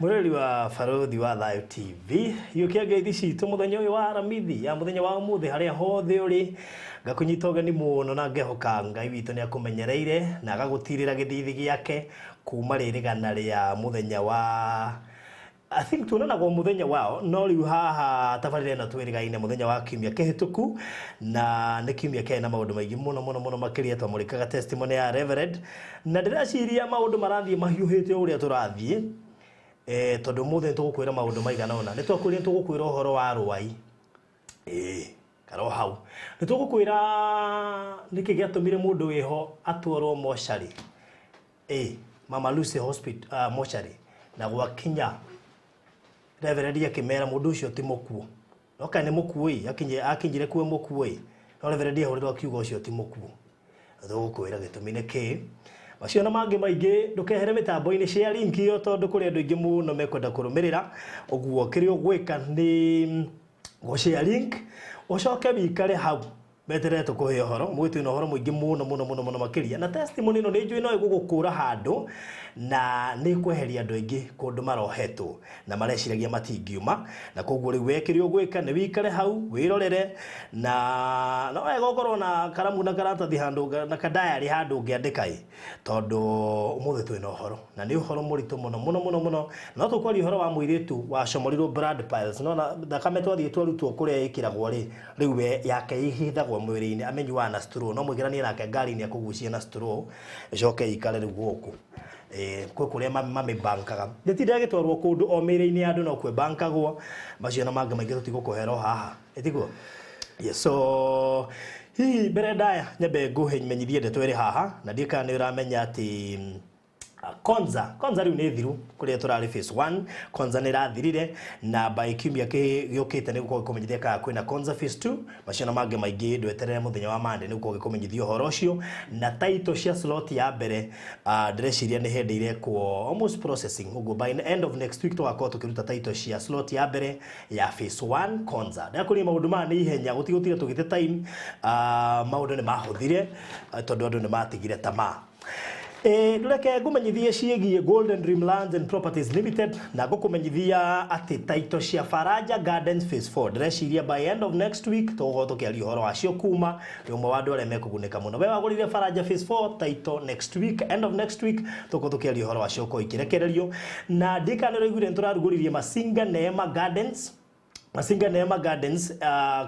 Mwĩrori wa Barũthi wa Thayũ TV, gĩũkia ngeithi citũ mũthenya ũyũ wa Aramithi ya mũthenya wa ũmũthĩ harĩa hothe ũrĩ, ngakũnyita ũgeni mũno na ngehoka Ngai witũ nĩ akũmenyereire na agagũtirĩra gĩthithi gĩake kuma rĩrĩgana rĩa mũthenya wa, I think tuonanaga o mũthenya wao, no rĩu haha tabarĩra ĩno twĩrĩgaine mũthenya wa kiumia kĩhĩtũku, na nĩ kiumia kĩarĩ na maũndũ maingĩ mũno mũno mũno makĩria. Twamũrĩkaga testimony ya Reverend na ndĩreciria maũndũ marathiĩ mahiũhĩte o ũrĩa tũrathiĩ, tondũ ũmũthĩ nĩ tũgũkwĩra maũndũ maigana ũna. Nĩ twakwĩrire nĩ tũgũkwĩra ũhoro wa rwai, ĩĩ karo hau nĩ tũgũkwĩra nĩkĩ gĩatũmire mũndũ wĩho atwarwo mocarĩ, Mama Lucy Hospital, mocarĩ, na gwakinya Reverend akĩmera mũndũ ũcio ti mũkuũ, no kana nĩ mũkuũ ĩ, akinyire kuo mũkuũ ĩ, no Reverend ahũrĩrwo akiuga ũcio ti mũkuũ. Tũgũkwĩra gĩtũmi nĩ kĩĩ, macio na mangĩ maingĩ. Ndũkehere mĩtambo-inĩ, share link ĩyo tondũ kũrĩ andũ aingĩ mũno mekwenda kũrũmĩrĩra. Ũguo kĩrĩa ũgwĩka nĩ gũshare link, ũcoke wikare hau meterere tũkũhe ũhoro. Mũgĩ twĩna ũhoro mũingĩ mũno mũno mũno mũno makĩria, na testimony ĩno nĩ njũĩ no ĩgũgũkũra handũ na nĩ ĩkweheria andũ aingĩ kũndũ marohetwo na mareciragia matingiuma. Na koguo rĩu we kĩrĩa ũgwĩka nĩ wikare hau wĩrorere, na no wega ũkorwo na karamu na karatathi handũ na kadayarĩ handũ ũngĩandĩka ĩ, tondũ ũmũthĩ twĩna ũhoro na nĩ ũhoro mũritũ mũno mũno mũno mũno. No tũkwaria ũhoro wa mũirĩtu wacomorirwo blood piles, no na thakame twathiĩ twarutwo kũrĩa ĩkĩragwo rĩ, rĩu we yake ihithagwo mwĩrĩ-inĩ, amenyuaga na straw, no mũingĩranie nake ngari-inĩ akũgucie na straw ĩcoke ĩikare rĩu gũkũ. Kwĩ kũrĩa mamĩbankaga, ndĩtinda ĩgĩtwarwo kũndũ o mĩrĩ-inĩ ya andũ, no kwĩbankagwo. Macio na mangĩ maingĩ tũtigũkũhera o haha, ĩtiguo? Yes, so hihi mbere ndaya nyambe ngũmenyithie ndeto ĩrĩ haha, na ndiĩ kana nĩ ũramenya atĩ Konza rĩu nĩ thiru. Kũrĩa tũrarĩ phase 1, Konza nĩ ĩrathirire, na by kiumia gĩũkĩte nĩ gũkorwo gĩkũmenyithia kana kwĩna Konza phase 2. Macio na mangĩ maingĩ ndweterere mũthenya wa Monday nĩ gũkorwo gĩkũmenyithia ũhoro ũcio. Na title cia slot ya mbere, ndĩreciria nĩ hĩndĩ irekwo almost processing, ũguo by the end of next week tũgakorwo tũkĩruta title cia slot ya mbere ya phase 1 Konza. Ndakũria maũndũ maya nĩ ihenya, gũtigũtira tũgĩte time, maũndũ nĩ mahũthire, tondũ andũ nĩ matigire tamaa. Ndũreke ngũmenyithie ciĩgiĩ Golden Dream Lands and Properties Limited, na ngũkũmenyithia atĩ title cia Faraja Gardens phase 4, ndĩreciria by end of next week tũgũkorwo tũkĩaria ũhoro wacio. Kuma nĩ ũmwe wa andũ arĩa mekũgunĩka mũno we wagũrire Faraja phase 4 title, next week, end of next week, tũgũkorwo tũkĩaria ũhoro wacio ũkorwo ikĩrekererio. Na ndikana nĩũraiguire nĩ tũrarugũririe Masinga Neema Gardens. Masinga Neema Gardens,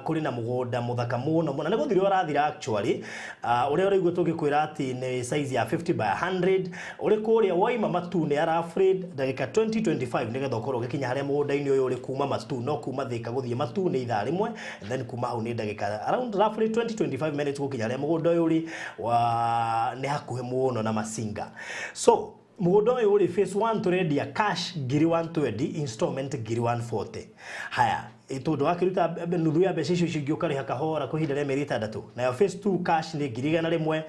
kũrĩ na mũgũnda mũthaka mũno mũno, na nĩ gũthira ũrathira actually, ũrĩa ũraigua tũgĩkwĩra atĩ nĩ size ya 50 by 100, ũrĩ kũrĩa waima Matune Alfred, ndagĩka 2025 nĩgetha ũkorwo ũgĩkinya harĩa mũgũnda-inĩ ũyũ ũrĩ. Kuma Matu, no kuma Thika gũthiĩ Matu nĩ ithaa rĩmwe, and then kuma hau nĩ ndagĩka around roughly 20 25 minutes gũkinya harĩa mũgũnda ũyũ ũrĩ wa, nĩ hakuhĩ mũno na Masinga. So mũgũnda ũyũ ũrĩ phase 1, tũrendia cash ngiri 120, installment ngiri 140. Haya, tondũ wakĩruta nuthu ya mbeca icio, icio ingĩ ũkarĩha kahora kwa ihinda rĩa mĩeri 6. Nayo phase 2 cash nĩ ngiri 100,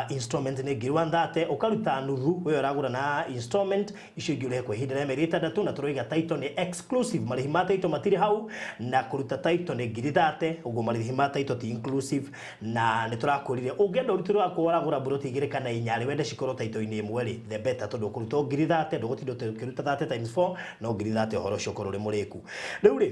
installment nĩ ngiri 130, ũkaruta nuthu we ũragũra na installment, icio ingĩ ũrĩhe kwa ihinda rĩa mĩeri 6. Na tũroiga title nĩ exclusive, marĩhi ma title matirĩ hau, na kũruta title nĩ ngiri 30, ũguo marĩhi ma title ti inclusive. Na nĩ tũrakwĩrire ũngĩenda ũrutĩre waku waragũra mburoti igĩrĩ kana inya rĩ, wende cikorwo title-inĩ ĩmwe rĩ, the better, tondũ ũkũruta o ngiri 30, ndũgũtinda ũkĩruta 30 times 4, no ngiri 30, ũhoro ũcio ũkorwo ũrĩ mũrĩku. Rĩu rĩ,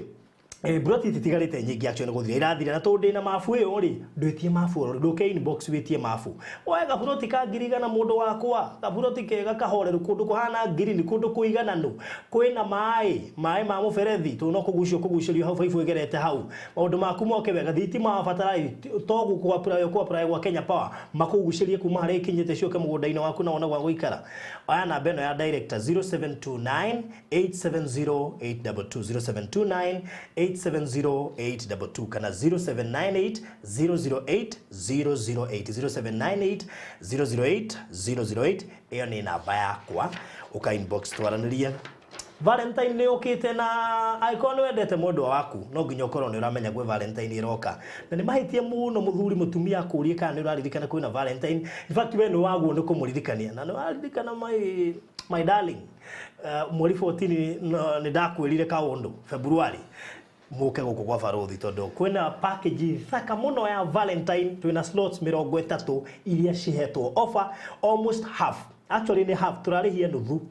mburoti ititigarĩte nyingĩ, actually nĩ gũthira irathira. Na tondũ ndĩna mabu ĩyo rĩ, ndwĩtie mabu oro, ndũke inbox wĩtie mabu, woe gaburoti ka ngiri 100, mũndũ wakwa, gaburoti kega kahoreru, kũndũ kũhana ngirini, kũndũ kũigananu, kwĩna maĩ, maĩ ma mũberethi, tondũ no kũgucio kũgucĩrio hau baibũ ĩgerete hau, maũndũ maku moke wega. Thitima wabatara to gũkũ apply gwa Kenya Power, makũgucĩrie kuma harĩa ikinyĩte ciũke mũgũnda-inĩ waku na wone gwa gũikara. Oya namba ĩno ya director, 0729 870 822, 0729 870 822, kana 0798 008 008, 0798 008 008. Ĩyo nĩ namba yakwa, ũka inbox twaranĩrie. Valentine nĩ ũkĩte, na angĩkorwo nĩ wendete mwendwa waku, no nginya ũkorwo nĩ ũramenya gwĩ Valentine ĩroka. Na nĩ mahĩtia mũno mũthuri mũtumia akũrie kana nĩ ũraririkana kwĩna Valentine. In fact, we nĩ waguo nĩ kũmũririkania na nĩ waririkana, my darling, mweri 14 nĩ ndakwĩrire kaũndũ February muke gũkũ kwa Barothi, tondũ kwĩna package thaka mũno ya Valentine. Twĩna slots 30 iria cihetwo offer almost half. Actually nĩ half, tũrarĩhia nuthu,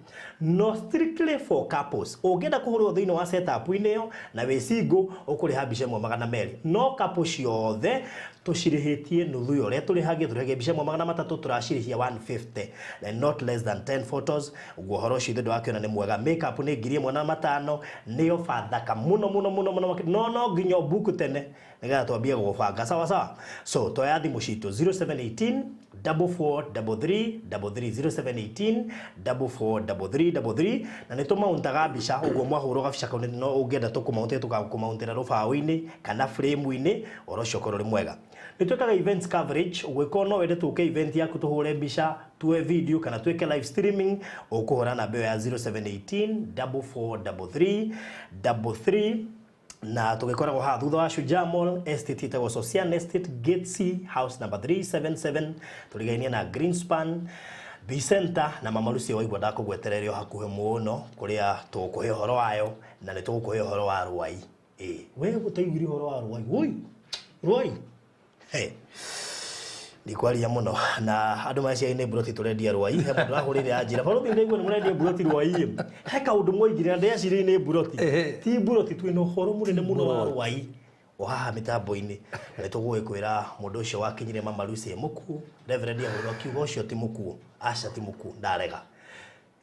no strictly for couples. Ũngĩenda kũhũrwo thĩinĩ wa setup-inĩ ĩyo na wĩ single, ũkũrĩha mbica ĩmwe 200, no couple ciothe tũcirĩhĩtie nuthu ya ũrĩa tũrĩhagia. Tũrĩhagia mbica ĩmwe 300, tũracirĩhia 150 and not less than 10 photos. Ũguo ũhoro ũcio ithuĩ ndwakĩona nĩ mwega. Makeup nĩ 1500, nĩ offer thaka mũno mũno mũno mũno, no nginya ũbuku tene nĩgetha twambie gũbanga. Sawa sawa. So toya thimũ citũ 0718 4433 33, 0718 4433 33, na nĩ tũmauntaga mbica. Ũguo mwahũrwo gabica kau, no ũngĩenda tũkũmaunte, tũgakũmauntĩra rũbaũ-inĩ kana frame-inĩ. Ũhoro ũcio ũkorwo ũrĩ mwega. Nĩ twĩkaga events coverage. Ũgĩkorwo no wende tũke event yaku, tũhũre mbica, tuwe video kana twĩke live streaming, ũkũhũra namba ĩyo ya 0718 4433 33, na tũgĩkoragwo haha thutha wa Shujaa Mall, estate ĩtagwo Sosian Estate, Gate C, house number 377, tũrigainie na Greenspan B Center na Mama Lucy. Waigua ndakũgwetererio hakuhĩ mũno kũrĩa tũgũkũhe ũhoro wayo, na nĩ tũgũkũhe ũhoro wa Rwai. Ĩ we gũtaiguire ũhoro wa Rwai? Woi, Rwai. Hey, ndikwaria mũno na andũ meciria nĩ mburoti tũrendia Rwai. He mũndũ ahũrĩire anjĩra, "Barũthi, ndaigua nĩ mũrendia mburoti Rwai." He kaũndũ mwaigire na ndeciririe nĩ mburoti. Ti mburoti, twĩna ũhoro mũnene mũno wa Rwai o haha mĩtambo-inĩ, na nĩ tũgũgĩkwĩra mũndũ ũcio wakinyire Mama Lucy e mũkuũ. Reverend ahũrwo akiuga ũcio ti mũkuũ. Aca, ti mũkuũ, ndarega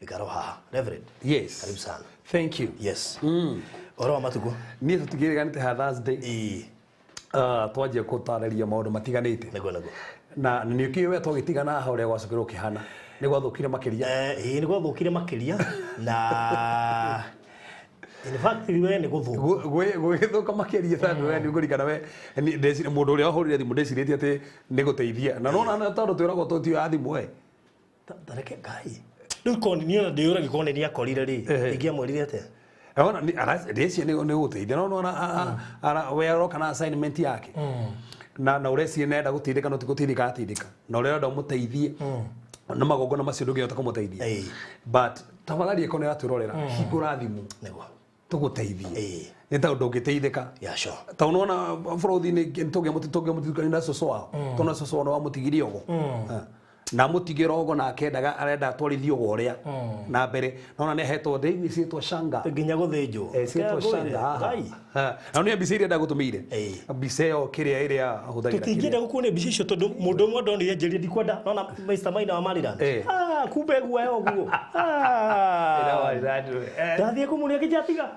ikaro haha. Reverend, Yes. karibu sana. Thank you. Yes, ũhoro wa matukũ? Niĩ tũtigĩrĩganĩte ha Thursday. Ĩĩ. Twanjia gũtarĩria maũndũ matiganĩte. Nĩguo. Na nĩ ũkĩũĩ we twagĩtigana haha ũrĩa gwacokire ũkĩhana. Nĩ gwathũkire makĩria. Ĩĩ, nĩ gwathũkire makĩria, na in fact we nĩ gũthũka. Gwĩgĩthũka makĩria tondũ we nĩ ũkũririkana we mũndũ ũrĩa wahũrire thimũ ndecirĩtie atĩ nĩ gũteithia. Na nona na tondũ twĩragwo tũtioya thimũ we. Tareke Ngai rĩu koni niĩ ona ndĩyũragia korwo nĩ niakorire rĩ, ingĩamwĩrire atĩa? Ona ndĩciria nĩ gũteithia, no nona we aroka na assignment yake. Na ũreciria nĩ arenda gũteithĩka, no ti gũteithĩka arateithĩka. Na ũrĩa ũrenda ũmũteithie na magongona macio ndũngĩhota kũmũteithia. But tafadhali ĩkorwo nĩ ũratwĩrorera, hingũra thimũ tũgũteithie. Nĩ tondũ ndũngĩteithĩka. Yeah, sure. Tondũ nĩwona bũrũri-inĩ tũngĩamũtukania na cũcũ wao, tondũ cũcũ wao nĩ wamũtigirie ũgo na mũtigĩra ũgo, nake endaga arenda atwarithie ũgo ũrĩa na mbere, nona nĩ ahetwo ndĩigui ciĩtwo shanga. Nginya gũthĩnjwo. Ciĩtwo shanga haha. Ngai. Na nĩ mbica iria ndagũtũmĩire, mbica ĩyo kĩrĩa ĩrĩa ahũthagĩra. Tũtingĩenda gũkuonia mbica icio tondũ mũndũ ũmwe ndonire njĩrire ndikwenda nona Mr. Maina wa Maryland. Ah, kumbe guoya ũguo. Ah. Ndathiĩ kũmuonia kĩnjatiga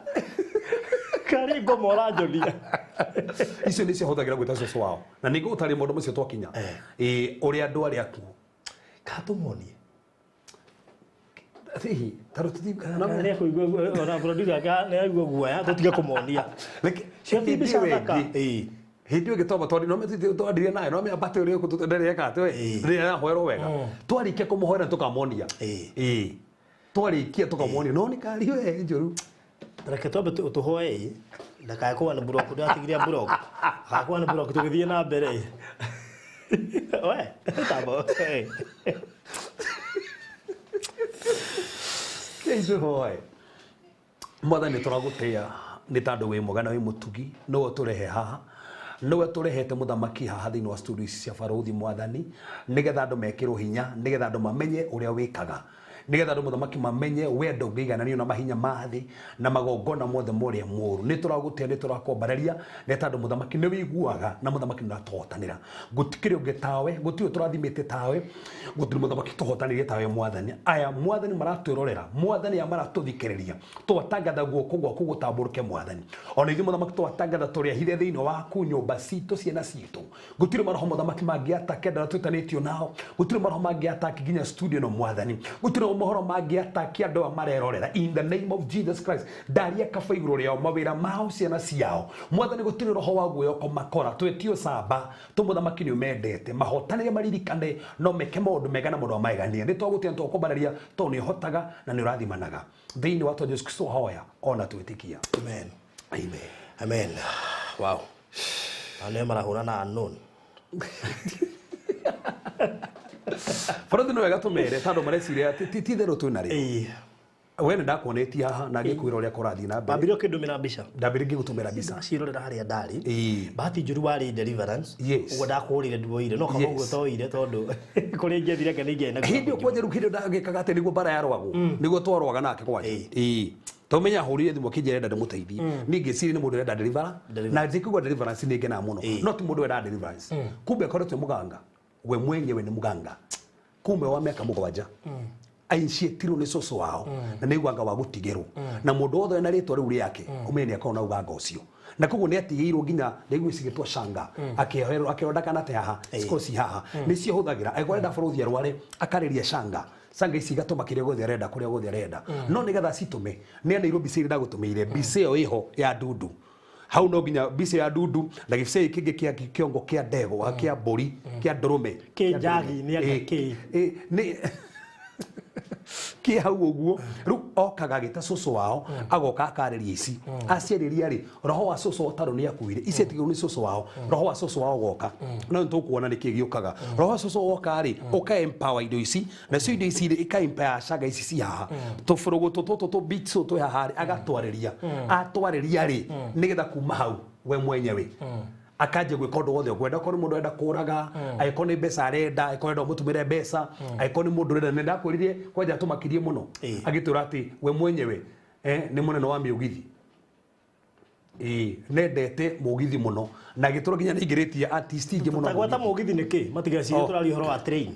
karĩ ngoma ũranjonia. Icio nĩ ciahũthagĩra gwĩta cũcũ wao, na nĩ ngũgũtarĩria maũndũ macio twakinya. Ũrĩa andũ arĩa akuũ Katũmuonie. Hihi tondũ Nĩ ekũigua ona producer ake nĩ aigua guoya, tũtige kũmonia. Cio ti mbica thaka. Hĩndĩ ĩyo ĩngĩ twamba twandirie nayo no mĩambate ũrĩa ndĩreka atĩ we rĩrĩa arahoerwo wega, twarĩkia kũmũhoera tũkamonia. Ĩĩ, twarĩkia tũkamonia, no nĩ kari we njũru. Reke twambe tũhoe ĩ ndakae kũwa nĩ block, ndĩratigire block, akakuwa nĩ block tũgĩthiĩ na mbere ĩ. We tambo ĩ. Kei tũhoe. Mwathani, nĩ tũragũtĩa nĩ tondũ wĩ mwega na wĩ mũtugi. Nĩwe ũtũrehe haha, nĩwe tũrehete mũthamaki haha thĩinĩ wa studio ici cia Barũthi, Mwathani, nĩgetha andũ mekĩrwo hinya, nĩgetha andũ mamenye ũrĩa wĩkaga, nĩgetha andũ, mũthamaki, mamenye wendo ũngĩigananio na mahinya ma thĩ na magongona mothe ma ũrĩa mũũru. Nĩ tũragũtĩa, nĩ tũrakwambarĩria nĩ tondũ, mũthamaki, nĩ wĩiguaga na, mũthamaki, nĩ ũratũhotanĩra. Gũtikĩrĩ ũngĩ tawe, gũtirĩ tũrathimĩte tawe, gũtirĩ mũthamaki tũhotanĩrie tawe. Mwathani, aya, Mwathani, maratwĩrorera, Mwathani, aya maratũthikĩrĩria, twatangatha guoko gwaku gũtambũrũke, Mwathani. Ona ithuĩ, mũthamaki, twatangatha tũrĩ ahithe thĩinĩ waku, nyũmba citũ, ciana citũ. Gũtirĩ maroho, mũthamaki, mangĩatake andũ arĩa twĩtanĩtio nao. Gũtirĩ maroho mangĩataki nginya studio ĩno, Mwathani. Gũtirĩ mohoro mangĩataki andũ aya marerorera. In the name of Jesus Christ, ndaria kaba igũrũ rĩao, mawĩra mao, ciana ciao, Mwathani. Gũtirĩ roho wa guoya ũkũmakora. Twĩtio camba tũ, mũthamaki, nĩ ũmendete. Mahotanĩre, maririkane no meke maũndũ mega na maũndũ ma magegania. Nĩ twagũtĩa, nĩ twakũmbarĩria tondũ nĩ ũhotaga na nĩ ũrathimanaga. Thĩinĩ wa twa Jesu Kristo hoya ona twĩtĩkia. Amen. Amen. Amen. Wow, anĩ marahũra na unknown. Barathi, nĩ wega tũmere tondũ mareciria atĩ ti itherũ twĩna rĩ. Ĩĩ. We nĩ ndakuonetie haha na ngĩkwĩra ũrĩa kũrathiĩ na mbere. Wambire ũkĩndũmĩra mbica. Ndambire ngĩgũtũmĩra mbica. Ndacirorera harĩa ndarĩ. Ĩĩ. Bahati njũru warĩ deliverance. Yes. Ũguo ndakũhũrire nduoire no kaba Yes. ũguo toire tondũ kũrĩa ingĩathire anga nĩ ingĩarĩ na Hĩndĩ ĩyo kwanja rĩu hĩndĩ ĩyo ndagĩkaga atĩ nĩguo mbara yarũagwo, nĩguo twarũaga nake kwanja. Ĩĩ. Ĩĩ. Tomenya ahũrire thimũ akĩnjĩra enda ndĩmũteithie. Niĩ ngĩciria nĩ mũndũ ũrenda deliverance, Deliverance. na njĩkĩigua deliverance nĩ ngenaga mũno, Ĩĩ. no ti mũndũ wenda deliverance. Kumbe akoretwo mũganga, we mwenyewe nĩ mũganga kumbe wa mĩaka 7 ainciĩtirwo nĩ cũcũ wao, na nĩ uganga wa gũtigĩrwo, na mũndũ wothe wĩna rĩtwa rĩu rĩake ũmenye nĩ akorwo na uganga ũcio, na koguo nĩ atigĩirwo nginya rĩu cigĩtwo shanga, akĩoherwo akĩrondakana te haha cikorwo ci haha nĩcio hũthagĩra. Angĩkorwo arenda bũrũthi arware, akarĩria shanga, shanga ici igatũma kĩrĩa gĩothe arenda kũrĩa guothe arenda, no nĩgetha citũme nĩ aneirwo mbica iria ndagũtũmĩire, mbica ĩyo ĩho ya ndundu hau, no nginya mbica ya ndundu na gĩbica gĩkĩ kĩngĩ kĩa kĩongo kĩa ndegwa, kĩa mbũri, kĩa ndũrũme. Kĩ njagi-inĩ anga kĩ? Ĩ, nĩ kĩ hau ũguo. Rĩu okaga agĩta cũcũ wao, agoka akarĩria ici, aciarĩria rĩ, roho wa cũcũ wao tondũ nĩ akuire, ici atigĩrwo nĩ cũcũ wao, roho wa cũcũ wao ũgoka, no nĩ tũkuona nĩkĩ gĩũkaga. Roho wa cũcũ woka rĩ, ũka empower indo ici, nacio indo ici rĩ, ika empower canga ici ci haha, tũbũrũgũ tũtũ tũ beats tũtũ twĩ haha rĩ, agatwarĩria, atwarĩria rĩ, nĩgetha kuma hau we mwenyewe akanjia gwĩka ũndũ wothe ũkwenda. Okorwo nĩ mũndũ arenda kũraga, angĩkorwo nĩ mbeca arenda, angĩkorwo arenda ũmũtũmĩre mbeca, angĩkorwo nĩ mũndũ ũrenda. Nĩ ndakwĩrire kwanja atũmakirie mũno, agĩtwĩra atĩ we mwenyewe nĩ mũnene wa mĩũgithi. Ĩĩ, nendete mũgithi mũno, na agĩtũra nginya nĩ aingĩrĩtie artist ingĩ mũno. Tagwata mũgithi nĩkĩ matigecirie Oh. tũraria ũhoro wa train.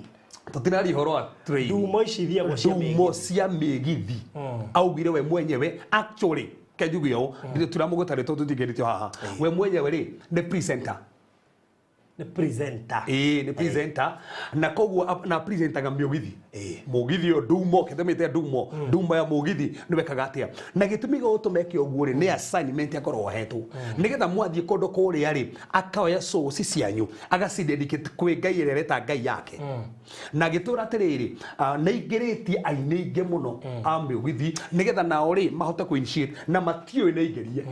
Tũtiraria ũhoro wa train. Ndumo ici ithiagwo cia mĩgithi. Ndumo cia mĩgithi, augire we mwenyewe actually kenjuge ũũ, turamũgweta rĩtwa tũtingĩrĩtio haha, we mwenyewe rĩ nĩ presenter. Nĩ presenter. Ĩĩ, nĩ presenter, na koguo na presentaga mĩũgithi. Ĩĩ. Mũgithi ũyũ ndumo kĩtũmĩte ndumo, ndumo ya mũgithi nĩ wekaga atĩa, na gĩtũmi gĩa gũtũma eke ũguo rĩ, nĩ assignment akorwo ahetwo nĩgetha mwathiĩ kũndũ kũrĩa rĩ, akaoya souls cianyu agacidedicate kwĩ ngai ĩrĩa areta ngai yake. Na gĩtũra atĩrĩrĩ, nĩ aingĩrĩtie aini aingĩ mũno a mĩũgithi nĩgetha nao rĩ mahote kũ initiate, na matiũĩ nĩ aingĩrie,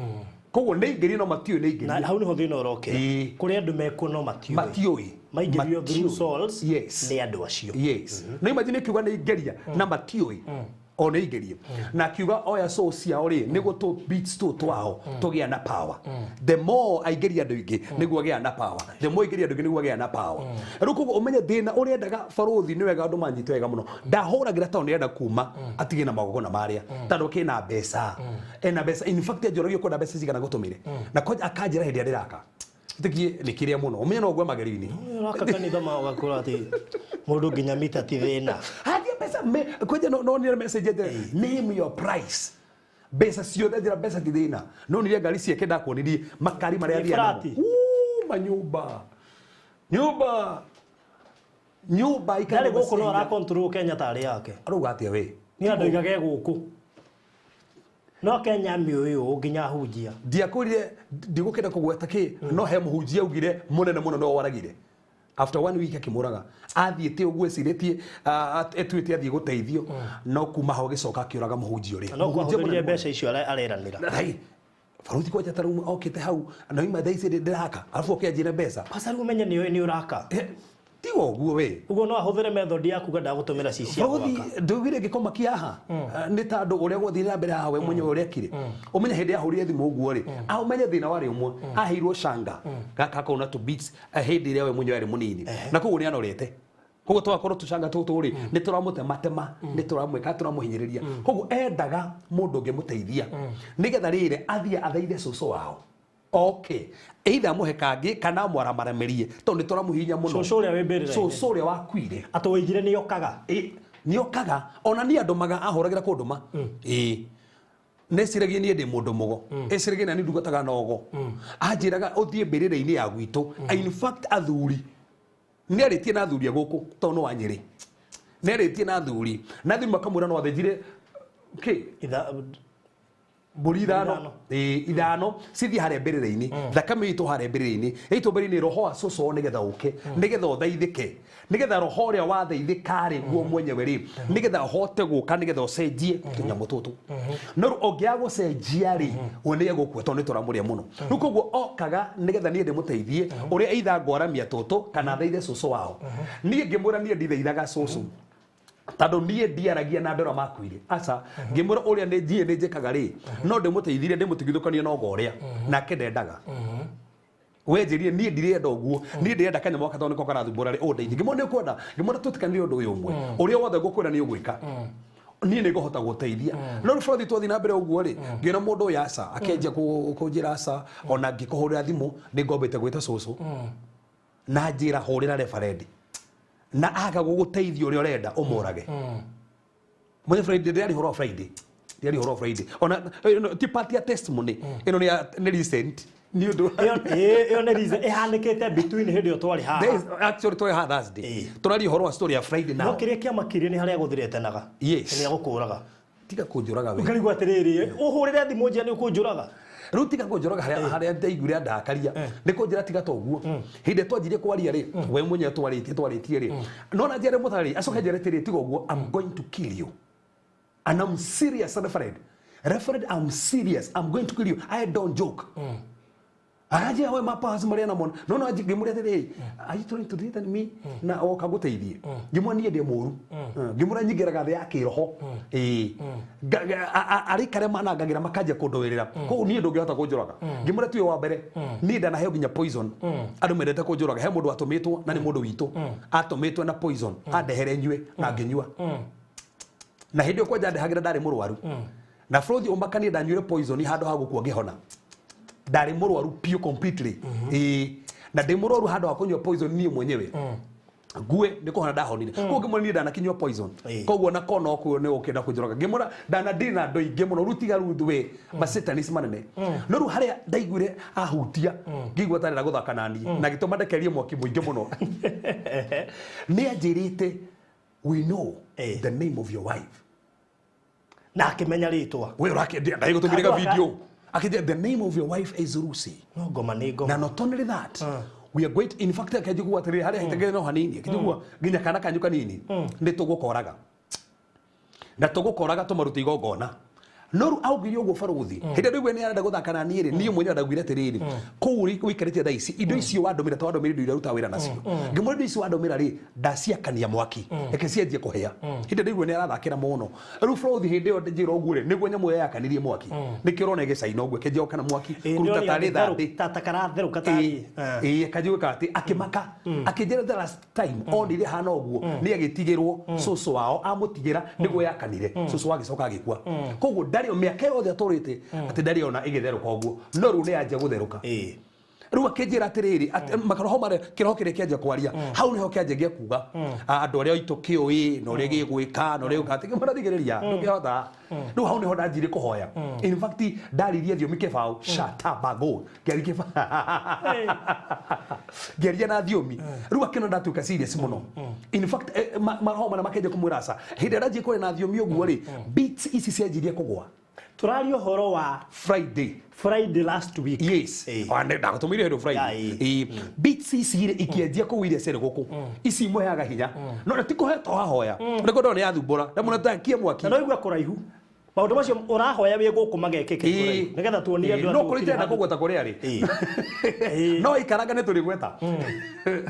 koguo nĩ aingĩrie no matiũĩ nĩ aingĩrie. Na hau nĩho thĩna ũrokĩra. Ĩĩ. Kũrĩ andũ mekuo no matiũĩ. Matiũĩ. Maingĩrio through Matiũĩ. souls Yes. nĩ andũ acio. Yes, no imagine kiuga nĩ ingeria na matiũĩ o nĩ ingerie, na akiuga oya soul ciao rĩ, nĩguo tũ beats tũ twao tũgĩa na power. The more aingĩria andũ aingĩ nĩguo agĩa na power, the more aingĩria andũ aingĩ nĩguo agĩa na power. Rĩu koguo ũmenye thĩna ũrĩa barũthi nĩ wega andũ manyite wega mũno, ndahũragĩra tondũ nĩarenda kuma atige na magongona marĩa, tondũ kĩna mbeca, ena mbeca. In fact anjũragia kwenda mbeca cigana gũtũmĩre, na kwanja akanjĩra hĩndĩ ĩrĩa ndĩraka ĩtĩkie nĩ kĩrĩa mũno, ũmenye no ngwe magerio-inĩ. Ũraka kanitha ma ũgakora atĩ mũndũ nginya mita ti thĩna. Hatia mbeca me kwanja no nire message ete name your price, mbeca ciothe njĩra mbeca ti thĩna, no nire ngari ciake ndakuonirie makari marĩa Nĩ athiaga namo. flat. Uu, manyũmba nyũmba nyũmba Ndarĩ ikara gũkũ no ara control Kenya tarĩ yake. Arauga atĩa we? Nĩ andũ aigage gũkũ no Kenya mĩũĩ ũũ nginya hunjia. Ndiakwĩrire ndigũkĩenda kũgweta kĩ, no he mũhunjia augire mũnene mũno no waragire after one week akĩmũraga, athiĩte ũguo ecirĩtie etuĩte athiĩ gũteithio, no kuma hau agĩcoka akĩũraga mũhunjia ũrĩa. No Mũhunjia kwahũthĩrire mũnene. mbeca icio areranĩra. Hai, baruthi kwanja ta rĩu okĩte hau na ima thaa ici ndĩraka, arabu oke anjĩre mbeca. Kwanza rĩu ũmenye nĩ ũraka. Tiga ũguo we. Ũguo no ahũthĩre method ya kuga ndagũtũmĩra ci cia Baruthi gwaka. ndugire ngĩkoma kĩaha nĩ tondũ ũrĩa gwathire na mbere haha we mwenyewe ũrĩa ekire, ũmenye hĩndĩ yahũrire thimũ ũguo rĩ, ũmenye thĩna warĩ ũmwe, aheirwo shanga gaka kau na tũ beats hĩndĩ ĩrĩa we mwenyewe arĩ mũnini, na koguo nĩ anorete, koguo twakorwo tũcanga tũtũ rĩ nĩ tũramũtematema, nĩ tũramwĩka, tũramũhinyĩrĩria, koguo endaga mũndũ ũngĩmũteithia nĩgetha rĩrĩ athiĩ athaithe cũcũ wao oke either amũhe kangĩ kana amwaramaramĩrie tondũ nĩ tũramũhihinya mũno. Cũcũ ũrĩa wĩ mbĩrĩra-inĩ. Cũcũ ũrĩa wakuire. Atĩ woigire nĩ okaga. Ĩ, nĩokaga ona niĩ andũmaga, ahũragĩra kũndũma. Ĩ, neciragia niĩ ndĩ mũndũ mũgo, eciragia na niĩ ndungataga na ũgo, anjĩraga ũthiĩ mbĩrĩra-inĩ ya gwitũ. In fact athuri nĩ arĩtie na athuri a gũkũ tondũ nĩ wa Nyĩrĩ, nĩ arĩtie na athuri na athuri makamwĩra no athĩnjire kĩ mbũri ithano. Ithano. Ĩĩ, ithano cithiĩ harĩa mbĩrĩra-inĩ, thakame itũ harĩa mbĩrĩra-inĩ ĩitũ mbĩrĩra-inĩ, roho wa cũcũ nĩgetha ũke, nĩgetha ũthaithĩke, nĩgetha roho ũrĩa wathaithĩka-rĩ guo mwenyewe rĩ, nĩgetha ũhote gũka, nĩgetha ũcenjie tũnyamũ tũtũ. No rĩu ũngĩaga gũcenjia rĩ, we nĩ egũkua tondũ nĩ tũramũrĩa mũno. Rĩu koguo okaga nĩgetha niĩ ndĩmũteithie ũrĩa either ngwaramia tũtũ kana thaithe cũcũ wao. Niĩ ngĩmwĩra niĩ ndithaithaga cũcũ. Tondũ niĩ ndiaragia na andũ arĩa makuire aca ngĩmwĩra ũrĩa nĩ njiĩ nĩ njĩkaga rĩ no ndĩmũteithirie ndĩmũtigithũkanie na ũgo ũrĩa nake ndendaga we njĩrire niĩ ndirenda ũguo niĩ ndĩrenda kanyamũ gaka tondũ nĩko karathumbũra rĩ ũndeithie ngĩmwĩra nĩ ũkwenda ngĩmwĩra tũtikanĩre ũndũ ũyũ ũmwe ũrĩa wothe ngũkwĩra nĩ ũgwĩka niĩ nĩ ngũhota gũteithia no rĩu bũrũri twathiĩ na mbere ũguo rĩ ngĩona mũndũ ũyũ aca akĩanjia kũnjĩra aca ona ngĩkũhũrĩra thimũ nĩ ngombĩte gwĩta cũcũ na njĩra hũrĩra referendi na aga gũgũteithia ũrĩa ũrenda ũmũrage mũthenya Friday ndĩrari ũhoro wa Friday ndĩrari ũhoro wa Friday ona ti part ya testimony ĩno nĩ recent nĩ ũndũ Ĩyo nĩ reason ĩhanĩkĩte between hĩndĩ ĩyo twarĩ haha. There is actually twarĩ haha Thursday. Tũraria ũhoro wa story ya Friday No now. kĩrĩa kĩamakirie nĩ harĩa gũthiretenaga. Yes. Nĩ agũkũraga. Tiga kũnjũraga we. Ũkarigwo atĩrĩrĩ, ũhũrĩre thimũ njĩra nĩ ũkũnjũraga. Rĩu tiga kũnjũraga harĩa harĩa ndaiguire andakaria nĩ kũnjĩra tiga ta ũguo hĩndĩ ĩrĩa twanjirie kwaria rĩ we mwenyewe twarĩtie rĩ no na njere mũthari acoke njere atĩrĩ tiga ũguo, I'm going to kill you and I'm serious. Reverend, Reverend, I'm serious, I'm going to kill you, I don't joke. Aranjĩra we mapas marĩa namo no no ngĩmũria atĩrĩ, are you trying to threaten me na oka ngũteithie? Ngĩmwĩra niĩ ndĩ mũru, ngĩmwĩra nyingĩraga thĩ ya kĩroho ĩĩ arĩ karĩa manangagĩra makanjia kũndũĩrĩra koguo niĩ ndũngĩhota kũnjũraga. Ngĩmwĩra tuĩ wa mbere niĩ ndanaheo nginya poison, andũ mendete kũnjũraga. He mũndũ atũmĩtwo na nĩ mũndũ witũ atũmĩtwo na poison andehere nyue na ngĩnyua na hĩndĩ ĩyo kwanja ndehagĩra ndarĩ mũrwaru na bũrũthi ũmakanie ndanyuire poison handũ ha gũkua ngĩhona. Ndarĩ mũrwaru piũ completely ĩĩ na ndĩ mũrwaru handũ ha kũnyua poison niĩ mwenyewe ngue nĩ kũhona ndahonire. Koguo ngĩmwĩra niĩ ndanakinyua poison koguo na kona okuo nĩ ũkĩenda kũnjũraga. Ngĩmwĩra ndanadiri na andũ aingĩ mũno rĩu tiga rĩu we macetanist manene no rĩu harĩa ndaiguire ahutia ngĩigua tarenda gũthaka na niĩ na gĩtũma ndekerie mwaki mũingĩ mũno nĩ anjĩrĩte, we know the name of your wife. Na akĩmenya rĩtwa. We ũrakĩendia ndagĩgũtũmĩre Andũ aka- video akĩnjĩra the name of your wife is Lucy. No ngoma nĩ ngoma. Na not only that, we are going to, in fact akĩnjigua atĩrĩrĩ harĩa hitagĩre no hanini akĩnjigua nginya kana kanyu kanini nĩ tũgũkoraga na tũgũkoraga tũmarute igongona. No rĩu augire ũguo barũthi hĩndĩ ĩrĩa ndaiguire nĩ arenda gũthaka na niĩ rĩ niĩ mwenyewe ndaugire atĩrĩrĩ kũu ũikarĩte thaa ici indo icio wandũmĩra to wandũmĩra indo iria rutaga wĩra nacio ngĩmwĩra indo icio wandũmĩra rĩ ndaciakania mwaki reke cianjie kũhĩa hĩndĩ ĩrĩa ndaiguire nĩ arathakĩra mũno. Rĩu barũthi hĩndĩ ĩyo njĩra ũguo rĩ nĩguo nyamũ ĩyo yakanirie mwaki nĩkĩo ũrona ĩgĩcaina ũguo ĩkĩanjia gũkana mwaki kũruta tarĩ thandĩ ta karatherũka tarĩ. Ĩĩ akanjiguĩka atĩ akĩmaka akĩnjĩra the last time onire hana ũguo nĩ agĩtigĩrwo cũcũ wao amũtigĩra nĩguo yakanire cũcũ agĩcoka agĩkua koguo ndarĩ mĩaka yothe atũrĩte atĩ ndarĩ ona ĩgĩtherũka ũguo no rĩu nĩ yanjia gũtherũka. Rĩu akĩnjĩra atĩrĩrĩ makaroho marĩa kĩroho kĩrĩa kĩanjia kwaria hau nĩho kĩanjagia kuga andũ arĩa aitũ kĩũĩ na ũrĩa gĩgwĩka na ũrĩa gĩgwĩka atĩ ngĩmũrathigĩrĩria ndũngĩhota. Rĩu hau nĩho ndanjirie kũhoya. In fact ndaririe thiomi kĩbaũ shatabago ngĩaria kĩbaũ ngĩaria na thiomi rĩu akĩona ndatuĩka serious mũno. In fact maroho marĩa makĩanjia kũmwĩra aca hĩndĩ ĩrĩa ndanjirie kwaria na thiomi ũguo rĩ beats ici cianjirie kũgwa. Tũraria ũhoro wa Friday. Friday last week. Yes. Ndagũtũmĩire hĩndĩ Friday. Ĩĩ beats ici rĩ ikĩanjia kũu iria ciarĩ gũkũ ici imũheaga hinya no ti kũhe to hahoya nĩkũ ndona nĩ yathumbũra ndamũna takie mwaki Na no igua kũraihu maũndũ macio ũrahoya wĩ gũkũ magekĩka kũraihu nĩgetha tuonie andũ no atĩ kũrĩ gũtirĩ tenda handũ- kũgweta kũrĩa rĩ no ikaranga nĩ tũrĩgweta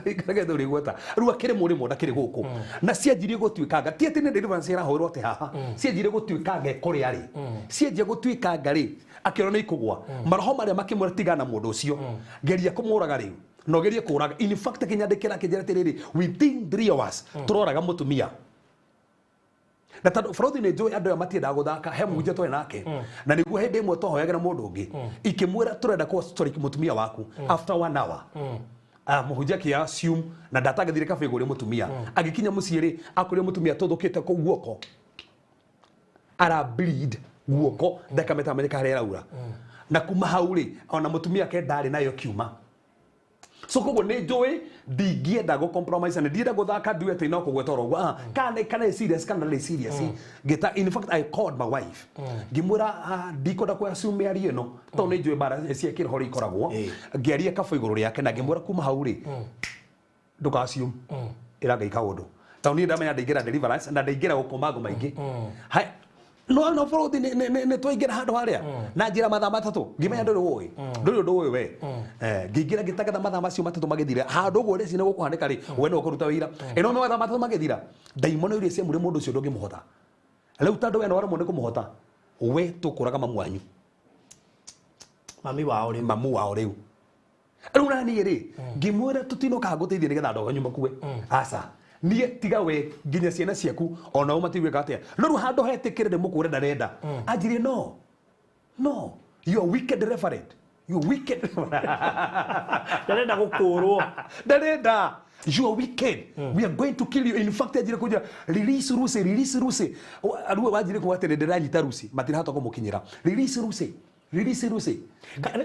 ikaranga nĩ tũrĩgweta rĩu akĩrĩ mũrĩmo ndakĩrĩ gũkũ na cianjirie gũtuĩkanga ti atĩ nĩ deliverance ĩrahoerwo atĩ haha cianjirie gũtuĩkanga kũrĩa rĩ cianjia gũtuĩkanga rĩ akĩona nĩ ikũgwa maroho marĩa makĩmwĩra tigana mũndũ ũcio geria kũmũraga rĩu na ũgerie kũraga. In fact akĩnyandĩkĩra akĩnjĩra atĩrĩrĩ within 3 hours tũroraga mũtumia na tondũ bũrũri nĩ njũĩ andũ aya matiendaga gũthaka he mũhunjia twarĩ nake na nĩguo hĩndĩ ĩmwe twahoyagĩra mũndũ ũngĩ ikĩmwĩra tũrenda kũ strike mũtumia waku after 1 hour. Mũhunjia akĩ assume na ndatangĩthire kabĩ kũrĩ mũtumia agĩkinya mũciĩ rĩ akorire mũtumia tũthũkĩte kũu guoko ara bleed guoko thakame tamenyeka harĩa ĩraura na kuma hau rĩ ona mũtumia ake ndarĩ nayo kiuma. So koguo nĩ njũĩ ndingĩenda gũ compromise na ndienda gũthaka nduge atĩ no kũgweta oro ũguo kana kana nĩ serious kana nĩ serious ngĩta. In fact I called my wife ngĩmwĩra ndikwenda kũ assume mĩario ĩno tondũ nĩ njũĩ mbara cia kĩroho rĩ ikoragwo ngĩaria kabũ igũrũ rĩake na ngĩmwĩra kuma hau rĩ ndũka assume ĩra Ngai kaũndũ tondũ niĩ ndamenya ndaingĩra deliverance na ndaingĩra gũkũma ngoma ingĩ. Hai No no bũrũthi nĩ twaingĩra handũ harĩa na njĩra mathaa matatũ ngĩmenya ndũrĩ ũĩ ndũrĩ ũndũ ũĩ we. Ngĩingĩra ngĩtangatha mathaa macio matatũ magĩthira handũ ũguo ũreciria nĩ gũkũhanĩka rĩ we nĩwe ũkũruta wĩra ĩno nĩ mathaa matatũ magĩthira ndaimono iria ciamũrĩ mũndũ ũcio ndũngĩmũhota rĩu tondũ we nĩwaremwo nĩ kũmũhota we tũkũraga mamu wanyu mami wao rĩu mamu wao rĩu rĩu na niĩ rĩ ngĩmwĩra tũtinoka ngũteithie nĩgetha andũ anyu makue aca niĩ tiga we nginya ciana ciaku onao matiguĩka atĩa no rĩu handũ hetĩkĩre ndĩmũkũre ndarenda anjirie no no you are wicked reverend you are wicked ndarenda gũkũrwo ndarenda you are wicked. We are going to kill you. In fact anjire kũnjĩra release Lucy release Lucy rĩu wanjire kuga atĩ ndĩranyita Lucy matirahota kũmũkinyĩra release Lucy release Lucy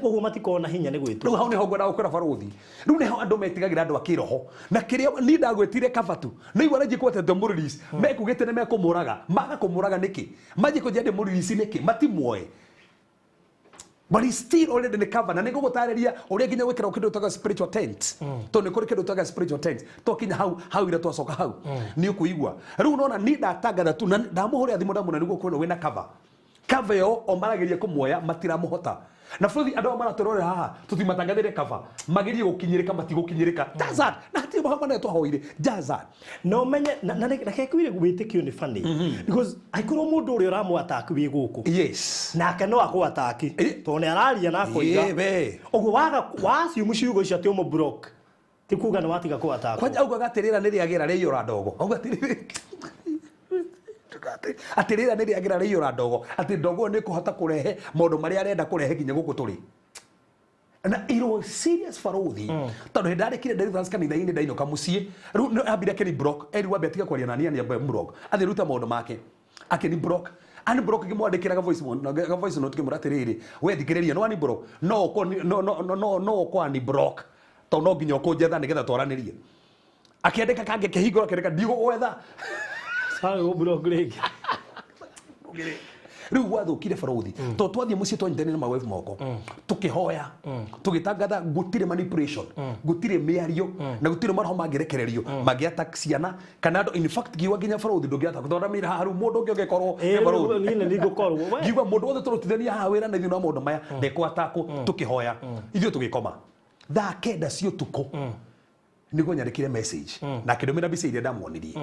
ũguo matikorwo na hinya nĩ gwĩtwo rĩu hau nĩho ngwenda gũkwĩra barũthi rĩu nĩho andũ metigagĩra andũ a kĩroho na kĩrĩa niĩ ndagwĩtire kabatu nĩ igua rĩnjĩ kwete ndĩmũrelease mekugĩte nĩ mekũmũraga maga kũmũraga nĩkĩ manjie kũnjĩra ndĩmũrelease nĩkĩ matimuoe but he's still already nĩ cover na nĩ ngũgũtarĩria ũrĩa nginya gwĩkĩra kĩndũ twaga spiritual tent tondũ nĩ kũrĩ kĩndũ twaga spiritual tent twakinya hau hau ira twacoka hau nĩ ũkũigua rĩu nona niĩ ndatangatha tu na ndamũhũrĩra thimũ ndamwĩra nĩguo kwĩna wĩna cover cover ĩyo o marageria kũmuoya matiramũhota na bũrũri andũ aya maratũrorera haha tũtimatangathĩre cover magerie gũkinyĩrĩka matigũkinyĩrĩka just that na hatirĩ mahoya manene twahoire just that na ũmenye na reke ngwĩre wĩtĩkio nĩ funny because angĩkorwo mũndũ ũrĩa ũramũ-attack wĩ gũkũ yes nake no akũ-attack tondũ nĩ araria na akoiga we ũguo waga wa-assume ciugo icio atĩ ũmũ-block ti kuga nĩ watiga kũ-attack kwanja augaga atĩ rĩera nĩ rĩagĩra rĩaiyũra ndogo auga atĩrĩrĩ atĩ rĩera nĩ rĩagĩra rĩaiyũra ndogo atĩ ndogo ĩyo nĩ ĩkũhota kũrehe maũndũ marĩa arenda kũrehe nginya gũkũ tũrĩ na it was serious barũthi tondũ hĩndĩ ndarĩkire deliverance kanitha-inĩ ndainũka mũciĩ rĩu nĩ ambire akĩni block eri wambe atige kwaria nani ani ambe block athiĩ ruta maũndũ make akĩni block ani block ngĩmwandĩkĩra ga voice ga voice note ngĩmwĩra atĩrĩrĩ we thikĩrĩria no ani block no ũkorwo no no no no ũkorwo ani block tondũ no nginya ũkũnjetha nĩgetha twaranĩrie akĩandĩka kangĩ kĩhingũra akĩandĩka ndigũgwetha Sawa gũ-block rĩngĩ rĩu gwathũkire barũthi tondũ twathiĩ mũciĩ twanyitanĩire na my wife moko tũkĩhoya tũgĩtangatha gũtirĩ manipulation gũtirĩ mĩario na gũtirĩ maroho mangĩrekererio mangĩ-attack ciana kana andũ in fact ngiuga nginya barũthi ndũngĩ-attack tondũ ndamĩra haha rĩu mũndũ ũngĩ ũngĩkorwo nĩ barũthi niĩ nĩ ngũkorwo we ngiuga mũndũ wothe tũrutithania haha wĩra na ithuĩ na maũndũ maya ndekwatakwo tũkĩhoya ithuĩ tũgĩkoma thaa kenda cia ũtukũ nĩguo nyandĩkire message na akĩndũmĩra mbica iria ndamuonirie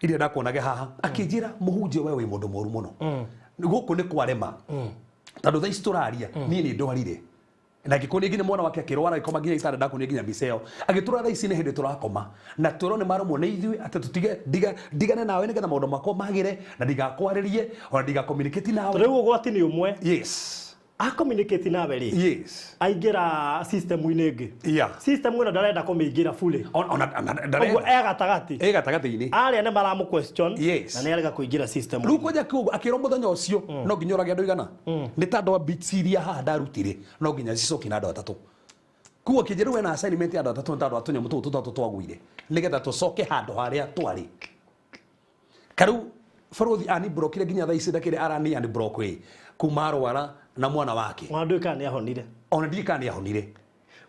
iria ndakuonage haha akĩnjĩra mũhunjia we wĩ mũndũ mũru mũno gũkũ nĩ kwarema tondũ thaa ici tũraria niĩ nĩ ndwarire na ngĩkuonia nginya mwana wake akĩrwara agĩkoma nginya gĩtanda ndakuonia nginya mbica ĩyo agĩtũra thaa ici nĩ hĩndĩ tũrakoma na twĩrwo nĩ marũmwo nĩ ithuĩ atĩ tũtige ndigane nawe nĩgetha maũndũ makwa magĩre na ndigakwarĩrie ona ndiga-communicate nawe rĩu ũgwati nĩ ũmwe yes a-communicate nawe rĩ yes aingĩra system-inĩ ĩngĩ yeah system ĩno ndarenda kũmĩingĩra fully ona ũguo e gatagatĩ ĩ gatagatĩ-inĩ arĩa nĩ maramũ question Yes. na nĩ arega kũingĩra system rĩu kwanja kiugo akĩrwo mũthenya ũcio no nginya ũrage andũ igana nĩ ta andũ a beats iria haha ndarutire no nginya cicokie na andũ atatũ koguo kĩnjĩra rĩu ena assignment ya andũ atatũ nĩ ta andũ a tũnyamũ tũu tũtatũ twagũire nĩgetha tũcoke handũ harĩa twarĩ karĩu barũthi anibrokire nginya thaa ici ndakĩrĩ arani unblock ĩ kuma arwara na mwana wake ona ndũĩ kana nĩ ahonire ona ndiĩ kana nĩ ahonire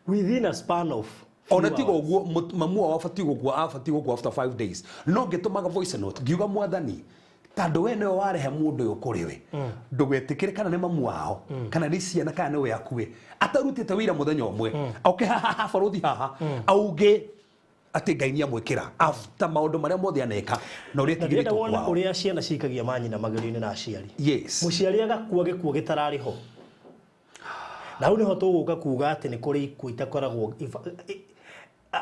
within a span of few ona tiga hours. ũguo mamu wao abatiĩ gũkua abatiĩ gũkua after 5 days no ngĩtũmaga voice note ngiuga mwathani tondũ we nĩwe warehe mũndũ ũyũ kũrĩ we ndũgetĩkĩre kana nĩ mamu wao kana nĩ ciana kana nĩwe akue atarutĩte wĩra mũthenya ũmwe oke haha barũthi haha auge atĩ Ngai nĩamwĩkĩra after maũndũ marĩa mothe aneka na ũrĩa na ndĩrenda etigĩrĩtwo wone kwao ũrĩa ciana cikagia manyina magerio-inĩ na aciari yes mũciari agakua gĩkuũ gĩtararĩ ho na hau nĩho tũgũka kuga atĩ nĩ kũrĩ ikuũ itakoragwo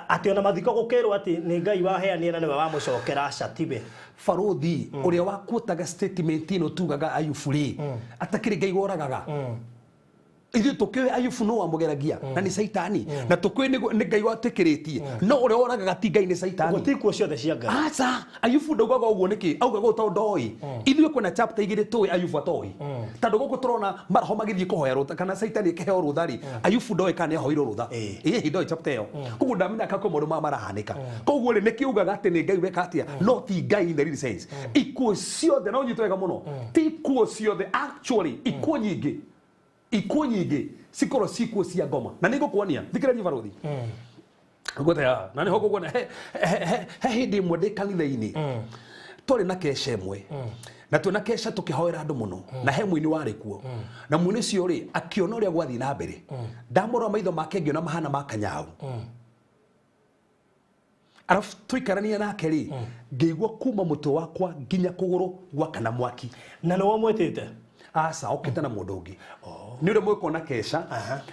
atĩ ona mathiko gũkĩrwo atĩ nĩ Ngai waheanire na nĩwe wamũcokera aca tiwe barũthi ũrĩa wakuotaga statement ĩno tugaga Ayubu rĩ atakĩrĩ Ngai woragaga ithuĩ tũkĩũĩ Ayubu no wamũgeragia na nĩ caitani na tũkĩũĩ nĩ Ngai watĩkĩrĩtie no ũrĩa woragaga ti Ngai nĩ caitani gũti ikuũ ciothe cia Ngai aca Ayubu ndaugaga ũguo nĩkĩ augaga ũũ tondũ ndoĩ ithuĩ kwĩna chapter igĩrĩ tũĩ Ayubu atoĩ tondũ gũkũ tũrona maroho magĩthiĩ kũhoya rũtha kana caitani ĩkĩheo rũtha rĩ Ayubu ndoĩ kana nĩahoirwo rũtha ĩĩ ndoĩ chapter ĩyo koguo ndamenya kana kwĩ maũndũ maya marahanĩka koguo rĩ nĩkĩ ugaga atĩ nĩ Ngai weka atĩa no ti Ngai in the real sense ikuũ ciothe no nyitwo wega mũno ti ikuũ ciothe actually ikuũ nyingĩ ikuũ nyingĩ cikorwo ci ikuũ cia ngoma na nĩ ngũkuonia thikĩrĩria barũthi ngũte haha na nĩho ngũkuonia he hĩndĩ ĩmwe ndĩ kanitha-inĩ Twarĩ na kesha ĩmwe na twĩna kesha tũkĩhoera andũ mũno na he mũini warĩ kuo na mũini ũcio rĩ akĩona ũrĩa gwathiĩ na mbere ndamũrora maitho make ngĩona mahana ma kanyau arabu tũikarania nake rĩ ngĩigua kuma mũtwe wakwa nginya kũgũrũ gwakana mwaki. Na nĩ wamwĩtĩte? Aca, okĩte na mũndũ ũngĩ. Nĩ ũrĩa mũgĩkorwo na kesha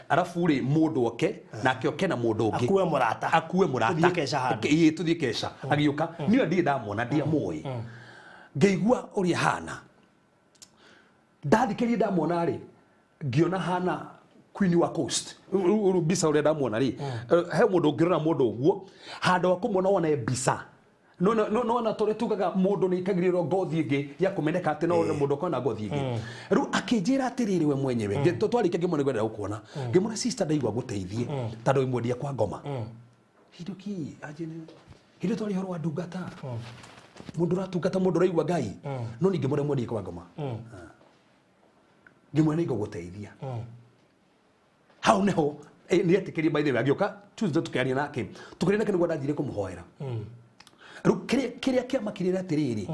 arabu rĩ mũndũ oke nake oke na mũndũ ũngĩ akue mũrata. Akue mũrata. Tũthiĩ kesha handũ. Ĩĩ, tũthiĩ kesha. Agĩũka niĩ ndirĩ ndamwona ndiamũĩ ngĩigua ũrĩa hana ndathikĩrĩria ndamwona rĩ ngĩona hana Queen wa Coast. Rĩu mbica ũrĩa ndamwona rĩ he mũndũ ũngĩrora mũndũ ũguo handũ wa kũmuona wone mbica no no no no na tũrĩa tugaga mũndũ nĩ ikagĩrĩrwo ngothi ĩngĩ ya kũmeneka atĩ no mũndũ akorwo na ngothi ĩngĩ. Rĩu akĩnjĩra atĩrĩrĩ we mwenyewe twarĩkia ngĩmwona ngwenda gũkuona ngĩmwĩra sister ndaigua ngũteithie tondũ wĩ mwendia kwa ngoma hindu ki aje hindu twarĩ ũhoro wa ndungata mũndũ ũratungata mũndũ ũraigua Ngai no ningĩ mũrĩa mwendia kwa ngoma ngĩmwĩra nĩ ngũgũteithia hau niho nĩ etĩkĩrie by the way agĩũka Tuesday tũkĩaria nake tũkĩaria nake nĩguo ndanjire kũmũhoera. Rĩu kĩrĩa kĩamakirire atĩrĩrĩ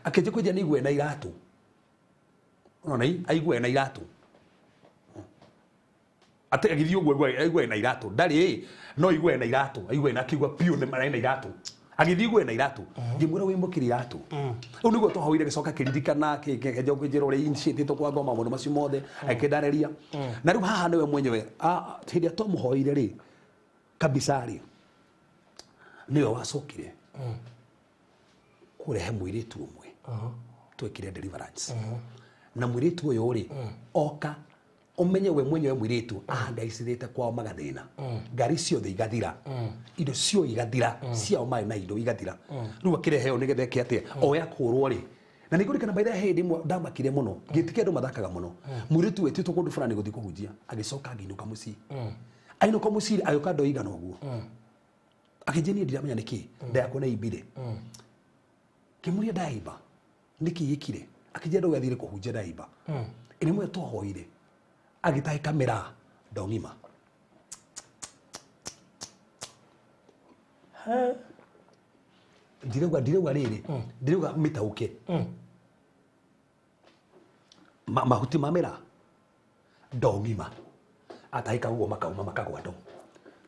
akĩnjia kũnjia nĩ aigue na iratũ ũrona aigue na iratũ atĩ agĩthiĩ ũguo aigue na iratũ ndarĩ no aigue na iratũ aigue na akiugua piũ nĩ marĩ na iratũ agĩthiĩ aigue na iratũ ngĩmwĩra wĩ mũkĩri iratũ rĩu nĩguo twahoire gĩcoka kĩririkana kĩnjia kũnjĩra ũrĩa initiate kwa ngoma maũndũ macio mothe akĩndarĩria na rĩu haha nĩwe mwenyewe hĩndĩ ĩrĩa twamũhoire rĩ kabisa rĩ nĩwe wacokire kũrehe mũirĩtu ũmwe twekire deliverance na mũirĩtu ũyũ rĩ oka ũmenye we mwenyewe mũirĩtu ahangaicithĩte kwao magathĩna ngari ciothe igathira indo ciothe igathira ciao marĩ na indo igathira rĩu akĩreheo nĩgetha eke atĩa oya kũrwo rĩ na nĩngũririkana by the way hĩndĩ ĩmwe ndamakire mũno ngĩtikia andũ mathakaga mũno mũirĩtu wetĩtwo kũndũ fulani gũthiĩ kũhunjia agĩcoka agĩinũka mũciĩ ainũka mũciĩ agĩũka ndoo igana ũguo akĩnjia niĩ ndiramenya nĩkĩ nda yakwa nĩ imbire ngĩmũria ndaimba nĩkĩ gĩkire akĩnjia ndauga athire kũhunjia ndaimba ĩrĩmwe twahoire agĩtahĩka mĩraa ndong'ima ndirauga rĩrĩ ndirauga mĩtaũke mahuti ma mĩraa ndong'ima atahĩka ũguo makauma makagwa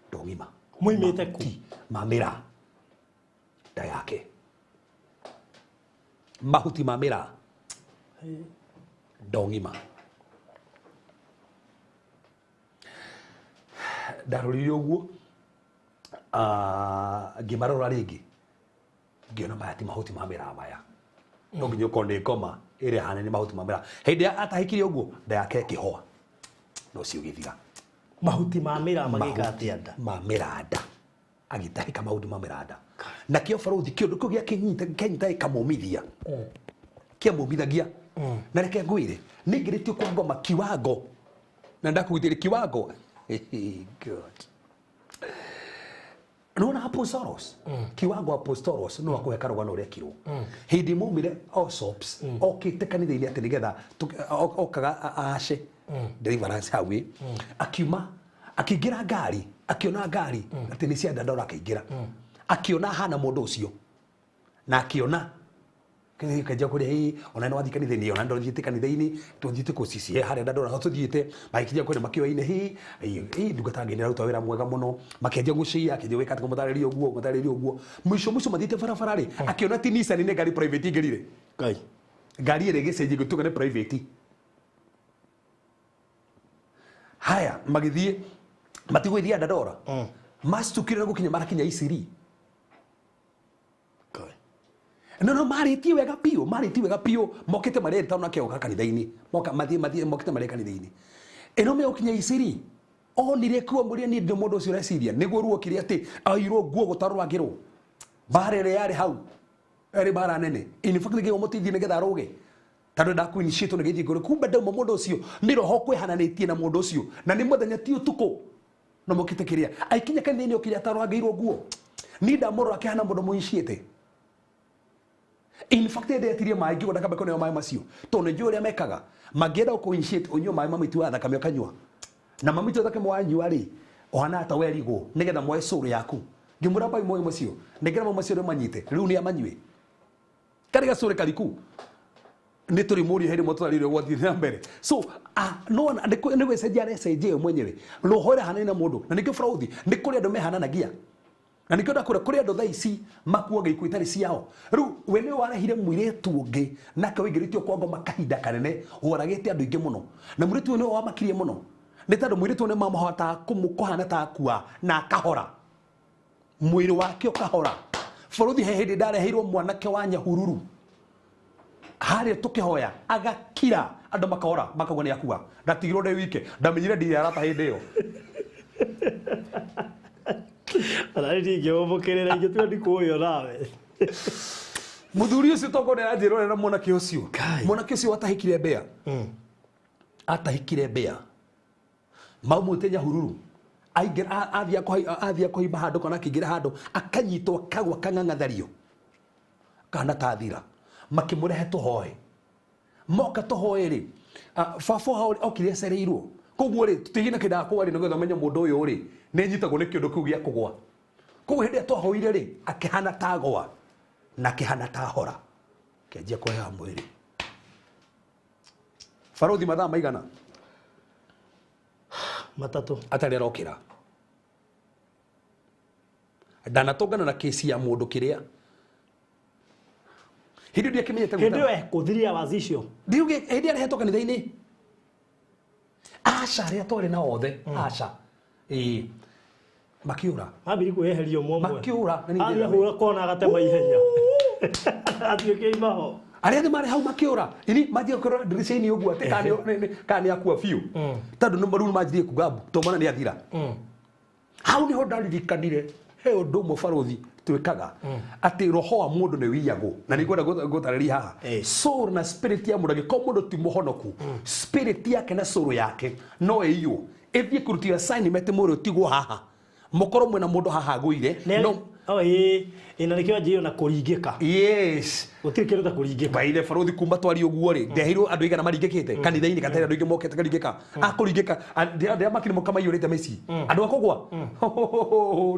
ndong'ima Muimĩte kũ? Ma mĩraa nda yake mahuti ma mĩraa ndong'ima ndarorire ũguo ngĩmarora rĩngĩ ngĩona maya ti mahuti ma mĩraa maya no nginya ũkorwo nĩ ngoma ĩrĩa hana nĩ mahuti ma mĩraa hĩndĩ ĩrĩa atahĩkire ũguo nda yake ĩkĩhoa no ũcio ũgĩthira Mahuti ma mĩraa magĩka atĩa nda? Ma mĩraa nda agĩtahĩka mahuti ma mĩraa nda na kĩo barũthi kĩũndũ kĩu gĩakĩnyita kĩanyita gĩkamũmithia kĩamũmithagia na reke ngwĩre nĩingĩrĩtio kwa ngoma kiwango na ndakũgitĩra kiwango God nona apostolos kiwango apostolos no akũhe karũgano ũrĩa ekirwo hĩndĩ maumire Allsops okĩte kanitha-inĩ atĩ nĩgetha okaga ace deliverance hau ĩ akiuma akĩingĩra ngari akĩona ngari atĩ nĩ cia Dandora akĩingĩra akĩona hana mũndũ ũcio na akĩona kĩnjia kũrĩa ĩ ona nĩ wathiĩ kanitha-inĩ ona ndothiĩte kanitha-inĩ tũthiĩte kũ CCA harĩa Dandora tũthiĩte magĩkinya kũrĩa makĩoyaine hĩ ĩ ndungata ngĩ nĩraruta wĩra mwega mũno makĩanjia gũcia akĩanjia gwĩka atĩ kũmũtarĩria ũguo kũmũtarĩria ũguo mũico mũico mathiĩte barabara rĩ akĩona ti Nissan nĩ ngari private ingĩrire Ngai ngari ĩrĩa ĩgĩcenjia ĩgĩtuĩka nĩ private haya magĩthiĩ matigũgĩthiĩ Dandora macukire na gũkinya marakinya Isiri no no marĩtie wega biũ marĩtie wega biũ mokĩte marĩ erĩ tondũ nake oka kanitha-inĩ moka mathiĩ mathiĩ mokĩte marĩ kanitha-inĩ ĩno megũkinya Isiri onire kuo mũrĩa niĩ ndĩ mũndũ ũcio ũreciria nĩguo ruokire atĩ airwo nguo gũtarũrangĩrwo mbara ĩrĩa yarĩ hau ĩrĩ mbara nene in fact nĩkĩo mũteithie nĩgetha arũge tondũ ndakuiniciĩtwo nĩgĩthiĩ ngũrĩ kumbe ndauma mũndũ ũcio nĩ roho kwĩhananĩtie na mũndũ ũcio na nĩ mũthenya ti ũtukũ no mokĩte kĩrĩa aikinya kanitha-inĩ okire atarũrangĩirwo nguo niĩ ndamũrora akĩhana mũndũ mũiniciĩte in fact ndetirie maĩ ngiuga ndakambe kũneo maĩ macio tondũ nĩ njũĩ ũrĩa mekaga mangĩenda gũkũ initiate ũnyue maĩ ma mĩtu ya thakame ũkanyua na ma mĩtu ya thakame wanyua rĩ ũhana ta werigwo nĩgetha moe soul yaku ngĩmwĩra mbai moe macio nengera maĩ macio rĩu manyite rĩu nĩ amanyue Karĩ gacũrĩ kariku nĩ tũrĩ mũriũ hĩndĩ ĩmwe tũrarĩire gwathiĩ na mbere. So no nĩ gwĩcenjia arecenjia we mwenyewe, roho ĩrahanana na mũndũ, na nĩkĩo barũthi nĩ kũrĩ andũ mehananagia, na nĩkĩo ndakwĩra kũrĩ andũ thaa ici makuaga ikuũ itarĩ ciao. Rĩu we nĩwe warehire mũirĩtu ũngĩ nake waingĩrĩtio kwa ngoma kahinda kanene, woragĩte andũ aingĩ mũno, na mũirĩtu ũyũ nĩwe wamakirie mũno, nĩ tondũ mũirĩtu ũyũ nĩ mamũhotaga kũhana ta akua na akahora, mwĩrĩ wake ũkahora. Bũrũthi he hĩndĩ ndareheirwo mwanake wa Nyahururu harĩa tũkĩhoya, agakira andũ makahora, makauga nĩ akua. Ndatigirwo ndĩ wike, ndamenyire ndirĩ arata hĩndĩ ĩyo. Ona nĩ ndingĩũmũkĩrĩra, ingĩtua ndikũũywo nawe. Mũthuri ũcio tokorwo nĩ aranjĩra ũrĩa na mwanake ũcio. Kai. Mwanake ũcio atahĩkire mbĩa. Atahĩkire mbĩa. Maumũte Nyahururu. Aingĩra, athiĩ akũhimba handũ kana akĩingĩra handũ, akanyitwo akagwa akang'ang'athario. Kana ta thira. Makĩmũrehe tũhoe. Moka tũhoe rĩ, baba hau okire acereirwo. Koguo rĩ, tũtigĩ na kĩndũ kũgwa rĩ, nĩgetha ũmenye mũndũ ũyũ rĩ, nĩ nyitagwo nĩ kĩũndũ kĩu gĩa kũgwa. Koguo hĩndĩ ĩrĩa twahoire rĩ, akĩhana ta gwa na akĩhana ta hora. Kĩanjia kũheha mwĩrĩ. Barũthi mathaa maigana? 3. Atarĩ arokĩra. Ndanatũngana na kesi ya mũndũ kĩrĩa. Hĩndĩ ĩyo ndiakĩmenyete Hĩndĩ gwĩtana. ĩyo ekũthiria wazicio. Ndiuge hĩndĩ ĩrĩa arehetwo kanitha-inĩ. Aca arĩa twarĩ nao othe, aca. Ĩĩ. Makĩũra. Mambiri kwĩyeheria ũmwe ũmwe. Makĩũra, na ningĩ Athiĩ ahũra kona agatema ihenya. Atuĩke imaho. Arĩa othe marĩ hau makĩũra. Ini manjia kũrora ndirica-inĩ ũguo atĩ kana nĩ akua biũ. Tondũ nĩ rĩu manjirie kuga mbu, tondũ mwana nĩ athira. Hau nĩho ndaririkanire he ũndũ ũmwe barũthi twĩkaga, atĩ roho wa mũndũ nĩ wiyagwo, na nĩ ngwenda gũtarĩria haha. Soul na spirit ya mũndũ, angĩkorwo mũndũ ti mũhonoku, spirit yake na soul yake no ĩiywo, ĩthiĩ kũrutithia assignment mwĩrĩ ũtigwo haha, mũkorwo mwĩna mũndũ haha agũire, Nĩ no Oh, ĩĩ. Ĩĩ, na nĩkĩo anjĩrĩirio na kũringĩka. Yes. Gũtirĩ kĩndũ ta kũringĩka. Baire barũthi kuma twari ũguo rĩ, ndeheirwo andũ aigana maringĩkĩte kanitha-inĩ gatarĩ andũ aingĩ mokĩte karingĩka. Akũringĩka, ndĩra makiri moka maiyũrĩte mĩciĩ. Andũ a kũgwa?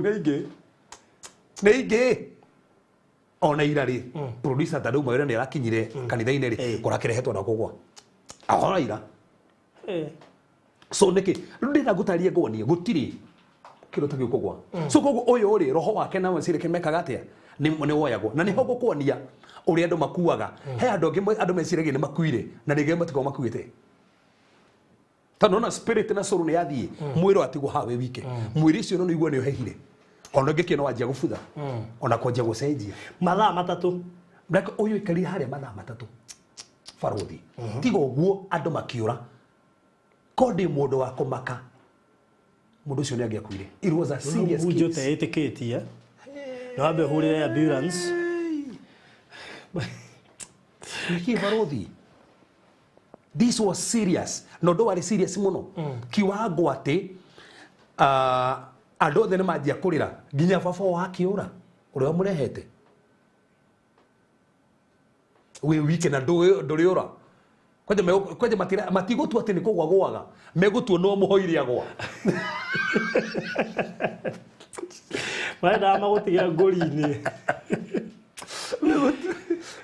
Nĩ aingĩ. Nĩ aingĩ. Ona ira rĩ, producer ta rĩu mawĩra nĩ arakinyire kanitha-inĩ rĩ, kũrakĩrehetwo na kũgwa. Ona ira. So nĩkĩ? Rĩu ndĩrenda ngũtarĩrie ngũonie, gũtirĩ kĩndũ ta kĩu kũgwa. So koguo ũyũ rĩ, roho wake na meciria mekaga atĩa? Nĩ woyagwo. Na nĩho ngũkuonia ũrĩa andũ makuaga. He andũ angĩ andũ meciragia nĩ makuire, na rĩngĩ matikoragwo makuĩte. Tondũ nona spirit na soul nĩ yathiĩ, mwĩrĩ watigwo haha wĩ wike. Mwĩrĩ ũcio no nĩguo nĩ ũhehire. Ona ũngĩkĩona no wanjia gũbutha. Ona kwanjia gũcenjia. Mathaa 3. Ndaka ũyũ aikarire harĩa mathaa 3. Barũthi. Tiga ũguo andũ makĩũra. Ko ndĩ mũndũ wa kũmaka. Mũndũ ũcio nĩ angĩakuire. It was a serious Mũhunjia case. ũteĩtĩkĩtie. Na wambe ũhũrĩre ambulance. Nĩkĩ barũthi? This was serious. Na ũndũ warĩ serious mũno. Kiwango atĩ, andũ othe nĩ manjia kũrĩra. Nginya baba wao akĩũra. Ũrĩa wamũrehete. Wĩ wike na ndũrĩũra. Kwanja kwanja matigũtua atĩ nĩ kũgwa gwaga. Megũtua no mũhoire agwa. Marendaga magũtige ngũri-inĩ.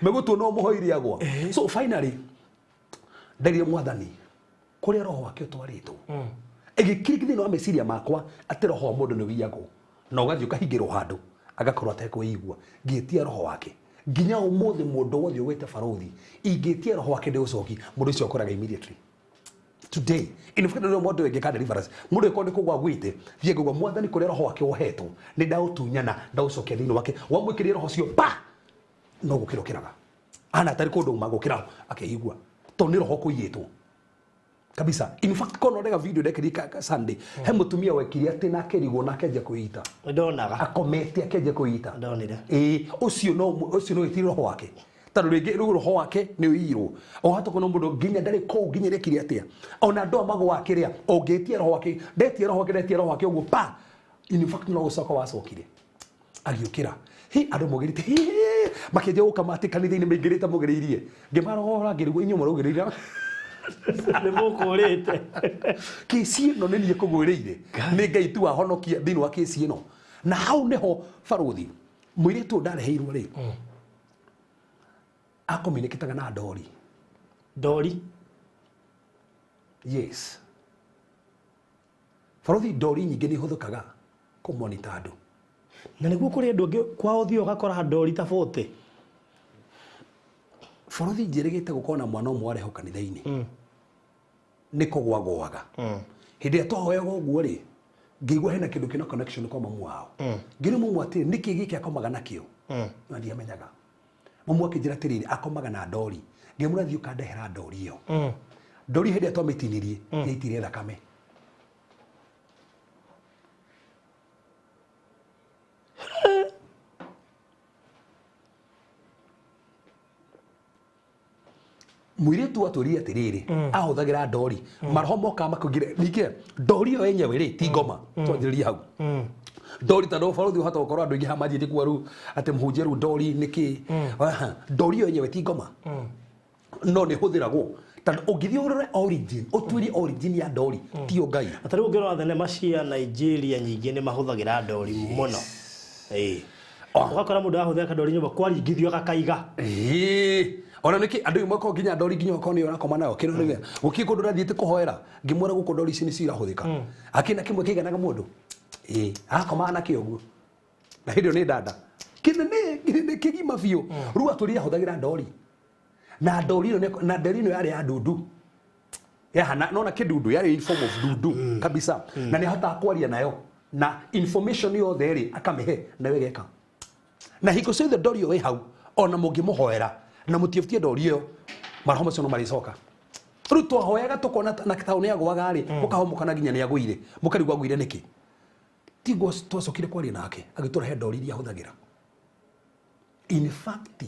Megũtua no mũhoire agwa. So finally, nderire mwathani, kũrĩa roho wake ũtwarĩtwo. Ĩgĩkiriki thĩinĩ wa meciria makwa atĩ roho wa mũndũ nĩ wiyagwo. Na ũgathiĩ ũkahingĩrwo handũ, agakorwo atekwĩigua. Ngĩtia roho wake. Nginya ũmũthĩ mũndũ wothe ũgwĩte barũthi, ingĩtia roho wake ndĩũcoki, mũndũ ũcio akoraga immediately. Today, in fact, no mũndũ ũngĩka deliverance, mũndũ ũngĩkorwo nĩ kũgwa agwĩte, thiĩ ngũgwa mwathani kũrĩa roho wake wohetwo, nĩ ndaũtunyana, ndaũcokia thĩinĩ wake, wamwĩkĩrire roho ũcio, pa! No gũkĩra ũkĩraga. Ana atarĩ kũndũ uma gũkĩra, akeigua. Tondũ nĩ roho kũiyĩtwo. Kabisa. In fact, kono ndega video ndekĩrire ka Sunday, he mũtumia wekire atĩ na akĩrigwo na akĩanjia kwĩita. Ndonaga. Akomete akĩanjia kwĩita. Ndonire. Ĩĩ, ũcio no wĩtire roho wake. Tondũ rĩngĩ rĩu roho wake nĩ ũiyirwo. O hata kuna mũndũ nginya ndarĩ kũu nginya rekire atĩa. Ona andũ aya magũaga kĩrĩa, ũngĩtia roho wake, ndetie roho wake, ndetie roho wake ũguo pa. In fact, no gũcoka wacokire. Agĩũkĩra. Hi, andũ maugĩrĩte, hi, hi, makĩanjia gũka matĩ kanitha-inĩ maingĩrĩte maugĩrĩirie. Ngĩmarora ngĩrigwo inyuĩ mũraugĩrĩire. Nĩ mũkũrĩte. Kĩci ĩno nĩ niĩ kũgwĩrĩire. Nĩ Ngai tu wahonokia thĩinĩ wa kĩci ĩno. Na hau nĩho barũthi, mũirĩtu ũyũ ndareheirwo rĩ. Akomunicataga na ndori. Ndori? Yes. Barothi ndori nyingĩ nĩ ihũthĩkaga kũmonita andũ. Na nĩguo kũrĩ andũ angĩ kwao ũthiĩ ũgakora ndori ta 40. Barothi njĩrĩgĩte gũkorwo na mwana ũmwe warehwo kanitha-inĩ. Nĩ kũgwagwaga. Hĩndĩ ĩrĩa twahoyaga ũguo rĩ, ngĩigua hena kĩndũ kĩna connection kwa mamu wao. Ngĩrĩ mamu atĩrĩ, nĩkĩ gĩkĩ akomaga nakĩo? Na ndiamenyaga. Mamu akĩnjĩra atĩrĩrĩ, akomaga na ndori. Ngĩmwĩra thiĩ ũkandehera ndori ĩyo. Ndori hĩndĩ ĩrĩa twamĩtinirie, yaitire thakame. Mũirĩtu atwĩrire atĩrĩrĩ, ahũthagĩra ndori. Maroho mokaga makũingĩre. Ningĩ ndori ĩyo yenyewe rĩ, ti ngoma. Twanjĩrĩrie hau. Ndori tondũ barothi ũhota gũkorwo andũ aingĩ haha manjĩtie kuga rĩu atĩ mũhunjia rĩu ndori nĩkĩ. Ndori ĩyo yenyewe ti ngoma. No nĩ ĩhũthĩragwo. Tondũ ũngĩthiĩ ũrore origin, ũtuĩrie origin ya ndori, tiyo Ngai. Ta rĩu ũngĩrora thenema cia Nigeria nyingĩ nĩ mahũthagĩra ndori mũno. Ũgakora mũndũ arahũthĩra kandori nyũmba kwaringithio agakaiga. Ona nĩkĩ andũ amwe makoragwo nginya ndori nginya okorwo nĩyo ũrakoma nayo, kĩrĩa nĩ gũkĩ kũndũ ũrathiĩte kũhoera, ngĩmwĩra gũkũ ndori ici nĩcio irahũthĩka. Akĩna kĩmwe kĩiganaga mũndũ. Arakomaga nakĩo ũguo. Na hĩndĩ ĩyo nĩ dada. Kĩnene, kĩnene kĩgima biũ. Rĩu atũrire ahũthagĩra ndori. Na ndori ĩno nĩ, na ndori ĩno yarĩ ya ndundu. Yahana, nona kĩndundu, yarĩ in form of ndundu kabisa. Na nĩ ahotaga kwaria nayo. Na information yothe rĩ, akamĩhe, nayo ĩgeka. Na hingo ciothe ndori ĩyo ĩ hau, ona mũngĩmũhoera, na mũtiĩtie ndori ĩyo, maroho macio no marĩcoka. Rĩu twahoyaga tũkona na taũ nĩ agũaga rĩ, mũkahomoka na nginya nĩ agũire. Mũkarigwo agũire nĩkĩ? Tiguo twacokire kwaria nake, agĩtũrehe ndori iria ahũthagĩra. In fact,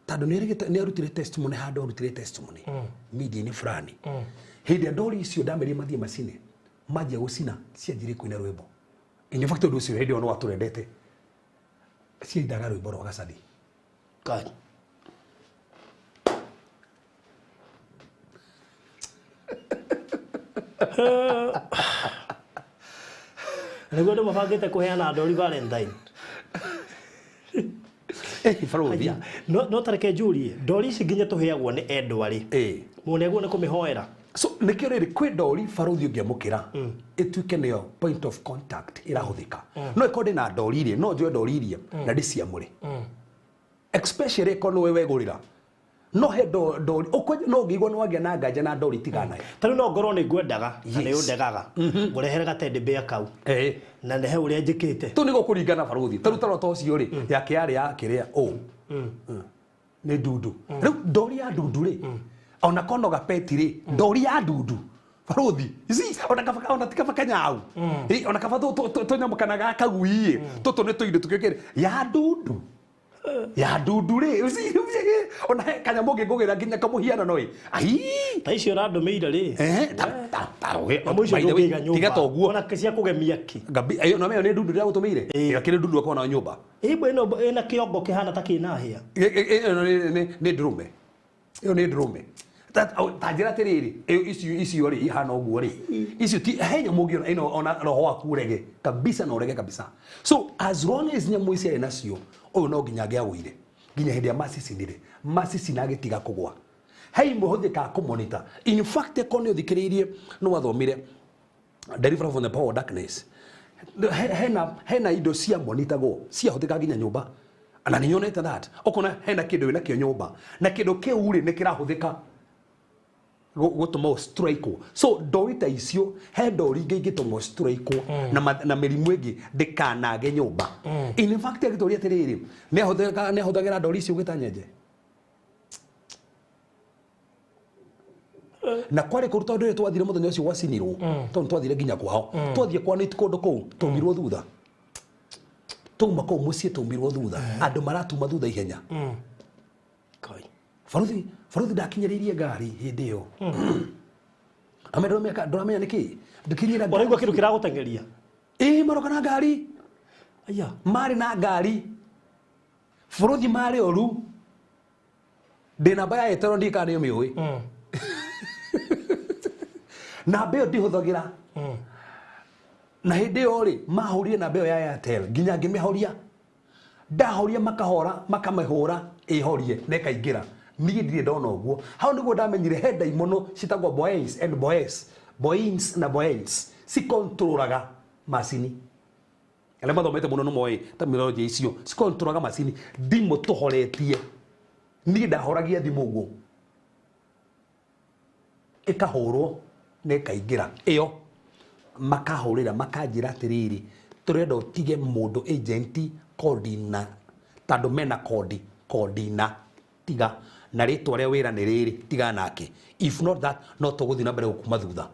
tondũ nĩ arutire testimony handũ arutire testimony media-inĩ fulani. Hĩndĩ ĩrĩa ndori icio ndamerire mathiĩ macine, manjia gũcina, cianjirie kũina rwĩmbo. In fact, ũndũ ũcio hĩndĩ ĩyo nĩ watũrendete. Ciainaga rwĩmbo rwa Gacathi. Ngai. Nĩguo andũ mabangĩte kũheana ndori Valentine. Barothi. No tareke njũrie, ndori ici nginya tũheagwo nĩ endwa rĩ. Mũnegwo nĩ kũmĩhoera. So nĩkĩo rĩrĩ kwĩ ndori barothi ũngĩamũkĩra, ĩtuĩke nĩyo point of contact ĩrahũthĩka. No ĩkorwo ndĩna ndori iria, no njoe ndori iria na ndĩciamũre. Especially ĩkorwo nĩwe wegũrĩra. No he ndori, no ũngĩigua nĩ wagĩa na nganja na ndori tigana. Ta rĩu no ngorwo nĩ ngwendaga, na nĩ ũndegaga. Ngũrehere gatende mbĩa kau. Na nĩ he ũrĩa njĩkĩte. Tũ nĩguo kũringana barothi. Ta rĩu ta rota ũcio rĩ, yake yarĩ ya kĩrĩa, ũ. Nĩ ndundu. Rĩu ndori ya ndundu rĩ, ona kono gapeti rĩ, ndori ya ndundu. Barothi, ici, ona kaba, ona ti kaba kanyau. Ona kaba tũnyamũ kana ga kagui ĩ, tũtũ nĩ tũindo tũkĩkĩrĩ. Ya ndundu. Ya ndundu rĩ, ici, ona he kanyamũ ngĩngũgĩra nginya kamũhianano ĩ. Ai! Ta icio ũrandũmĩire rĩ. Ta rũgĩ. Nyamũ icio By the way, ndũngĩiga nyũmba. tiga ta ũguo. Ona cia kũgemia kĩ. Gabi, ĩyo, na ĩyo nĩ ndundu ĩrĩa gũtũmĩire? Ĩyo kĩrĩ ndundu akorwo nayo nyũmba. Ĩmwe ĩno ĩna kĩongo kĩhana ta kĩna hĩa. Ĩyo nĩ ndũrũme. Ĩyo nĩ ndũrũme. Ta njĩra atĩrĩrĩ, ĩyo icio rĩ, ihana ũguo rĩ. Icio ti, he nyamũ ũngĩona ĩno ona roho waku ũrege kabisa na ũrege kabisa. So as long as nyamũ ici arĩ nacio, ũyũ no nginya angĩagũire. Nginya hĩndĩ ya macicinire, macicina agĩtiga kũgũa. He imwe hũthĩkaga kũmonitor. In fact, ĩkorwo nĩ ũthikĩrĩirie, nĩ wathomire Deliverance from the Power of Darkness. Hena indo cia monitagwo, ciahũthĩkaga nginya nyũmba. Na nĩ nyonete that. Ũkona hena kĩndũ wĩna kĩo nyũmba, na kĩndũ kĩu rĩ nĩ kĩrahũthĩka gũtũma ũ strike. So ndori ta icio, he ndori ingĩ ingĩtũma ũ strike na mĩrimũ ĩngĩ ndĩkanage nyũmba. In fact, agĩtũria atĩrĩrĩ, nĩ ahũthagĩra ndori icio gwĩta nyenje. Na kwarĩ kũru tondũ rĩrĩa twathire mũthenya ũcio gwacinirwo, tondũ twathire nginya kwao. Twathiĩ kwa nĩ kũndũ kũu, taumirwo thutha. Twauma kũu mũciĩ taumirwo thutha. Andũ maratuma thutha ihenya. Kai. Barothi ndakinyĩrĩirie ngari hĩndĩ ĩyo. Ame ndũramenya nĩkĩ? Ndũkinyĩra ngari. Ũraigua kĩndũ kĩragũteng'eria? Ĩĩ, maroka na ngari. Aya. Marĩ na ngari. Barothi marĩ oru. Ndĩ namba ya Airtel ndiũĩ kana nĩ ũmĩũĩ. Namba ĩyo ndihũthagĩra. Na hĩndĩ ĩyo rĩ, mahũrire namba ĩyo ya Airtel nginya ngĩmĩhoria. Ndahoria makahora makamehũra ĩhorie na ĩkaingĩra. Niĩ ndirĩ ndona ũguo. Hau nĩguo ndamenyire he ndaimono citagwo boys and boys, boins na boys, cikontrolaga macini. Arĩa mathomete mũno nĩ moĩ terminology icio, cikontrolaga macini. Thimũ tũhoretie, niĩ ndahoragia thimũ ũguo ĩkahũrwo na ĩkaingĩra. Ĩyo makahũrĩra makanjĩra atĩrĩrĩ, tũrenda ũtige mũndũ agent kodi na tondũ mena kodi kodi na tiga na rĩtwa rĩa wĩra nĩ rĩrĩ, tiga nake. If not that, no tũgũthiĩ na mbere gũkuma thutha.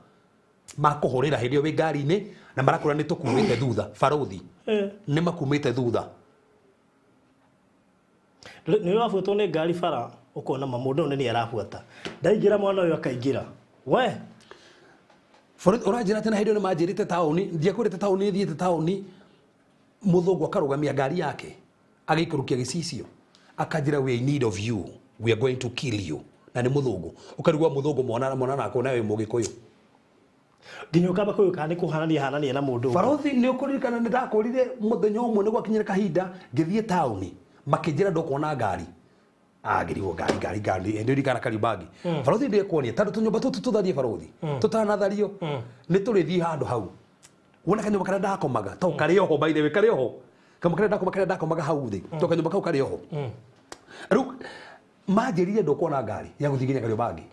Makũhũrĩra hĩndĩ ĩyo wĩ ngari-inĩ na marakwĩra nĩ tũkumĩte thutha. Barothi nĩ makumĩte thutha. Nĩ ũrabuatwo nĩ ngari bara ũkona ma mũndũ ũyũ nĩ arabuata. Ndaingĩra mwana ũyũ akaingĩra. We Barothi ũranjĩra atĩ na hĩndĩ ĩyo nĩ manjĩrĩte taũni, ndiakwĩrĩte taũni, thiĩte taũni, mũthũngũ akarũgamia ngari yake agĩikũrũkia gĩcicio akanjĩra we are in need of you, we are going to kill you. Na nĩ mũthũngũ. Ũkarigwo mũthũngũ mwana mwana nako nawe mũgĩkũyũ. Nginya ũkamba kũyũ kana nĩ kũhanania hanania na mũndũ ũngĩ. Barothi nĩ ũkũririkana nĩ ndakwĩrire mũthenya ũmwe nĩ gwakinyire kahinda ngĩthiĩ taũni makĩnjĩra ndũkuona ngari. Ngĩrigwo ngari ngari ngari nĩ ririkana Kariobangi. Barothi ndĩkuonia tondũ tũnyũmba tũtũ tũtharie barothi tũtanathario nĩ tũrĩthiĩ handũ hau. Wona kanyũmba karĩa ndakomaga to karĩ oho, by the way, karĩ oho. Kanyũmba karĩa ndakoma karĩa ndakomaga hau thĩ to kanyũmba kau karĩ oho. Rĩu manjĩrire ndũkuona ngari ya gũthiĩ nginya Kariobangi.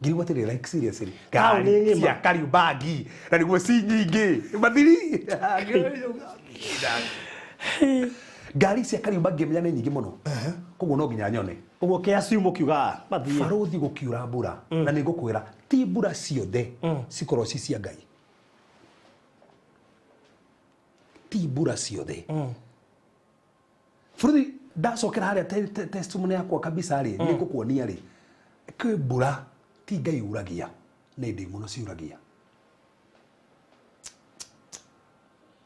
Ngĩrigwo atĩrĩrĩ, like seriously, Taũni ngari ng'ima. cia Kariobangi na nĩguo ci nyingĩ mathiri. Ngari cia Kariobangi ngĩmenya nĩ nyingĩ mũno, koguo no nginya nyone. Ũguo kĩaciumo kiuga mathiĩ. Barothi gũkiura mbura na nĩ ngũkwĩra ti mbura ciothe cikorwo ci cia Ngai, ti mbura ciothe. Barothi ndacokera harĩa testimony yakwa kabisa rĩ, nĩ ngũkuonia rĩ, kwĩ mbura ti Ngai uragia, nĩ ndĩmono ciuragia.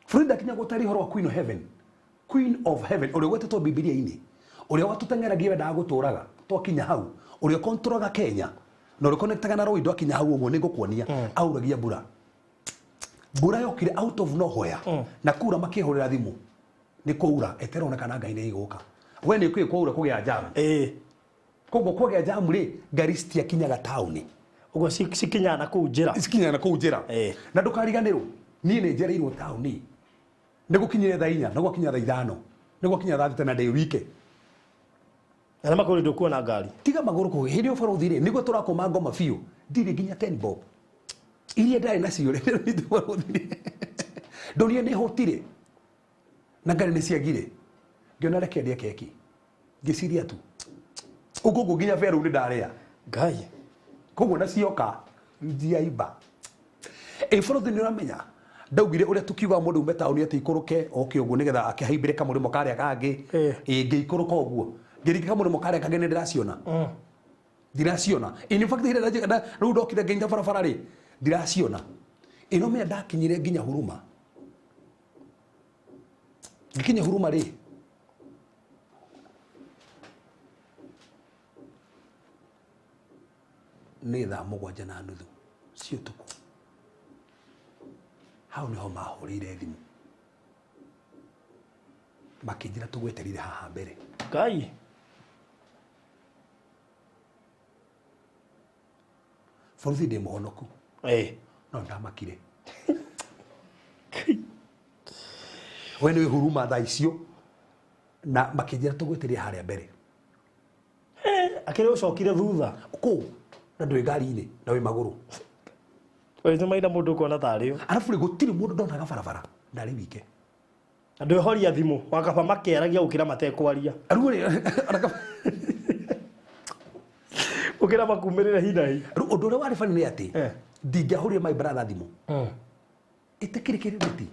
Barothi ndakinya gũtaria ũhoro wa Queen of Heaven, Queen of Heaven ũrĩa ũgwetetwo Bibilia-inĩ, ũrĩa watũteng'eragia wendaga gũtũraga twakinya hau, ũrĩa ũkontroraga Kenya na ũrĩa ũkonektaga na Rũĩ ndwakinya hau ũguo nĩ ngũkuonia auragia mbura. Mbura yokire out of nowhere na kura makĩhũrĩra thimũ nĩ kũura ĩteroneka kana Ngai nĩ ĩgũka. We nĩ kwĩ kwaura kũgĩa jamu. Koguo kwagĩa jamu rĩ, ngari citiakinyaga taũni. Ũguo cikinyaga na kũu njĩra. Cikinyaga na kũu njĩra. Na ndũkariganĩrwo niĩ nĩ njereirwo taũni nĩ gũkinyire thaa 4, nĩ gwakinya thaa 5, nĩ gwakinya thaa 6 na ndĩ wike. Na nĩ makũrĩ ndũkuona ngari. Tiga magũrũ kũu hĩndĩ ĩyo barothi rĩ, nĩguo tũrakoma ngoma biũ, ndirĩ nginya 10 bob iria ndarĩ nacio rĩ, barothi rĩ, ndonire nĩ hũtire na ngari nĩ ciagire, ngĩona reke ndĩe keki, ngĩciria tu ũguo ũguo nginya beru nĩ ndarĩa. Ngai. Koguo na cioka ndiaimba. Ĩ barothi nĩ ũramenya ndaugire ũrĩa tukiuga mũndũ ume taũni atĩ ikũrũke oke ũguo nĩgetha akĩhaimbĩre kamũrĩmo karĩa kangĩ. Ĩ ngĩikũrũka ũguo ngĩringa kamũrĩmo karĩa kangĩ nĩ ndĩraciona. Ndiraciona. In fact hĩndĩ ĩrĩa rĩu ndokire nginya barabara rĩ, ndiraciona. Ĩno menya ndakinyire nginya Huruma. Ngikinya Huruma rĩ, nĩ thaa 7:30 cia ũtukũ. Hau nĩho mahũrĩire thimũ makĩnjĩra tũgweterire haha mbere. Ngai. Barothi ndĩ mũhonoku. No ndamakire. We nĩ Huruma thaa icio na makĩnjĩra tũgweterire harĩa mbere. Akĩrĩ ũcokire thutha. Kũu na ndwĩ ngari-inĩ na wĩ magũrũ. Wĩ nĩ maina mũndũ ũkuona tarĩ ũ. Arabu rĩ, gũtirĩ mũndũ ndonaga barabara, ndarĩ wike. Na ndwĩhoria thimũ, wakaba makĩaragia gũkĩra matekwaria. Rĩu rĩ, Gũkĩra makumĩrĩre hi na hi. Rĩu ũndũ ũrĩa warĩ funny nĩ atĩ, ndingĩahũrire my brother thimũ. Ĩtĩkĩrĩ kĩrĩndĩti.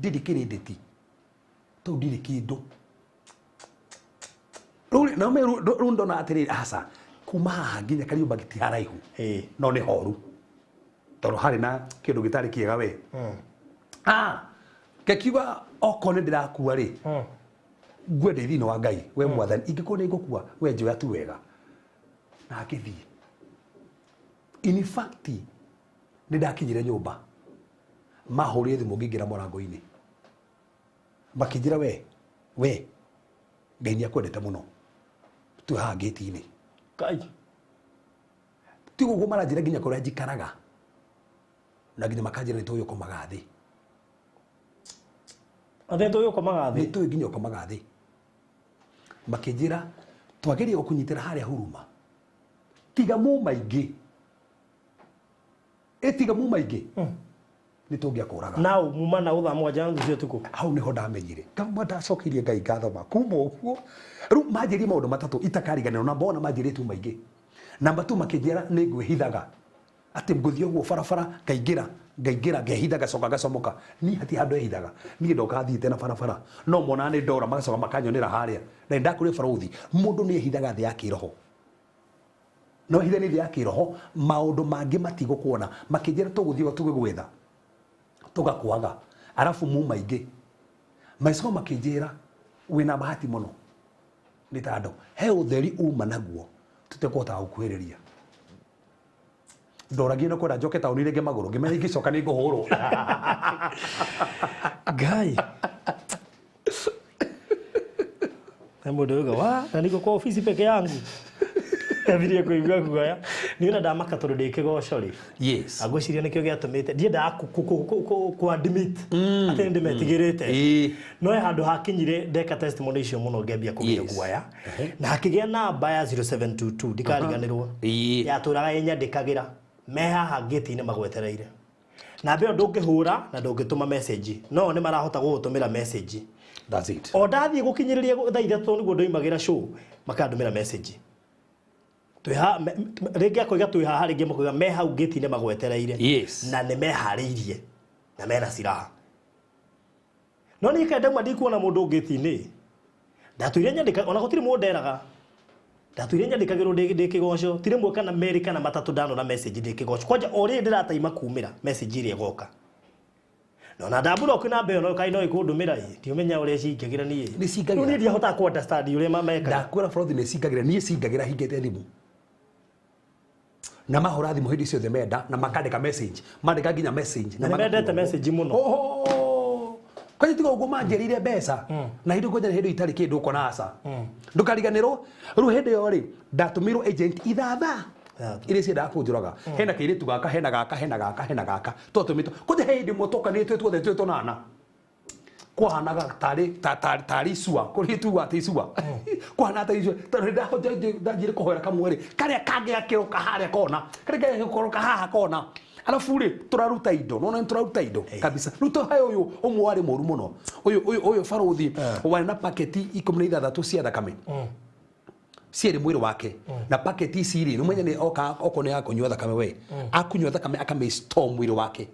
Ndirĩ kĩrĩndĩti. Tondũ ndirĩ kĩndũ. Rĩu rĩ, na rĩu ndona atĩrĩrĩ, aca, kuma haha nginya Kariobangi ti haraihu. No nĩ horu. Tondũ harĩ na kĩndũ gĩtarĩ kĩega we. Ngekiuga okorwo nĩ ndĩrakua rĩ, ngue ndĩ thĩinĩ wa Ngai, we mwathani, ingĩkorwo nĩ ngũkua, we njoya tu wega. Na ngĩthiĩ. In fact, nĩ ndakinyire nyũmba. Mahũrire thimũ ngĩingĩra mũrango-inĩ. Makĩnjĩra we Ngai nĩ akwendete mũno, twĩ haha ngĩti-inĩ. Kai. Ti ũguo maranjĩra nginya kũrĩa njikaraga, na nginya makanjĩra nĩ tũĩ ũkomaga thĩ. Atĩ nĩ tũĩ ũkomaga thĩ? Nĩ tũĩ nginya ũkomaga thĩ. Makĩnjĩra twageria gũkũnyitĩra harĩa huruma, tiga mu maingĩ, ĩtiga mu maingĩ, nĩ tũngĩakũraga. Nau muma na thaa mũgwanja na nuthu cia ũtukũ. Hau nĩho ndamenyire kama ndacokeirie Ngai ngatho ma kuma ũguo. Rĩu manjĩrie maũndũ matatũ itakariganĩrwo, na mbona manjĩrie tu maingĩ. Namba tu makĩnjĩra nĩ ngwĩhithaga, atĩ ngũthiĩ ũguo barabara ngaingĩra ngaingĩra ngehitha ngacoka ngacomoka. Niĩ hatirĩ handũ ehithaga, niĩ ndoka thiĩte na barabara, no monaga nĩ ndora magacoka makanyonera harĩa. Na nĩndakũrire barũthi, mũndũ nĩ ehithaga thĩ ya kĩroho. No hithe nĩ thĩ ya kĩroho, maũndũ mangĩ matigũkuona. Makĩnjĩra tũgũthiĩ ũguo tũgĩgwetha, tũgakwaga, arabu mu maingĩ. Maico makĩnjĩra wĩna bahati mũno, nĩ tondũ he ũtheri uma naguo tũtekũhota gũkuhĩrĩria. Ndoragia na kwenda njoke taũni rĩngĩ magũrũ, ngĩmenya ingĩcoka nĩ ngũhũrwo. Ngai. Na mũndũ uga wa na niko kwa ofisi peke yangu. Ambirie kũigua guoya. Niĩ ona ndamaka tondũ ndĩ kĩgoco rĩ. Yes. Ngwĩciria nĩkĩo gĩatũmĩte ndiendaga ku admit atĩ nĩ ndĩmetigĩrĩte. No he handũ hakinyire ndeka testimony icio mũno ngĩambia kũgĩa guoya. Na hakĩgĩa namba ya 0722 ndikariganĩrwo. Yatũraga ĩnyandĩkagĩra me haha ngĩti-inĩ magwetereire. Namba ĩyo ndũngĩhũra na ndũngĩtũma message. No nĩ marahota gũgũtũmĩra message. That's it. O ndathiĩ gũkinyĩrĩria thaa ithatũ nĩguo ndoimagĩra show makandũmĩra message. Twĩha rĩngĩ akoiga twĩ haha, rĩngĩ makoiga me hau ngĩti-inĩ magwetereire. Yes. Na nĩ meharĩirie na mena silaha. No niĩ kaĩ ndauma ndikuona mũndũ ngĩti-inĩ. Ndatũire nyandĩka, ona gũtirĩ mũndũ nderaga. Ndatũire nyandĩkagĩrwo ndĩ kĩgoco. Ti rĩmwe kana merĩ kana matatũ ndanona message ndĩ kĩgoco. Kwanja o rĩrĩ ndĩrataima kumĩra message ĩrĩa ĩgoka. No na ndambura kwĩ namba ĩyo no kaĩ no ĩkũndũmĩra ĩ. Ndiũmenya ũrĩa cingagĩra niĩ. Nĩ cingagĩra. Rĩu niĩ ndiahotaga kũ understand ũrĩa mekaga. Ndakwĩra bũrũri nĩ cingagĩra, niĩ cingagĩra hingĩte thimũ. Na mahũra thimũ hĩndĩ ciothe menda, na makandĩka message. Mandĩka nginya message. Na nĩmendete message mũno. Oho! Kwani tiga ũguo manjĩrĩire mbeca. Na hĩndĩ kwanja hĩndĩ itarĩ kĩndũ ũkona aca. Ndũkariganĩrwo. Rĩu hĩndĩ ĩyo rĩ, ndatũmĩirwo agent ithatha. Ithathatũ. Iria ciendaga kũnjũraga. Hena kairĩtu gaka, hena gaka, hena gaka, hena gaka. Twatũmĩtwo. Kwanja he hĩndĩ ĩmwe twokanire twĩ tuothe twĩ tũnana. Kwahanaga tarĩ icua, kũrĩ tuga atĩ icua. Kwahanaga tarĩ icua. Tondũ ndanjire kũhoera kamwe rĩ, karĩa kangĩ gakĩroka harĩa kona, karĩa kangĩ gakĩroka haha kona. Alafu rĩ, tũraruta indo, nĩwona nĩ tũraruta indo kabisa. Rĩu tũhe ũyũ ũmwe warĩ mũru mũno. Ũyũ barũthi warĩ na paketi ikũmi na ithathatũ cia thakame. Cierĩ mwĩrĩ wake. Na paketi ici rĩ, nĩũmenye nĩ oka, okorwo nĩ akũnyua thakame we. Akũnyua thakame akamĩ-store mwĩrĩ wake.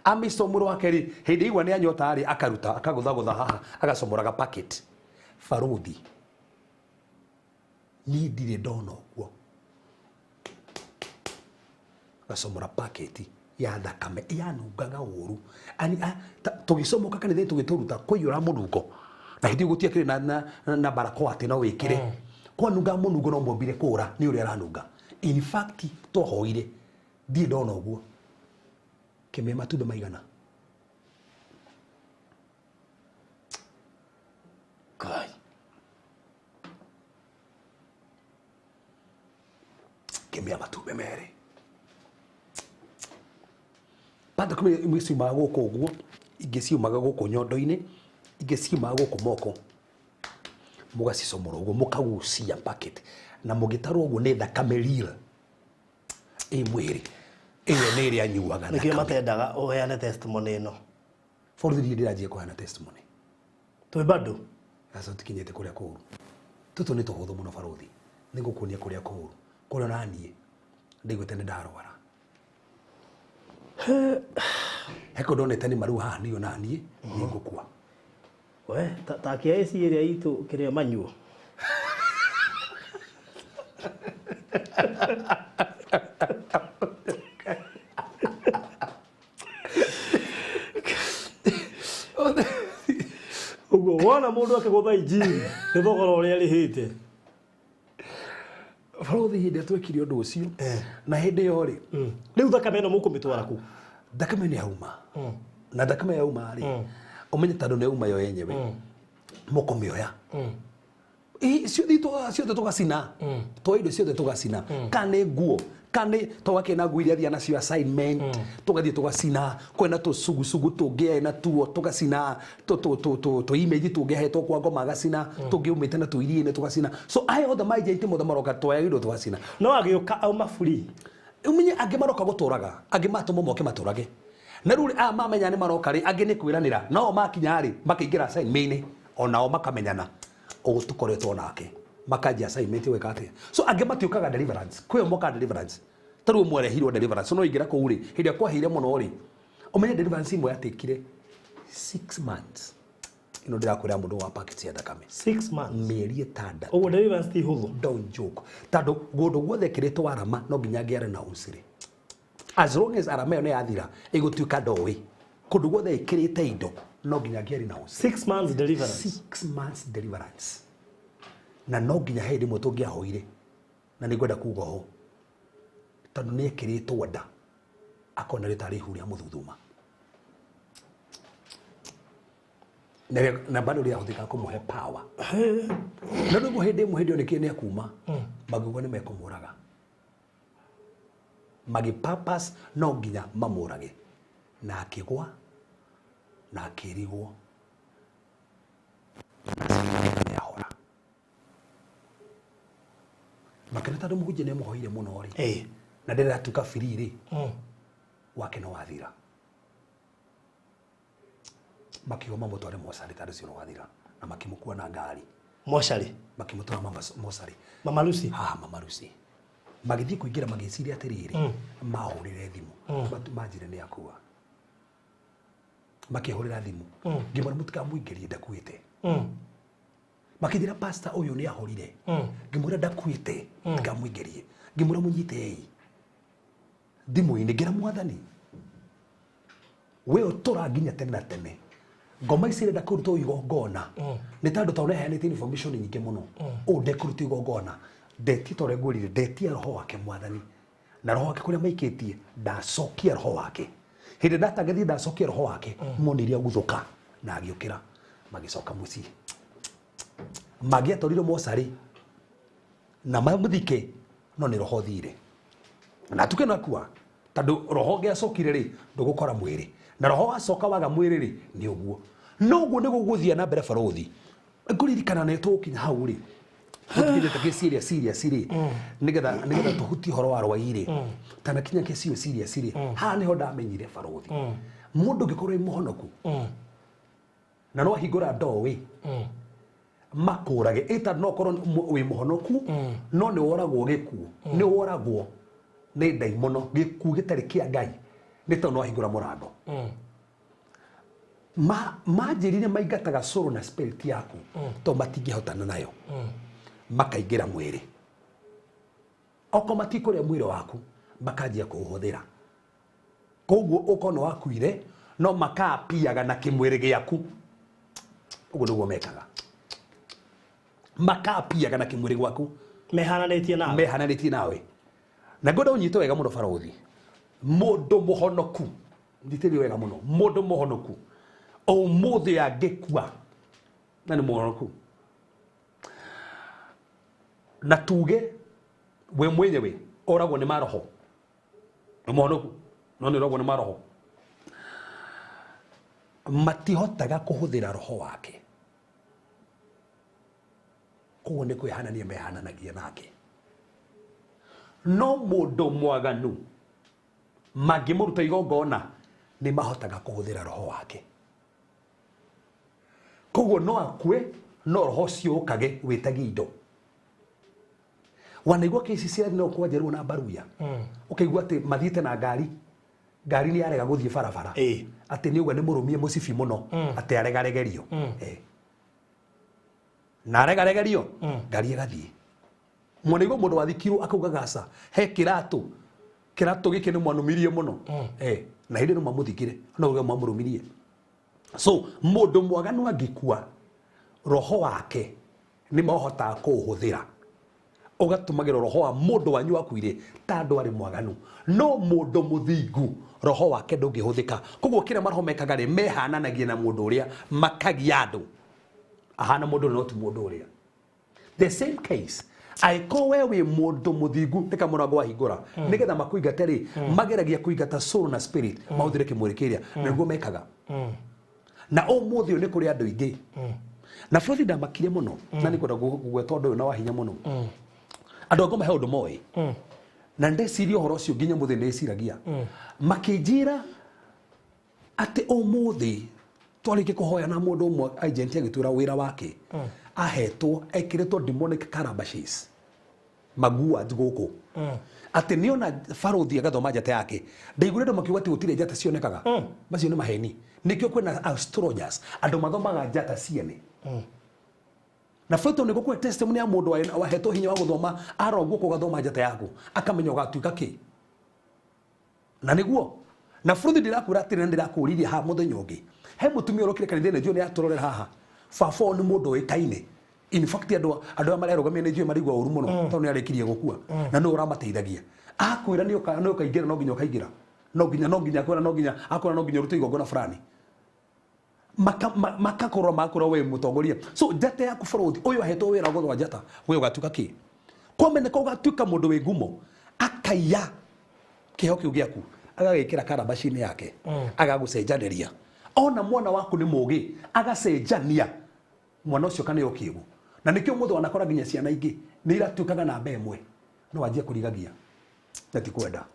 Amĩ-store mwĩrĩ wake rĩ, hĩndĩ ĩigua nĩ anyota rĩ, akaruta, akagũthagũtha haha, agacomoraga packet. Barũthi. Niĩ ndirĩ ndona ũguo. Agacomora packet ya thakame yanungaga ũru. Tũgĩcomoka kanitha tũgĩtũruta kũiyũra mũnungo. Na hĩndĩ ĩyo gũtiakĩrĩ na barakoa atĩ no wĩkĩre. Kwanunga mũnungo no mwambire kũra nĩ ũrĩa aranunga. In fact twahoire ndirĩ ndona ũguo. Kĩmĩa matumbĩ maigana. Ngai. Kĩmĩa matumbĩ merĩ. Bado kama imwe ciumaga gũkũ ũguo, ingĩ ciumaga gũkũ nyondo-inĩ, ingĩ ciumaga gũkũ moko. Mũgacicomora ũguo, mũkagucia bucket. Na mũgĩtarwo ũguo nĩ thakame real. Ĩ mwĩrĩ. Ĩyo nĩ ĩrĩa anyuaga Nĩkĩo thakame. matendaga ũheane testimony ĩno. Borithi niĩ ndĩranjia kũheana testimony. Twĩ bado? Aca tũkinyĩte kũrĩa kũũru. Tũtũ nĩ tũhũthũ mũno barũthi. Nĩngũkuonia kũrĩa kũũru. Kũrĩa ona niĩ ndaiguĩte nĩ ndarwara. He kũndũ ndonete nĩ maru haha niĩ ona niĩ nĩngũkua. We, ta kĩa AC ĩrĩa itũ kĩrĩa manyuo. Ũguo wona mũndũ akĩgũtha injiri nĩ thogora ũrĩa arĩhĩte. Barũthi hĩndĩ ĩrĩa twekire ũndũ ũcio, na hĩndĩ ĩyo rĩ, Rĩu thakame ĩno mũkũmĩtwara kũ? Thakame nĩ yauma. Na thakame yauma rĩ, Ũmenye tondũ nĩ uma yo yenyewe mũkũmĩoya ciothe tũgacina, twa indo ciothe tũgacina, kana nĩ nguo, kana nĩ twagakĩna nguo iria athiaga nacio assignment, tũgathiĩ tũgacina. Kwĩna tũcugucugu tũngĩ na tuo tũgacina, tũ image tũngĩahetwo kwa ngoma agacina, tũngĩ umĩte na tũirie-inĩ tũgacina. So aya othe maijaithi mothe maroka twoya indo tũgacina. No agĩũka auma free. Umenye angĩ maroka gũtũraga, angĩ matũmwo moke matũrage, na rĩu aya mamenya nĩ maroka rĩ, angĩ nĩ kwĩranĩra nao makinya rĩ, makaingĩra assignment-inĩ onao makamenyana ũũ tũkoretwo nake, makanjia assignment gwĩka atĩa. So angĩ matiũkaga deliverance, kwĩyo mokaga deliverance. Ta rĩu ũmwe arehirwo deliverance, no ingĩra kũu rĩ, hĩndĩ ĩrĩa kwahĩire mũno rĩ, ũmenye deliverance imwe yatekire 6 months. Ĩno ndĩrakwĩra mũndũ wa packet cia thakame. 6 months? Mĩeri 6. Ũguo deliverance ti hũthũ. Don't joke, tondũ kũndũ guothe kĩrĩtwo arama no nginya ngĩare na ũcirĩ. As long as arama ĩyo nĩ yathira, ĩgũtuĩka ndoĩ kũndũ guothe ĩkĩrĩte indo no nginya ngĩare na ũcirĩ. 6 months deliverance? 6 months deliverance, na no nginya hĩndĩ ĩmwe tũngĩahoire, na nĩ ngwenda kuga ũũ tondũ nĩ ekĩrĩtwo nda akona rĩ tarĩ ihu rĩa mũthuthuma na bado rĩahũthĩka kũmũhe power. Na rĩu hĩndĩ ĩmwe, hĩndĩ ĩyo nĩkĩ nĩ akuma makiuga nĩ mekũmũraga, magĩpapas no nginya mamũrage, na akĩgwa na akĩrigwo nĩ ahora makĩona tondũ mũhunjia nĩ amũhoire mũno rĩ, na ndĩratuĩka free rĩ, wake no wathira. Makiuga mamũtware mocarĩ tondũ ũcio no wathira, na makĩmũkua na ngari. Mocarĩ? Makĩmũtwara mocarĩ. Mama Lucy? Haha Mama Lucy. Magĩthiĩ kũingĩra magĩciria atĩrĩrĩ, mahũrĩre thimũ manjĩre nĩ akua. Makĩhũrĩra thimũ, ngĩmwĩra mũtikamũingĩrie, ndakuĩte. Makĩnjĩra pastor ũyũ nĩ ahorire. Ngĩmwĩra ndakuĩte, ndikamũingĩrie. Ngĩmwĩra mũnyitei thimũ-inĩ. Ngĩra Mwathani, we ũtũra nginya tene na tene, ngoma ici irenda kũrutwo igongona nĩ tondũ tondũ nĩheanĩte information nyingĩ mũno, ũũ ndekũrutwo igongona. Ndetie ta ũrĩa ngwĩrire, ndetia roho wake Mwathani, na roho wake kũrĩa maikĩtie ndacokia roho wake. Hĩndĩ ndatangathire ndacokia roho wake, monire aguthũka na agĩũkĩra, magĩcoka mũciĩ. Mangĩatwarirwo mocarĩ na mamũthike, no nĩ roho thire na tuke nakua, tondũ roho ũngĩacokire rĩ, ndũgũkora mwĩrĩ, na roho wacoka waga mwĩrĩ rĩ, nĩ ũguo no ũguo nĩ gũgũthiĩ na mbere. Barothi, ngũririkana nĩ tũgũkinya hau rĩ, tũkinyĩte kĩ serious serious rĩ, nĩgetha tũhutie ũhoro wa rwai rĩ, tanakinya kĩ serious serious rĩ. Haha nĩho ndamenyire, barothi, mũndũ ũngĩkorwo wĩ mũhonoku na no ahingũra ndoo makũrage ĩta, no korwo wĩ mũhonoku no nĩ woragwo gĩkuũ, nĩ woragwo nĩ ndaimono, gĩkuũ gĩtarĩ kĩa Ngai, nĩ tondũ no ahingũra mũrango. Manjĩrire maingataga cũrũ na spirit yaku tondũ matingĩhotana nayo, makaingĩra mwĩrĩ, okorwo matikũrĩa mwĩrĩ waku makanjia kũũhũthĩra. Koguo ũkorwo nĩ wakuire no makapiaga na kĩmwĩrĩ gĩaku. Ũguo nĩguo mekaga, makapiaga na kĩmwĩrĩ gwaku. Mehananĩtie nawe. Mehananĩtie nawe. Na ngwenda ũnyite wega mũno, barothi, mũndũ mũhonoku, nyitĩrĩrie wega mũno, mũndũ mũhonoku ũmũthĩ angĩkua na nĩ mũhonoku, na tuge we mwenyewe oragwo nĩ maroho, nĩ mũhonoku no nĩ oragwo nĩ maroho, matihotaga kũhũthĩra roho wake. Koguo nĩ kwĩhanania mehananagia nake. No mũndũ mwaganu mangĩmũruta igongona nĩ mahotaga kũhũthĩra roho wake. Koguo no akue no roho ũcio ũkage wĩtagie indo. Wanaigua kesi cia no kwanjerwo na Baruya, ũkaigua atĩ mathiĩte na ngari, ngari nĩ yarega gũthiĩ barabara, atĩ nĩ ũguo nĩ mũrũmie mũcibi mũno, atĩ aregaregerio. Na aregaregerio ngari ĩgathiĩ. Mwanaigua mũndũ wathikirwo akauga gaca he kĩratũ, kĩratũ gĩkĩ nĩ mwanumirie mũno. Na hĩndĩ no mamũthikire no uge mwamũrũmirie. So mũndũ mwaganu angĩkua, roho wake nĩ mahotaga kũũhũthĩra. Ũgatũmagĩra roho wa mũndũ wanyu wakuire ta andũ arĩ mwaganu, no mũndũ mũthingu roho wake ndũngĩhũthĩka. Koguo kĩrĩa maroho mekaga rĩ, mehananagia na mũndũ ũrĩa, makagia andũ ahana mũndũ ũrĩa no ti mũndũ ũrĩa. The same case, angĩkorwo we wĩ mũndũ mũthingu nĩ kamũrango wahingũra nĩgetha makũingate rĩ, mageragia kũingata soul na spirit, mahũthĩre kĩmwĩrĩ kĩrĩa na nĩguo mekaga. Na ũmũthĩ ũyũ nĩ kũrĩ andũ aingĩ na bũrũri ndamakire mũno, na nĩ kwenda gũgweta ũndũ ũyũ na wa hinya mũno. Andũ a ngoma he ũndũ moĩ, na ndeciria ũhoro ũcio nginya mũthĩ ndĩciragia. Makĩnjĩra atĩ ũmũthĩ twarĩkia kũhoya na mũndũ ũmwe agent agĩtwĩra wĩra wake ahetwo ekĩrĩtwo demonic calabashes magua gũkũ, atĩ nĩona barũthi agathoma njata yake. Ndaiguire andũ makiuga atĩ gũtirĩ njata cionekaga. Macio nĩ maheni. Nĩkĩo kwĩna astrologers, andũ mathomaga njata ciene. Na bũrũri nĩ gũkũhe testimony ya mũndũ wahetwo hinya wa gũthoma, arogwo ũgathoma njata yaku akamenya ũgatuĩka kĩ. Na nĩguo na bũrũri ndĩrakwĩra atĩrĩ, na ndĩrakũririe haha mũthenya ũngĩ, he mũtumia ũrokire kanitha-inĩ, njũĩ nĩ atũrorera haha. Baba ũyũ nĩ mũndũ ũĩkaine. In fact, andũ aya marerũgamia nĩ njũĩ marigua ũru mũno, tondũ nĩ arĩkirie gũkua na nĩ ũramateithagia. Akwĩra nĩ ũkaingĩra, no nginya ũkaingĩra, no nginya akwĩra, no nginya akwĩra, no nginya ũrute igongona fulani. Makakorwo makorwo we mũtongoria. So njata yaku, bũrũri ũyũ ahetwo wĩra wa gũthoma njata, we ũgatuĩka kĩ, kwameneka ũgatuĩka mũndũ wĩ ngumo, akaiya kĩheo kĩu gĩaku, agagĩkĩra karabaci-inĩ yake, agagũcenjanĩria. Ona mwana waku nĩ mũgĩ, agacenjania mwana ũcio kana kĩgu. Na nĩkĩo mũthũ wanakora nginya ciana ingĩ nĩ iratuĩkaga namba ĩmwe, no wanjie kũrigagia na ti kwenda.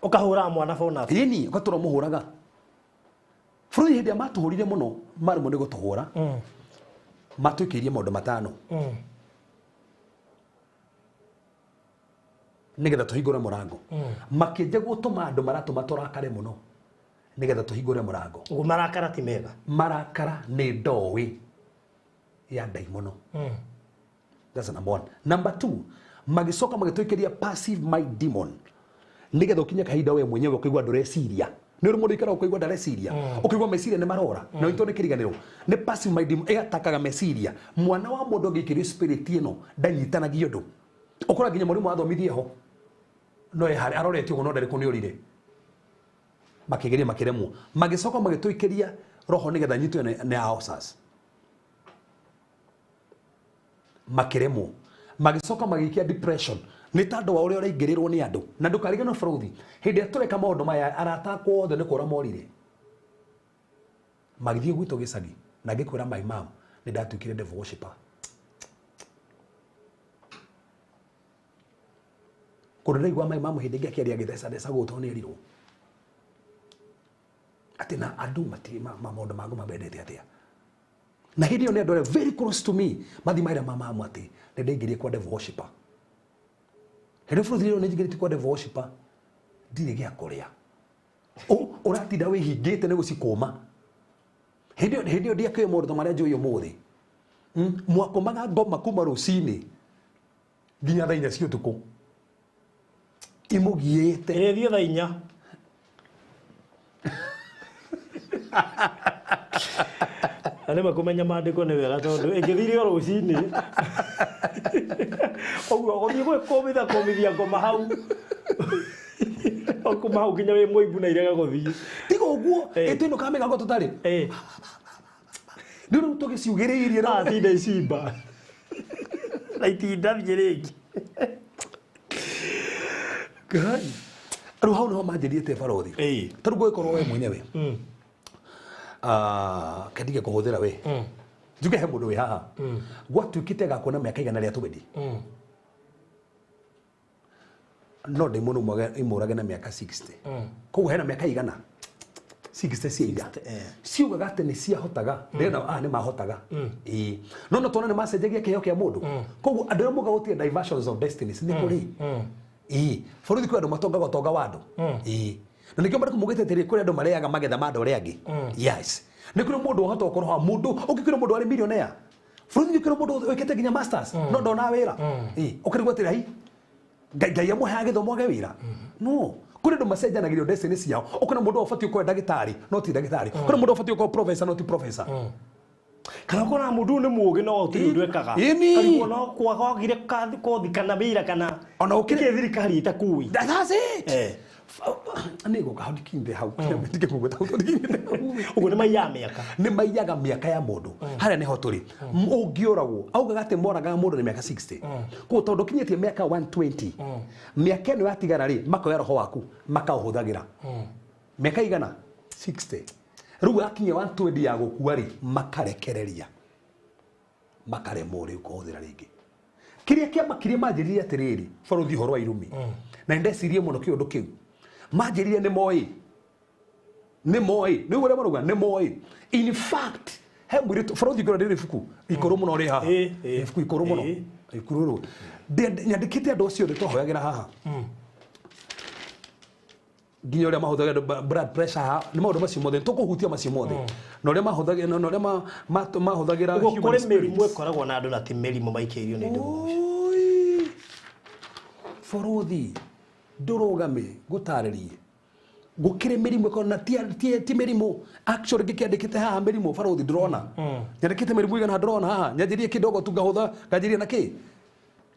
Ũkahũra mwana bonus. Ĩni, ũgatũra mũhũraga bũrũri. Hĩndĩ ĩrĩa matũhũrire mũno, maremwo nĩ gũtũhũra, matwĩkĩirie maũndũ matano nĩgetha tũhingũre mũrango. Makĩnja gũtũma andũ maratũma tũrakare mũno nĩgetha tũhingũre mũrango. Ũguo marakara ti mega? Marakara nĩ ndoĩ ya ndaimono. That's number one. Number two, magĩcoka magĩtũikĩria passive mind demon nĩgetha ũkinye kahinda we mwenyewe ũkaigua ndũreciria. Nĩ ũrĩ mũndũ ikara ũkaigua ndareciria, ũkaigua meciria nĩ marora na ũnyitwo nĩ kĩriganĩro. Nĩ passive mind demon ĩgatakaga meciria. Mwana wa mũndũ angĩikĩrio spirit ĩno ndanyitanagia ũndũ. Ũkora nginya mũrimũ wathomithie ho no ĩharĩ arorete ũguo, no ndarĩ kũ nĩ ũrire. Makĩgeria, makĩremwo, magĩcoka magĩtũikĩria roho nĩgetha nyitwo nĩ ulcers. Makĩremwo, magĩcoka magĩikia depression nĩ tondũ wa ũrĩa ũraingĩrĩrwo nĩ andũ. Na ndũkariganĩrwo, bũrũri, hĩndĩ ĩrĩa tũreka maũndũ maya, arata akwa othe nĩ kũra morire, magĩthiĩ gwitũ gĩcagi. Na ngĩkwĩra, my mom, nĩ ndatuĩkire devil worshipper. Kũndũ ndaigua my mom hĩndĩ ĩngĩ akĩaria agĩthecatheca gũũ tondũ nĩ erirwo atĩ na andũ matirĩ maũndũ mangũ mabendete atĩa. Na hĩndĩ ĩyo nĩ andũ arĩa very close to me mathi maĩra mamamu atĩ nĩ ndaingĩrire kwa devil worshipper. Hĩndĩ ĩyo bũrũri ĩyo nĩ njingĩrĩte kwa devil worshipper, ndirĩ gĩa kũrĩa. Ũratinda wĩhingĩte nĩ gũcikũma. Hĩndĩ ĩyo ndiakĩũĩ maũndũ ta marĩa njũĩ ũmũthĩ. Mwakomaga ngoma kuma rũcinĩ nginya thaa 4 cia ũtukũ imũgiĩte. Ĩrĩthiĩ thaa 4 na nĩma kũmenya maandĩko nĩ wega, tondũ ĩngĩthire o rũcinĩ ũguo gũthiĩ gwĩkũmithia kũmithia ngoma hau, kuma hau nginya wĩ mũimbu na irega gũthiĩ. Tiga ũguo. Ĩtũinũkaga mĩgango tũtarĩ nĩ rĩu tũgĩciugĩrĩirie. Atinda icimba na itindathiĩ rĩngĩ. Ngai. Rĩu hau nĩho manjĩrĩte, barothi. Ta rĩu ngũgĩkorwo we mwenyewe, ah, kendige kũhũthĩra we, njuge he mũndũ wĩ haha gwatuĩkĩte gakuona mĩaka 120, no ndaimono imũrage na mĩaka 60. Koguo hena mĩaka 160 cia ira. Ciugaga atĩ nĩ ciahotaga ndĩrenda, nĩ mahotaga. Ĩĩ, no tuona nĩ macenjagia kĩheo kĩa mũndũ. Koguo andũ arĩa muga gũtirĩ diversions of destinies, nĩ kũrĩ. Ĩĩ, bũrũri, kwĩ andũ matongaga ũtonga wa andũ. Ĩĩ, na nĩkĩo marĩkũ mugĩte atĩrĩ, kũrĩ andũ marĩaga magetha ma andũ arĩa angĩ. Yes, nĩ kũrĩ mũndũ wahota gũkorwo haha, mũndũ ũngĩ, kwĩna mũndũ warĩ millionaire bũrũri, nĩ kũrĩ mũndũ wĩkĩte nginya masters no ndona wĩra. Ĩĩ, ũkĩrigwo atĩrĩ, ai, Ngai amũheaga gĩthomo age wĩra. No kũrĩ andũ macenjanagĩrio destiny ciao. Ũkona mũndũ ũbatiĩ gũkorwo ndagĩtarĩ no ti ndagĩtarĩ, kũrĩ mũndũ ũbatiĩ gũkorwo professor no ti professor. Kana ũkona mũndũ ũyũ nĩ mũũgĩ no gũtirĩ ũndũ ekaga. Ĩni. Karigwo no kwaga wagire kothi kana wĩra kana Ona ũkĩrĩ- nĩkĩ thirikari ĩtakũĩ. That's it. Eh. Nĩ gũka hau ndikinyĩte hau. Ndingĩkũgweta hau tondũ ndikinyĩte hau. Ũguo nĩ maiyaga mĩaka. Nĩ maiyaga mĩaka ya mũndũ. Harĩa nĩho tũrĩ. Ũngĩũragwo, augaga atĩ moragaga mũndũ na mĩaka 60. Koguo tondũ ũkinyĩtie mĩaka 120, mĩaka ĩno yatigara rĩ, makoya roho waku makaũhũthagĩra. Mĩaka igana? 60. Rĩu yakinya 120 ya gũkua rĩ, makarekereria. Makaremwo rĩu kũhũthĩra rĩngĩ. Kĩrĩa kĩamakirie manjĩrire atĩrĩrĩ, barũthi ũhoro wa irumi. Na nĩndecirie mũno kĩũndũ kĩu. Manjĩrire nĩ moĩ. Nĩ moĩ. Nĩ ũrĩa marauga nĩ moĩ. In fact, he mũirĩtu barũthi ngorwo ndĩrĩ ibuku ikũrũ mũno rĩ haha. Ibuku ikũrũ mũno. Ikũrũ rũ. Nyandĩkĩte andũ acio othe twahoyagĩra haha. Nginya ũrĩa mahũthagĩra blood pressure haha, nĩ maũndũ macio mothe, tũkũhutia macio mothe. Na ũrĩa mahũthagĩra, na ũrĩa mahũthagĩra Ũguo human kũrĩ spirits. mĩrimũ ĩkoragwo na andũ na ti mĩrimũ maikĩirio nĩ ndũgũ. Oi. Bũrũthi ndũrũgame ngũtarĩrie. Gũkĩrĩ mĩrimũ ĩkoragwo na ti mĩrimũ. Actually ngĩkĩandĩkĩte haha mĩrimũ barũthi ndĩrona. Nyandĩkĩte mĩrimũ igana ndĩrona haha. Nyanjĩrie kĩdogo tu ngahũtha, nganjĩria na kĩ?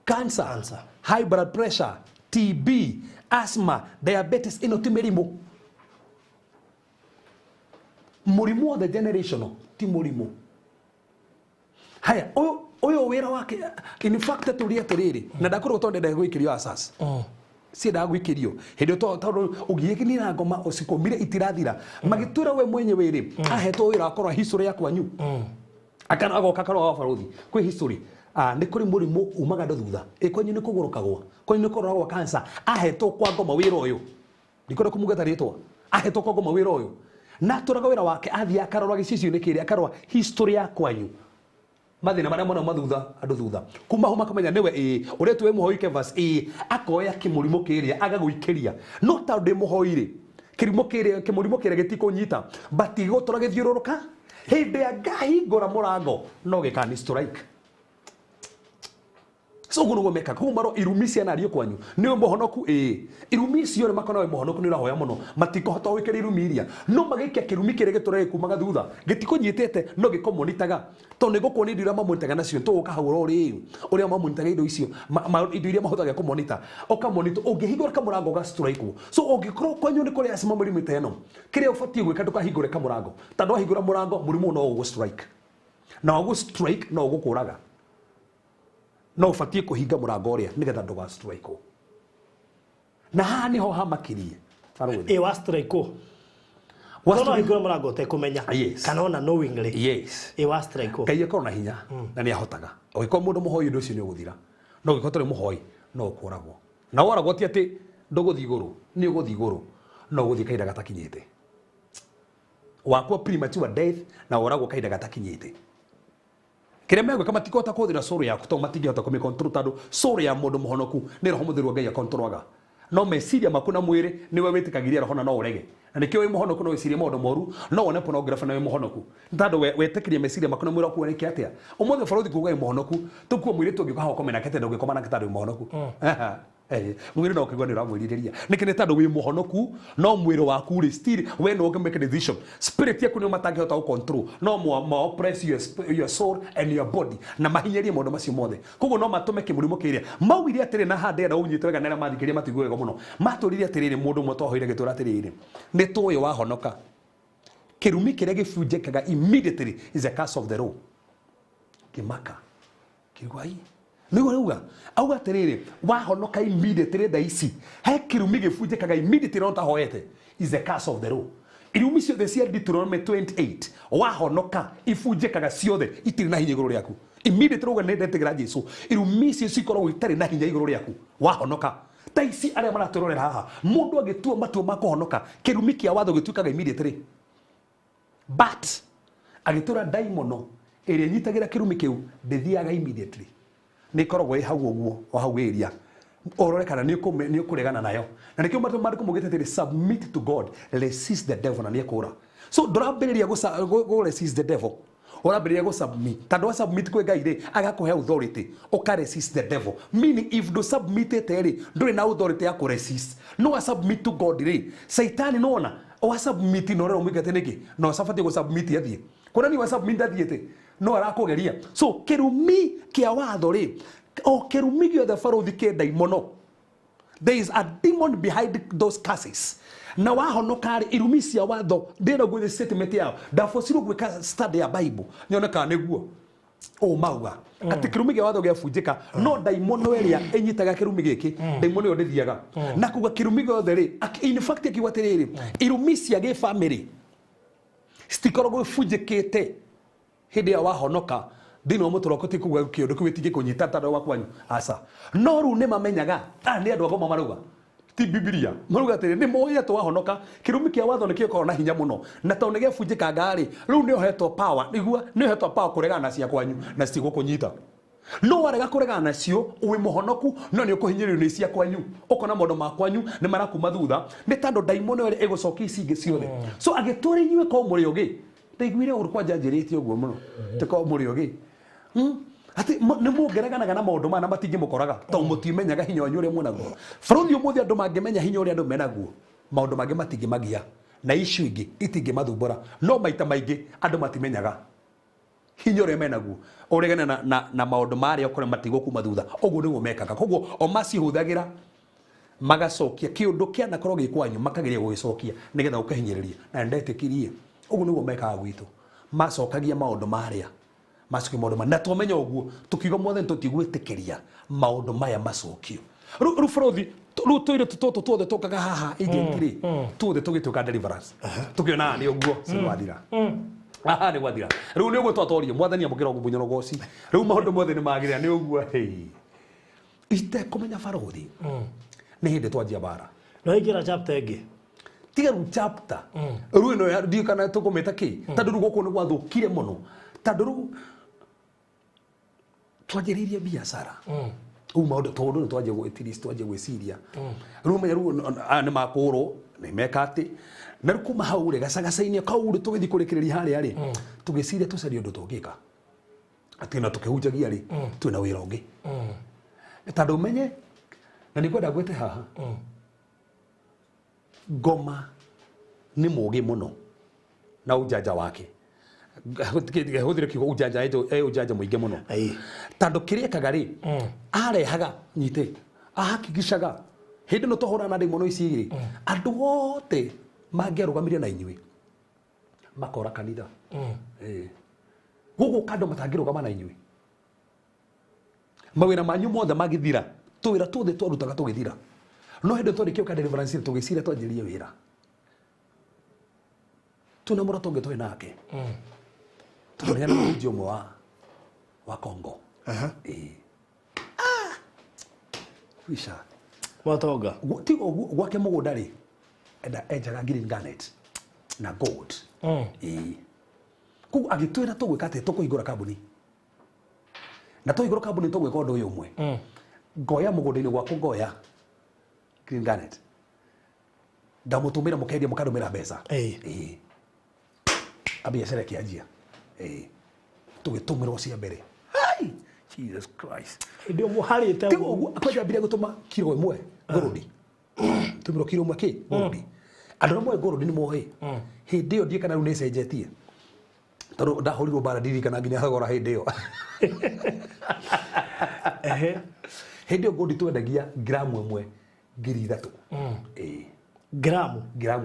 Cancer, Cancer. High blood pressure, TB, asthma, diabetes, ĩno ti mĩrimũ. Mũrimũ wothe generational ti mũrimũ. Haya, ũyũ wĩra wake, in fact tũrie atĩrĩrĩ, na ndakorwo tondũ ndendaga gwĩkĩrio asas. Ciendaga gwĩkĩrio. Hĩndĩ ĩyo tondũ ũgĩĩkĩrĩra ngoma ũcikomire itirathira. Magĩtwĩra we mwenyewe rĩ, ahetwo wĩra wa kũrora history ya kwanyu. Akana agoka akarora wa barũthi. Kwĩ history. Nĩ kũrĩ mũrimũ umaga andũ thutha. Ĩ kwanyu nĩ kũgũrũkagwo. Kwanyu nĩ kũroragwo cancer. Ahetwo kwa ngoma wĩra ũyũ. Ndikwenda kũmugata rĩtwa. Ahetwo kwa ngoma wĩra ũyũ. Na atũraga wĩra wake, athiĩ akarora gĩcicio-inĩ kĩrĩa, akarora history ya kwanyu. Mathĩna marĩa mona mathutha, andũ thutha. Kuma hau makamenya nĩwe ĩĩ, ũretwo wĩ mũhoi Kevas ĩĩ, akoya kĩmũrimũ kĩrĩa, agagũikĩria. No tondũ ndĩ mũhoi rĩ, kĩrimũ kĩrĩa, kĩmũrimũ kĩrĩa gĩtikũnyita, but gĩgũtũra gĩthiũrũrũka. Hĩndĩ ya ngahingũra mũrango, no gĩkani strike. So ũguo nĩguo mekaga. Koguo maro irumi ciana ariũ kwanyu. Nĩ mũhonoku ĩĩ. Irumi icio nĩ makona wĩ mũhonoku nĩ ũrahoya mũno. Matikũhota gwĩkĩra irumi iria. No magĩikia kĩrumi kĩrĩa gĩtũraga gĩkumaga thutha. Gĩtikũnyitĩte no gĩkũmonitaga. Tondũ nĩ gũkuonia indo iria mamonitaga nacio. Tũgũka hau oro rĩu. Ũrĩa mamonitaga indo icio, indo iria mahũthagĩra kũmonita. Ũkamonita, ũngĩhingũra kamũrango ga strike. So ũngĩkorwo kwanyu nĩ kũrĩ acima mĩrimũ ta ĩno, kĩrĩa ũbatiĩ gwĩka ndũkahingũre kamũrango. Tondũ wahingũra mũrango, mũrimũ no ũgũ strike. Na ũgũ strike no ũgũkũraga. No ũbatiĩ kũhinga mũrango ũrĩa nĩgetha ndũga strike. Na haha nĩho hamakirie. Barũthi. Ĩ wa strike. Wa No strike. hingũre mũrango ũtekũmenya. Yes. Kana ona knowingly. Yes. Ĩ wa strike. Ngai akorwo na hinya na nĩ ahotaga. Ũngĩkorwo mũndũ mũhoi ũndũ ũcio nĩ ũgũthira. No ũngĩkorwo ũtarĩ mũhoi no ũkũragwo. Na woragwo ti atĩ ndũgũthiĩ igũrũ, nĩ ũgũthiĩ igũrũ, no ũgũthiĩ kahinda gatakinyĩte. Wakua premature death na woragwo kahinda gatakinyĩte. Kĩrĩa megwĩka matikũhota kũhũthĩra soul yaku tondũ matingĩhota kũmĩcontrol tondũ soul ya mũndũ mũhonoku nĩ roho mũtheru wa Ngai akontrolaga. No meciria maku na mwĩrĩ nĩwe wĩtĩkagĩria roho na no ũrege. Na nĩkĩo wĩ mũhonoku no wĩcirie maũndũ moru, no wone pornography na wĩ mũhonoku. Nĩ tondũ wetĩkĩria meciria maku na mwĩrĩ waku woneke atĩa. Ũmũthĩ barũthi kuuga wĩ mũhonoku, tũkuo mũirĩtu ũngĩũka haha ũkome nake tondũ ũngĩkoma nake tondũ wĩ mũhonoku. Mwĩrĩ no ũkĩigua nĩ ũramwĩrirĩria. Nĩkĩ? Nĩ tondũ wĩ mũhonoku, no mwĩrĩ waku rĩ, still we no ũngĩ make a decision. Spirit yaku nĩyo matangĩhota gũ control. No ma oppress your soul and your body. Na mahinyĩrie maũndũ macio mothe. Koguo no matũme kĩmũrimũ kĩrĩa. Maugire atĩrĩ, na haha ndĩrenda ũnyite wega na arĩa mathikĩrĩria matigue wega mũno. Matũrire atĩrĩrĩ, mũndũ ũmwe twahoire gĩtũra atĩrĩrĩ, nĩ tũĩ wahonoka. Kĩrumi kĩrĩa gĩbunjĩkaga immediately is a curse of the law. Kĩmaka. Kĩigua ĩ. Nĩguo rauga. Auga atĩrĩrĩ, wahonoka immediately thaa ici, he kĩrumi gĩbunjĩkaga immediately no ũtahoete is a curse of the law. Irumi ciothe cia Deuteronomy 28, wahonoka ibunjĩkaga ciothe, itirĩ na hinya igũrũ rĩaku. Immediately rauga nĩ ndetĩkĩra Jesũ, irumi icio cikoragwo itarĩ na hinya igũrũ rĩaku, wahonoka. Ta ici arĩa maratwĩrorera haha, mũndũ agĩtua matua ma kũhonoka, kĩrumi kĩa watho gĩtuĩkaga immediately. But agĩtũra ndaimono ĩrĩa ĩnyitagĩra kĩrumi kĩu ndĩthiaga immediately. Nĩ ĩkoragwo ĩ hau ũguo, o hau area. Ũrore kana nĩ ũkũregana nayo. Na nĩkĩo maandĩko maugĩte atĩrĩ, submit to God, resist the devil na nĩekũra. So ndũrambĩrĩria gũ resist the devil. Ũrambĩrĩria gũ submit. Tondũ wa submit kwĩ Ngai rĩ, agakũhe authority, ũka resist the devil. Meaning if ndũ submitĩte rĩ, ndũrĩ na authority ya kũ resist. No wa submit to God rĩ, Saitani nĩwona, wa submit na ũrera ũmwĩkĩte nĩkĩ? Na ũcabatiĩ gũ submit athiĩ. Kuona ni wa submit athiĩte. No arakugeria. So kirumi kia watho ri o kirumi giothe baruthi ki ndaimono. There is a demon behind those curses. Na wahonoka ri irumi cia watho ndira gwithi statement yao ndabocirwo gwika study ya Bible nyoneka niguo o mauga ati kirumi gia watho giabunjika no ndaimono iria inyitaga kirumi giki ndaimono iyo ndithiaga na kuga kirumi giothe ri in fact akiuga atiriri irumi cia gi family citikoragwo ibunjikite hindi ya wahonoka thini wa muturoko ti kuga kiundu kiu gĩtingĩkũnyita ta andũ kwanyu aca no rĩu nĩ mamenyaga aya nĩ andũ agoma marauga ti Bibilia marauga atĩrĩ nĩ moĩ atĩ wahonoka kĩrumi kĩa watho nĩkĩo gĩkoragwo na hinya mũno na tondũ nĩ gĩabunjĩkanga rĩ rĩu nĩ ũhetwo power nĩguo nĩ ũhetwo power kũregana na cia kwanyu na citigũkũnyita no warega kũregana nacio wĩ mũhonoku no nĩ ũkũhinyĩrĩrio nĩ cia kwanyu ũkona maũndũ ma kwanyu nĩ marakuma thutha nĩ tondũ ndaimono ĩrĩa ĩgũcokia ici ingĩ ciothe so agĩtwĩra inyuĩ korwo mũrĩ ũgĩ ndaiguire ũru kwanja njĩrĩte ũguo mũno tĩ korwo mũrĩ ũgĩ ati nĩ mũngereganaga na maũndũ maya na matingĩmũkoraga tondũ mũtimenyaga hinya wanyu ũrĩa mwĩnaguo bũrũri ũmũthĩ andũ mangĩmenya hinya ũrĩa andũ menaguo maũndũ mangĩ matingĩmagia na icio ingĩ itingĩmathumbũra no maita maingĩ andũ matimenyaga hinya ũrĩa menaguo ũregane na maũndũ marĩa ũkore matigũkuma thutha ũguo nĩguo mekaga koguo o macihũthagĩra magacokia kĩũndũ kĩanakorwo gĩ kwanyu makageria gũgĩcokia nĩgetha ũkahinyĩrĩria na nĩndetĩkirie ũguo nĩguo mekaga gwitũ macokagia maũndũ marĩa macokia maũndũ maya na twamenya ũguo tũkiuga mwathani tũtigwĩtĩkĩria maũndũ maya macokio rĩu bũrũthi rĩu tũirĩtu tũtũ tuothe tũkaga haha agent rĩ tuothe tũgĩtuĩka deliverance tũkĩona nĩ ũguo cigwathira aha nĩ gwathira rĩu nĩ ũguo twatorio mwathani amũkĩra ũgumunyo rũgoci rĩu maũndũ mothe nĩ magĩrĩra nĩ ũguo itekũmenya barũthi nĩ hĩndĩ twanjia bara no ingĩra chapter ĩngĩ tiga rĩu chapter rĩu ĩno ndiũ kana tũkũmĩta kĩ tondũ rĩu gũkũ nĩ gwathũkire mũno tondũ rĩu twanjĩrĩirie biacara rĩu maũndũ tondũ nĩ twanjia at twanjia gwĩciria rĩu menya rĩu aya nĩ makũrwo nĩ meka atĩ na rĩu kuma hau rĩ gacagaca-inĩ kau rĩ tũgĩthiĩ kũrĩkĩrĩria harĩa rĩ tũgĩciria tũcarie ũndũ tũngĩka atĩ na tũkĩhunjagia rĩ twĩna wĩra ũngĩ tondũ ũmenye na nĩngwenda ngwĩte haha ngoma nĩ mũũgĩ mũno na ujanja wake hũthĩre kiugo ujanja e ujanja mũingĩ mũno tondũ kĩrĩa ekaga rĩ arehaga nyite ahakikicaga hĩndĩ ĩno twahũrana na ndaimono ici rĩ andũ othe mangĩarũgamire na inyuĩ makora kanitha gũgũka andũ matangĩrũgama na inyuĩ mawĩra manyu mothe magĩthira tũwĩra tuothe twarutaga tũgĩthira no hĩndĩ twarĩkia ũka deliverance tũgĩciria twanjĩrĩrie wĩra tuna mũrata ũngĩ twarĩ nake tũkĩmenya nĩ mũhunjia ũmwe wa Congo kwisha watonga tiga ũguo gwake mũgũnda rĩ enjaga green garnet na gold koguo agĩtwĩra tũgwĩka atĩ tũkũhingũra kambuni na tũhingũra kambuni tũgwĩka ũndũ ũyũ ũmwe ngoya mũgũnda-inĩ gwaku ngoya green garnet ndamũtũmĩra mũkendia mũkandũmĩra mbeca abiacara ĩkĩanjia tũgĩtũmĩrwo cia mbere Jesus Christ hĩndĩ ĩyo mũharĩte tiga ũguo kwanja ambire gũtũma kiro ĩmwe ngũrũndi tũmĩrwo kiro ĩmwe kĩ ngũrũndi andũ arĩa moĩ ngũrũndi nĩ moĩ hĩndĩ ĩyo ndiĩ kana rĩu nĩ ĩcenjetie tondũ ndahũrirwo mbara ndirikana nginya thogora hĩndĩ ĩyo hĩndĩ ĩyo ngũrũndi twendagia gramu ĩmwe 3,000 gramu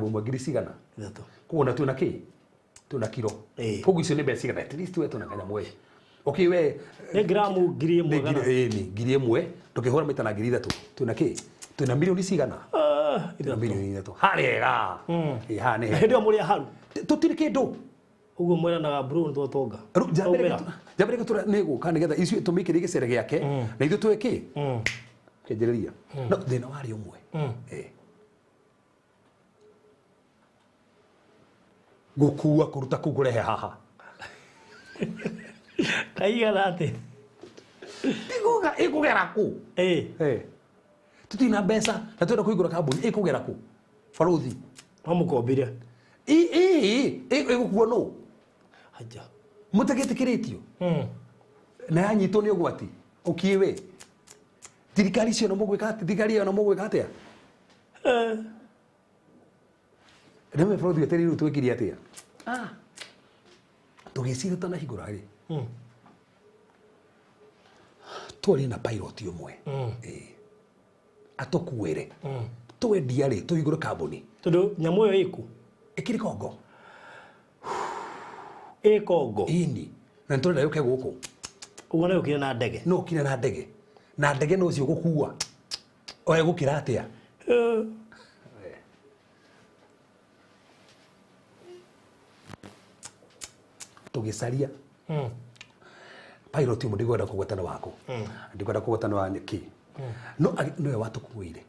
ĩmwe ngiri cigana 3 koguo na twĩna kĩ twĩna kiro koguo icio nĩ mbeca cigana at least we twĩna kanyamũ we okay we nĩ gramu 1,000 kana ĩni 1,000 ndũkĩhũra maita na 3,000 twĩna kĩ twĩna milioni cigana twĩna milioni 3 harĩega haha nĩ hĩndĩ ĩyo mũrĩ haru tũtirĩ kĩndũ ũguo mwĩranaga bro nĩ twatonga rĩu njambĩrĩrie gũtũra nĩ gũka nĩgetha icuĩ tũmĩikĩrie gĩcere gĩake na ithuĩ twĩ kĩ kĩanjĩrĩria no thĩna warĩ ũmwe gũkua kũruta kũu kũrehe haha kaigana atĩ tiguga ĩkũgera kũ tũtirĩ na mbeca na twenda kũhingũra kambuni ĩkũgera kũ barũthi no mũkombire ĩgũkuo nũ aja mũtagĩtĩkĩrĩtio na yanyitwo nĩ ũgwati ũkiĩ we thirikari icio no mũgwĩka atĩa thirikari ĩyo no mũgwĩka atĩa rĩmwe bũrũri wetereirwo twĩkire atĩa tũgĩciria tũtanahingũra rĩ Twarie na pilot ũmwe. Ĩĩ. Atũkuĩre. Twendia rĩ, tũhingũre kambuni. Tondũ nyamũ ĩyo ĩkũ? Ĩkĩrĩ Kongo. Ĩ Kongo. Ĩni. Na nĩtũrenda yũke gũkũ. Ũguo no yũkire na ndege. No ũkire na ndege. Na ndege no ũcio gũkua. Oe gũkĩra atĩa? Tũgĩcaria. Pilot ũmwe ndikwenda kũgweta nĩ waku. Ndikwenda kũgweta nĩ wa kĩ. No nĩwe watũkuĩire.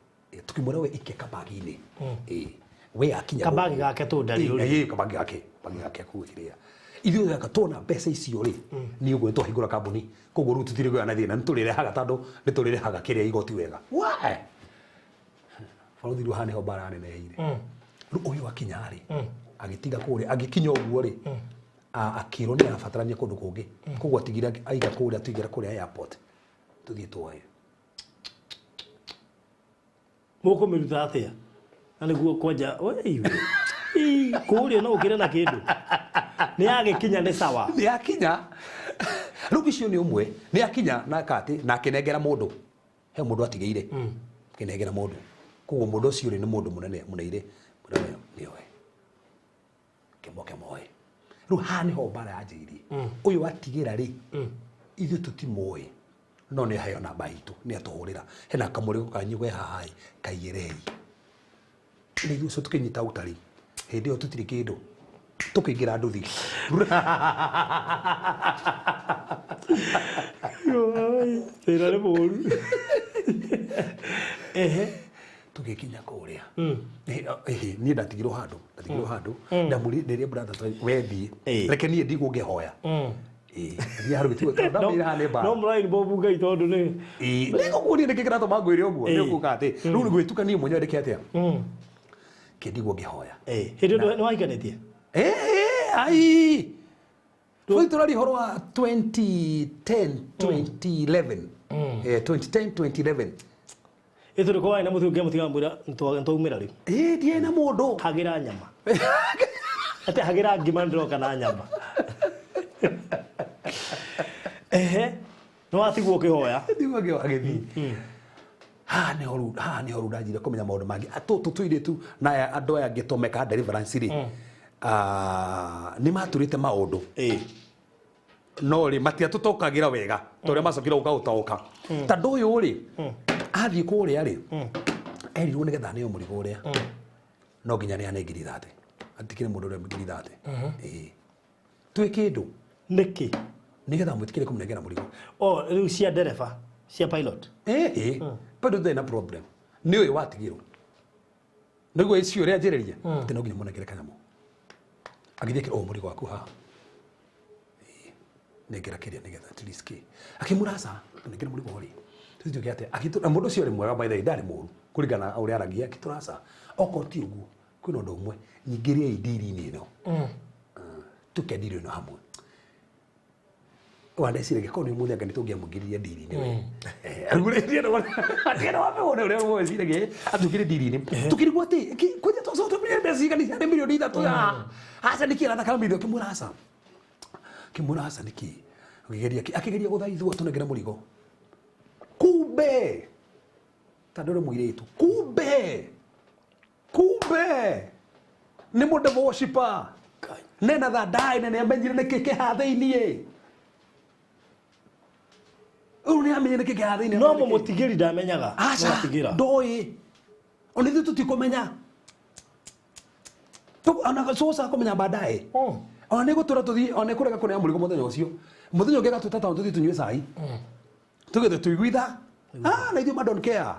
Tukĩmwĩra we ikia kabagi-inĩ. Ĩĩ. We akinya Kabagi gũkũ. gake tu ndarĩ Ĩĩ, ũrĩ. ĩĩ, kabagi gake. Kabagi gake kũgĩkĩrĩa. Ithuĩ aka tuona mbeca icio rĩ, nĩ ũguo twahingũra kambuni. Koguo rĩu tũtirĩ kũgĩa na thĩna, nĩ tũrĩrehaga tondũ nĩ tũrĩrehaga kĩrĩa igoti wega. Why? Barũthi rĩu haha nĩho mbara neneheire. Rĩu ũyũ akinya rĩ, agĩtiga kũrĩa, agĩkinya ũguo rĩ, akĩrwo nĩ arabatarania kũndũ kũngĩ. Koguo atigire aiga kũrĩa, tũigĩra kũrĩa airport. Tũthiĩ tuoe. Mũkũmĩruta atĩa? Na nĩguo kwanja, we, ii, kũrĩa no ũkĩre na kĩndũ. Nĩ yagĩkinya nĩ sawa. Nĩ yakinya. Rĩu icio nĩ ũmwe. Nĩ yakinya na akatĩ, na akĩnengera mũndũ. He mũndũ atigĩire. Akĩnengera mũndũ. Koguo mũndũ ũcio rĩ, nĩ mũndũ mũnene, mũneire. Mũnene nĩoe. Kĩmoke moe. Rĩu haha nĩho mbara yanjĩirie. Ũyũ atigĩra rĩ, ithuĩ tũtimũĩ. No nĩ aheo namba itũ, nĩ atũhũrĩra. Hena kamũrigo kanyu ge haha ĩ, kaigĩrei. Nĩ ithuĩ ũcio tũkĩnyita ũtari. Hĩndĩ ĩyo tũtirĩ kĩndũ. Tũkĩingĩra nduthi. Thĩna nĩ mũũru. Ehe. Tũgĩkinya kũrĩa. Niĩ ndatigirwo handũ, ndatigirwo handũ. Ndamũrĩria brother we thiĩ. Reke niĩ ndigwo ngĩhoya. Ĩĩ, niĩ handũ gĩtigwo, tondũ ndamwĩra haha nĩ mbara. No mũraini bobu Ngai tondũ nĩ Ĩĩ, nĩngũkuonia nĩkĩ kĩratũma ngwĩre ũguo, nĩ ũkuga atĩ, rĩu nĩ gwĩtuka niĩ mwenyewe ndĩke atĩa? Kĩndigwo ngĩhoya. Hĩndĩ ĩyo nĩ wahikanĩtie? Ĩĩ, ai. Rĩu tũraria ũhoro wa 2010, 2011. 2010, 2011. Ĩ tondũ korwo warĩ na mũthuri ũngĩamũtiga mwĩra nĩtwaumĩra rĩu. Ĩĩ, ndiarĩ na mũndũ. Hagĩra nyama. Atĩ hagĩra ngima nĩndĩroka na nyama. Ehe. Nĩ watigwo ũkĩhoya. Ndigwo ngĩhoya agĩthiĩ. Haha nĩho rĩu, haha nĩho rĩu ndanjire kũmenya maũndũ mangĩ. Tũtũ tũirĩtu na aya andũ aya angĩ tũmekaga deliverance rĩ, nĩ maturĩte maũndũ. No rĩ, matiatũtaũkagĩra wega, ta ũrĩa macokire gũka gũtaũka. Tondũ ũyũ rĩ, athiĩ kũrĩa rĩ, erirwo nĩgetha aneo mũrigo ũrĩa. No nginya neane ngiri thate. Atikĩrĩ mũndũ ũrĩa ngiri thate. Ĩĩ. Twĩ kĩndũ. Nĩkĩ? Nĩgetha mwĩtĩkĩre kũmũnengera mũrigo. O, rĩu cia ndereba, cia pilot. Ĩĩ, bado ndĩrĩ na problem. Nĩ ũyũ watigirwo. Nĩguo icio ũrĩa anjĩrĩria, atĩ no nginya mũnengere kanyamũ. Agĩthiĩ akĩra, o, mũrigo waku haha. Ĩĩ, nengera kĩrĩa nĩgetha at least kĩ. Akĩmwĩra aca, nengera mũrigo rĩ. Tũthiĩ atĩa? Agĩtũra, mũndũ ũcio arĩ mwega by the way, ndarĩ mũũru kũringana na ũrĩa aragia, akĩtũra aca. Okorwo ti ũguo, kwĩna ũndũ ũmwe, nyingĩriei ndiri-inĩ ĩno. Tuke ndiri ĩno hamwe. Wandeciragia korwo nĩ ũmũthĩ anga nĩ tũngĩamũingĩririe ndiri-inĩ we. Rĩu rĩ, ndienda wambe wone ũrĩa weciragia, atũingĩrie ndiri-inĩ. Tũkĩrigwo atĩ, kwanja twacoka tũmire mbeca cigana ciarĩ mirioni ithatũ ya. Aca nĩkĩ arathaka mirioni, akĩmwĩra aca. Akĩmwĩra aca nĩkĩ? Akĩgeria kĩ? Akĩgeria gũthaithwo atũnengere mũrigo. Kumbe! Ta ndũrĩ mũirĩtu. Kumbe! Kumbe! Nĩ mũndũ worshiper. Nena thandai na nĩamenyire nĩkĩ kĩha thĩiniĩ. Ũyũ nĩamenyire nĩkĩ kĩha thĩiniĩ. No mũmũtigĩri ndamenyaga. Aca, Mũmatigĩra. ndoĩ. Ona ithuĩ tũtikũmenya. Ona cũca kũmenya baadaye. Ona nĩgũtũra tũthiĩ, ona nĩkũrega kũnea mũrigo mũthenya ũcio. Mũthenya ũngĩ agatwĩta taũni tũthiĩ tũnyue cai. Tũgĩthiĩ tũiguitha. Na ithuĩ ma don't care.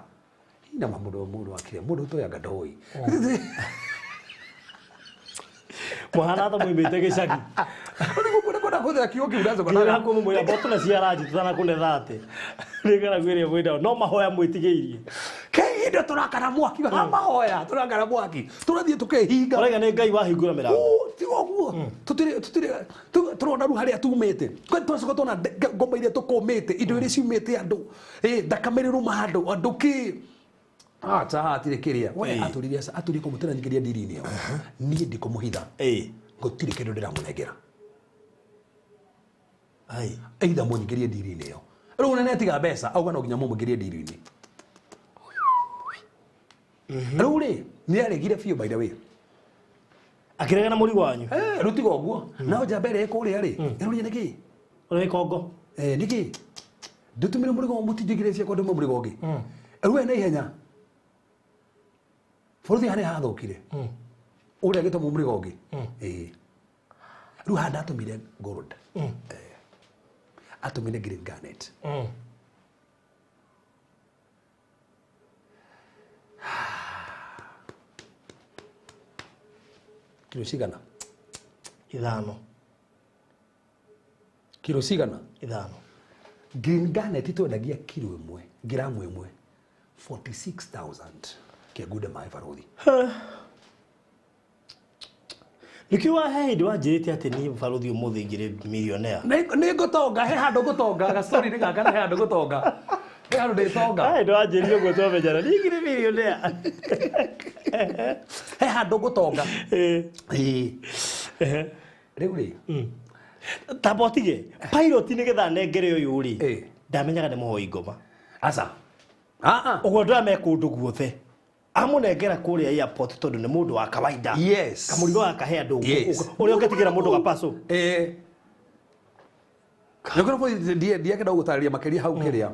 Ina ma mũndũ, mũndũ akire, mũndũ ũtoyanga ndoĩ. Mũhana ta mũimĩte gĩcagi. Ũrĩ gũkũ nĩ kwenda kũhũthĩra kiugo kĩu ndacoka Nginya ndaga. hakuhĩ mũmwĩra mbotũ cia ranji tũtanakũne thate. Nĩngara kwĩrĩa mwĩnao, no mahoya mwĩtigĩirie. Kĩhinda tũrakana mwaki, ha mahoya, tũrakana mwaki. Tũrathiĩ tũkehinga. Ũraiga nĩ Ngai wahingũra mĩrango. Ũ, ti ũguo. Tũtirĩ, tũtirĩ, tũrona rĩu harĩa tumĩte. Kwani twacoka tuona ngoma iria tũkũmĩte, indo iria ciumĩte andũ. Thakame ĩrũma andũ, andũ kĩ? Acha, hatirĩ kĩrĩa. We, atũririe aca, atũririe kũmũtĩra nyingĩria ndiri-inĩ ĩyo. Niĩ ndikũmũhitha. Gũtirĩ kĩndũ ndĩramũnengera. Ai. Either mũnyingĩrie ndiri-inĩ ĩyo. Rĩu nene atiga mbeca auga no nginya mũmũingĩrie ndiri-inĩ. Rĩu rĩ nĩ aregire biũ by the way. Akĩregana na mũrigo wanyu. Rĩu tiga ũguo. Nao njamba ĩrĩa ĩ kũrĩa rĩ ĩroria nĩkĩ? Ũrĩa Kongo. Nĩkĩ? Ndũtũmire mũrigo mũtinjingĩrie ciakwa ndũme mũrigo ũngĩ. Rĩu we na ihenya. Bũrũri haha nĩ hathũkire. Ũrĩa agĩtũmwo mũrigo ũngĩ. Rĩu haha ndatũmire gold. Atũmire green garnet. Kilo cigana? 5. Kilo cigana? 5. Green garnet twendagia kilo ĩmwe, gramu ĩmwe 46,000. Kĩagunde maĩ barothi. Nĩkĩo wa he hĩndĩ wanjĩrĩte atĩ niĩ barothi ũmũthĩ ingĩrĩ millionaire. Nĩ ngũtonga, he handũ ngũtonga, gastori nĩ gaka na he handũ ngũtonga. He handũ ndĩtonga. He hĩndĩ wanjĩrire ũguo twamenyana, niĩ ingĩrĩ millionaire. He handũ ngũtonga. Rĩu rĩ. Tamba ũtige, pilot nĩgetha anengere ũyũ rĩ, ndamenyaga nĩ mũhoi ngoma. Aca. Ũguo andũ aya me kũndũ guothe. Amũnengera kũrĩa airport tondũ nĩ mũndũ wa kawaida. Yes. Kamũrigo gaka he andũ ũrĩa ũngĩtigĩra mũndũ gapaco. Nĩkũrĩ ndiakenda gũtarĩria makĩria hau kĩrĩa.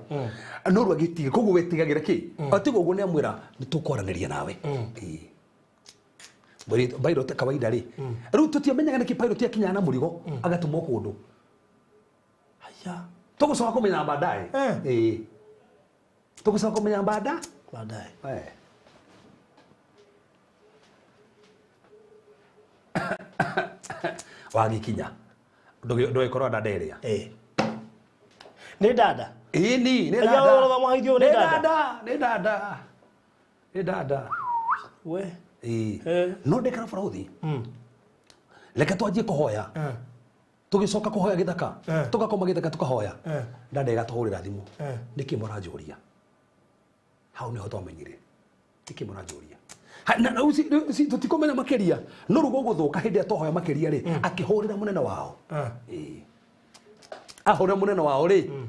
No rĩu agĩtiga, koguo wetigagĩra kĩ? Atiga ũguo nĩ amwĩra nĩ tũkwaranĩria nawe. Pilot kawaida rĩ. Rĩu tũtiamenyaga nĩkĩ pilot akinyaga na mũrigo agatũmwo kũndũ. Haya. Tũgũcoka kũmenya baadaye. Tũgũcoka kũmenya baadaye. Wagĩkinya. Ndũgĩkorwo dada ĩrĩa. Nĩ dada? Ĩni, nĩ dada. Nĩ dada. Nĩ dada. Nĩ dada. We. No ndekara bũrũthi. Reke twanjie kũhoya. Tũgĩcoka kũhoya gĩthaka. Tũgakoma gĩthaka tũkahoya. Dada ĩgatũhũrĩra thimũ. Nĩkĩ mũranjũria? Hau nĩho twamenyire. Nĩkĩ mũranjũria? Tũtikũmenya makĩria. No rĩu gũgũthũka hĩndĩ ĩrĩa twahoya makĩria rĩ, akĩhũrĩra mũnene wao. Ahũrĩra mũnene wao rĩ,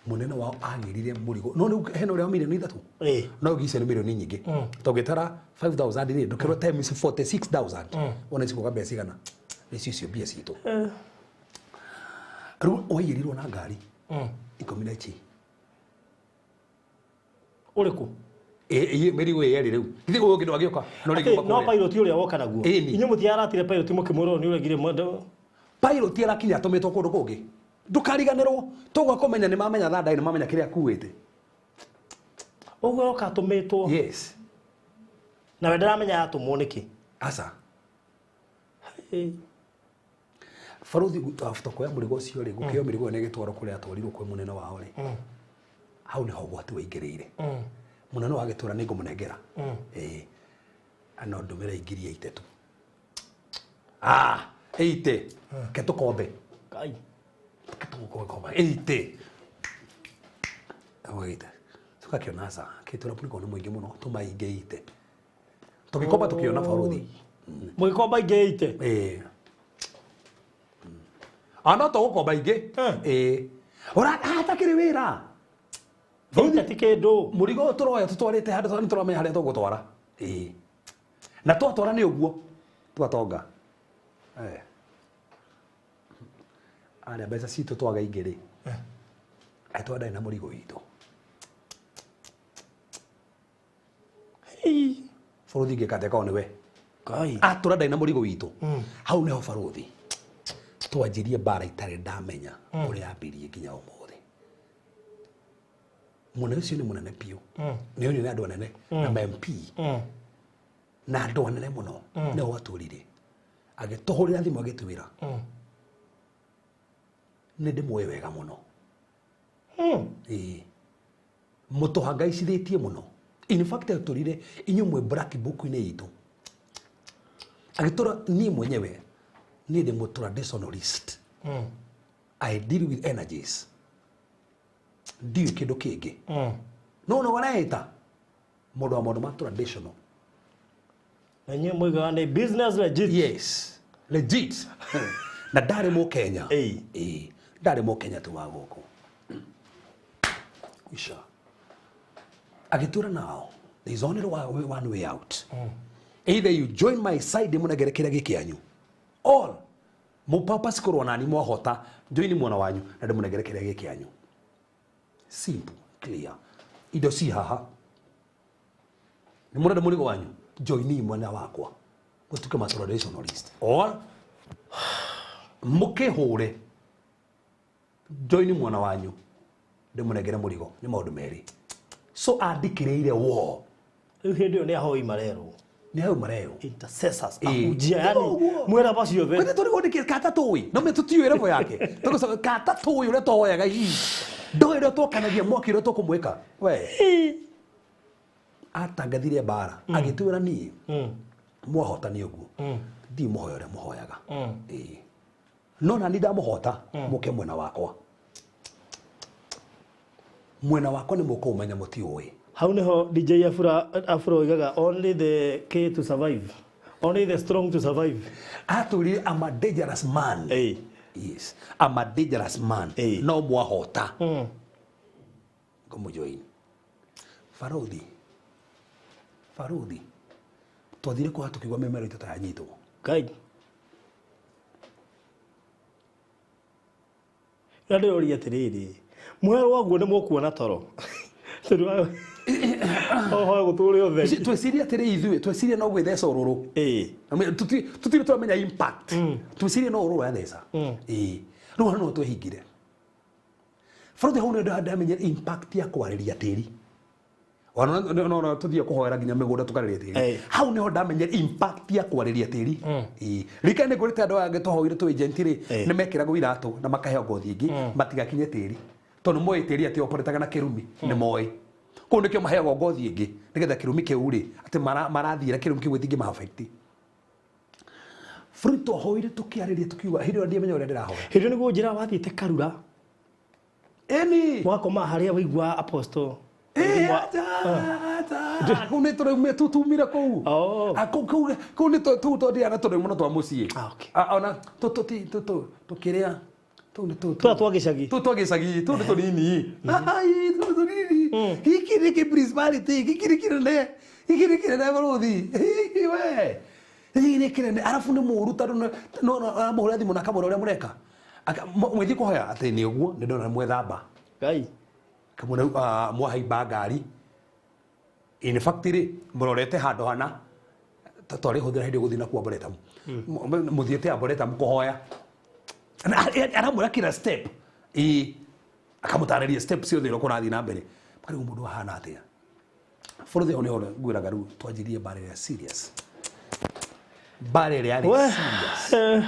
mũnene wao agĩrire mũrigo. No rĩu hena ũrĩa wa mirioni 3. No icio nĩ mirioni nyingĩ. Tũngĩtara 5,000 rĩ, ndũkĩrwo times 46,000. Wona ici mbeca cigana? Nĩcio icio mbia citũ. Rĩu waiyĩrirwo na ngari 14. Ũrĩkũ? Mĩrigo ĩrĩ rĩu. Githĩ ũyũ ũngĩ ndwagĩũka? No rĩngĩ No pilot ũrĩa woka naguo. Inyuĩ mũtiaratire pilot mũkĩmwĩra nĩ ũregire mwendo. Pilot arakinya atũmĩtwo kũndũ kũngĩ. Ndũkariganĩrwo, tũgwa kũmenya nĩ mamenya thandai nĩ mamenya kĩrĩa akuĩte. Ũguo oka atũmĩtwo. Yes. Na we ndaramenya atũmwo nĩkĩ? Aca. Barothi after kuoya mũrigo ũcio rĩ, gũkĩoya mĩrigo ĩyo na ĩgĩtwarwo kũrĩa atwarirwo kwĩ mũnene wao rĩ. Hau nĩho ũgwati waingĩrĩire. Mũnene wa gĩtũra nĩ ngũmũnengera. No ndũmĩre ngiri 83. 80. Ke tũkombe. Kai. Ke tũkombe. 80. 80. Tũgakĩona aca, kĩtũra mũrigo nĩ mũingĩ mũno, tũmaingĩ 80. Tũgĩkomba tũkĩona barothi. Mũgĩkomba ingĩ 80? No tũgũkomba ingĩ. Ũra hatakĩrĩ wĩra. Ti kĩndũ. Mũrigo ũyũ tũroya tũtwarĩte handũ nĩ tũramenya harĩa tũgũtwara. Na twatwara nĩ ũguo twatonga. Arĩa mbeca citũ twaga ingĩ rĩ, atwandaĩ na mũrigo witũ. Bũrũthi ngĩkateka o nĩwe. Atũra ndarĩ na mũrigo witũ. Hau nĩho barothi twanjirie mbara itarĩ ndamenya ũrĩa yambirie nginya ũmũthĩ. Mũnene ũcio nĩ mũnene biũ. Nĩ ũyũ nĩ andũ anene na MP. Na andũ anene mũno nĩho watũrire. Agĩtũhũrĩra thimũ agĩtwĩra. Nĩ ndĩmũĩ wega mũno. Mũtũhangaicithĩtie mũno. In fact atũrire inyuĩ mwĩ black book-inĩ itũ. Agĩtũra niĩ mwenyewe niĩ ndĩ mũ traditionalist. I deal with energies. Ndiũĩ kĩndũ kĩngĩ. No no waraita mũndũ wa maũndũ ma traditional. Na inyuĩ moigaga nĩ business legit. Yes. Legit. Na ndarĩ Mũkenya. Ĩĩ. Ĩĩ. Ndarĩ Mũkenya tu wa gũkũ. Isha. Agĩtwĩra now, there is only one way out. Either you join my side mũnengere kĩrĩa gĩ kĩanyu. All. Mũpapa kũrũa nani mwahota, join mwena wanyu na ndĩmũnengere kĩrĩa gĩ kĩanyu. Simple, clear. Indo ci haha. Nĩ mũrenda mũrigo wanyu, join mwena wakwa. Mũtuĩke ma traditionalist. Or mũkĩhũre, join mwena wanyu ndĩmũnengere mũrigo. Nĩ maũndũ merĩ. So andikĩrĩire war. Rĩu hĩndĩ ĩyo nĩ ahoi marerwo. Nĩ hau marerwo. Intercessors, Ĩĩ. ahunjia, yani Ũguo. mwĩra macio othe. Kwete tũrĩ gũndĩkĩ kata tũĩ. No me tũtiũĩ level yake. Tũgũcoka kata tũĩ ũrĩa tũhoyaga hihi. Ndoĩ ũrĩa twakanagia mwaki ũrĩa tũkũmwĩka. We. Atangathire mbara. Agĩtwĩra niĩ. Mwahota nĩ ũguo. Thiĩ mũhoya ũrĩa mũhoyaga. Ĩĩ. No nani ndamũhota mũke mwena wakwa. Mwena wakwa nĩ mũkũũmenya mũtiũĩ. Hau nĩho DJ Afro oigaga only the K to survive. Only the strong to survive. Atwĩrire I'm a dangerous man. Ĩĩ. Yes. I'm a dangerous man. Ĩĩ. No mwahota. Ngũmũjoin. Barothi. Barothi. Twathire kwa tũkĩigua mĩmero itũ ta yanyitwo. Ngai. Na ndĩroria atĩrĩrĩ, mwerwo ũguo nĩ mũkuona toro. Tondũ ohoe gũtũre ũtheri. Twecirie atĩrĩ ithuĩ, twecirie no gwĩtheca ũrũrũ. Ĩĩ. Tutire twamenya impact. Twecirie no ũrũrũ yatheca. Ĩĩ. Rĩu hau no twehingire. Barothi hau nĩ ndamenyire impact ya kwarĩria tĩri. Ona no tũthiĩ kũhoera nginya mĩgũnda tũkarĩria tĩri. Ĩĩ. Hau nĩho ndamenyire impact ya kwarĩria tĩri. Ĩĩ. Ririkana nĩ ngwĩrĩte andũ aya angĩ twahoire twĩ agent rĩ, Ĩĩ. nĩ mekĩragwo iratũ na makaheo ngothi ĩngĩ matigakinye tĩri. Tondũ moĩ tĩri atĩ operetaga na kĩrumi, nĩ moĩ. Kũu nĩkĩo maheagwo ngothi ĩngĩ nĩgetha kĩrumi kĩu rĩ, atĩ marathiĩra kĩrumi kĩu gĩtingĩma-affect. Bũrũri twahoire tũkĩarĩria tũkiuga hĩndĩ ĩyo ndiamenya ũrĩa ndĩrahoya. Hĩndĩ ĩyo nĩguo njĩra wathiĩte Karura. Ĩni. Mwakoma harĩa waigua apostle. Ĩĩ, acha. Kũu nĩ tũraumire, tumire kũu. Oh. Ah, kũu kũu nĩ tũu twathiaga na tũrĩ mũno twa mũciĩ. Ah, okay. Ah, ona tũkĩrĩa tũu nĩ tũu Tũrĩa twa gĩcagi. Tũu twa gĩcagi, tũu nĩ tũnini. Ai, tũu nĩ tũnini. Gĩkĩ nĩ kĩ principality, gĩkĩ nĩ kĩnene. Gĩkĩ nĩ kĩnene barũthi. Hihi we. Gĩkĩ nĩ kĩnene. Arabu nĩ mũũru tondũ no aramũhũrĩra thimũ na akamwĩra ũrĩa mũreka. Mwĩthiĩ kũhoya atĩ nĩ ũguo, nĩ ndona mwethamba. Ngai. Kamwĩra mwahaimba ngari. In fact rĩ, mũrorete handũ hana twarĩhũthĩra hĩndĩ gũthiĩ nakuo Arboretum. Mũthiĩte Arboretum kũhoya. Aramwĩra kila step. Ĩĩ. Akamũtarĩria step ciothe ũrĩa kũrathiĩ na mbere. Makarigwo mũndũ ahana atĩa. Bũrũri hau nĩho ngwĩraga rĩu twanjirie mbara ĩrĩa serious. Mbara ĩrĩa yarĩ We. serious.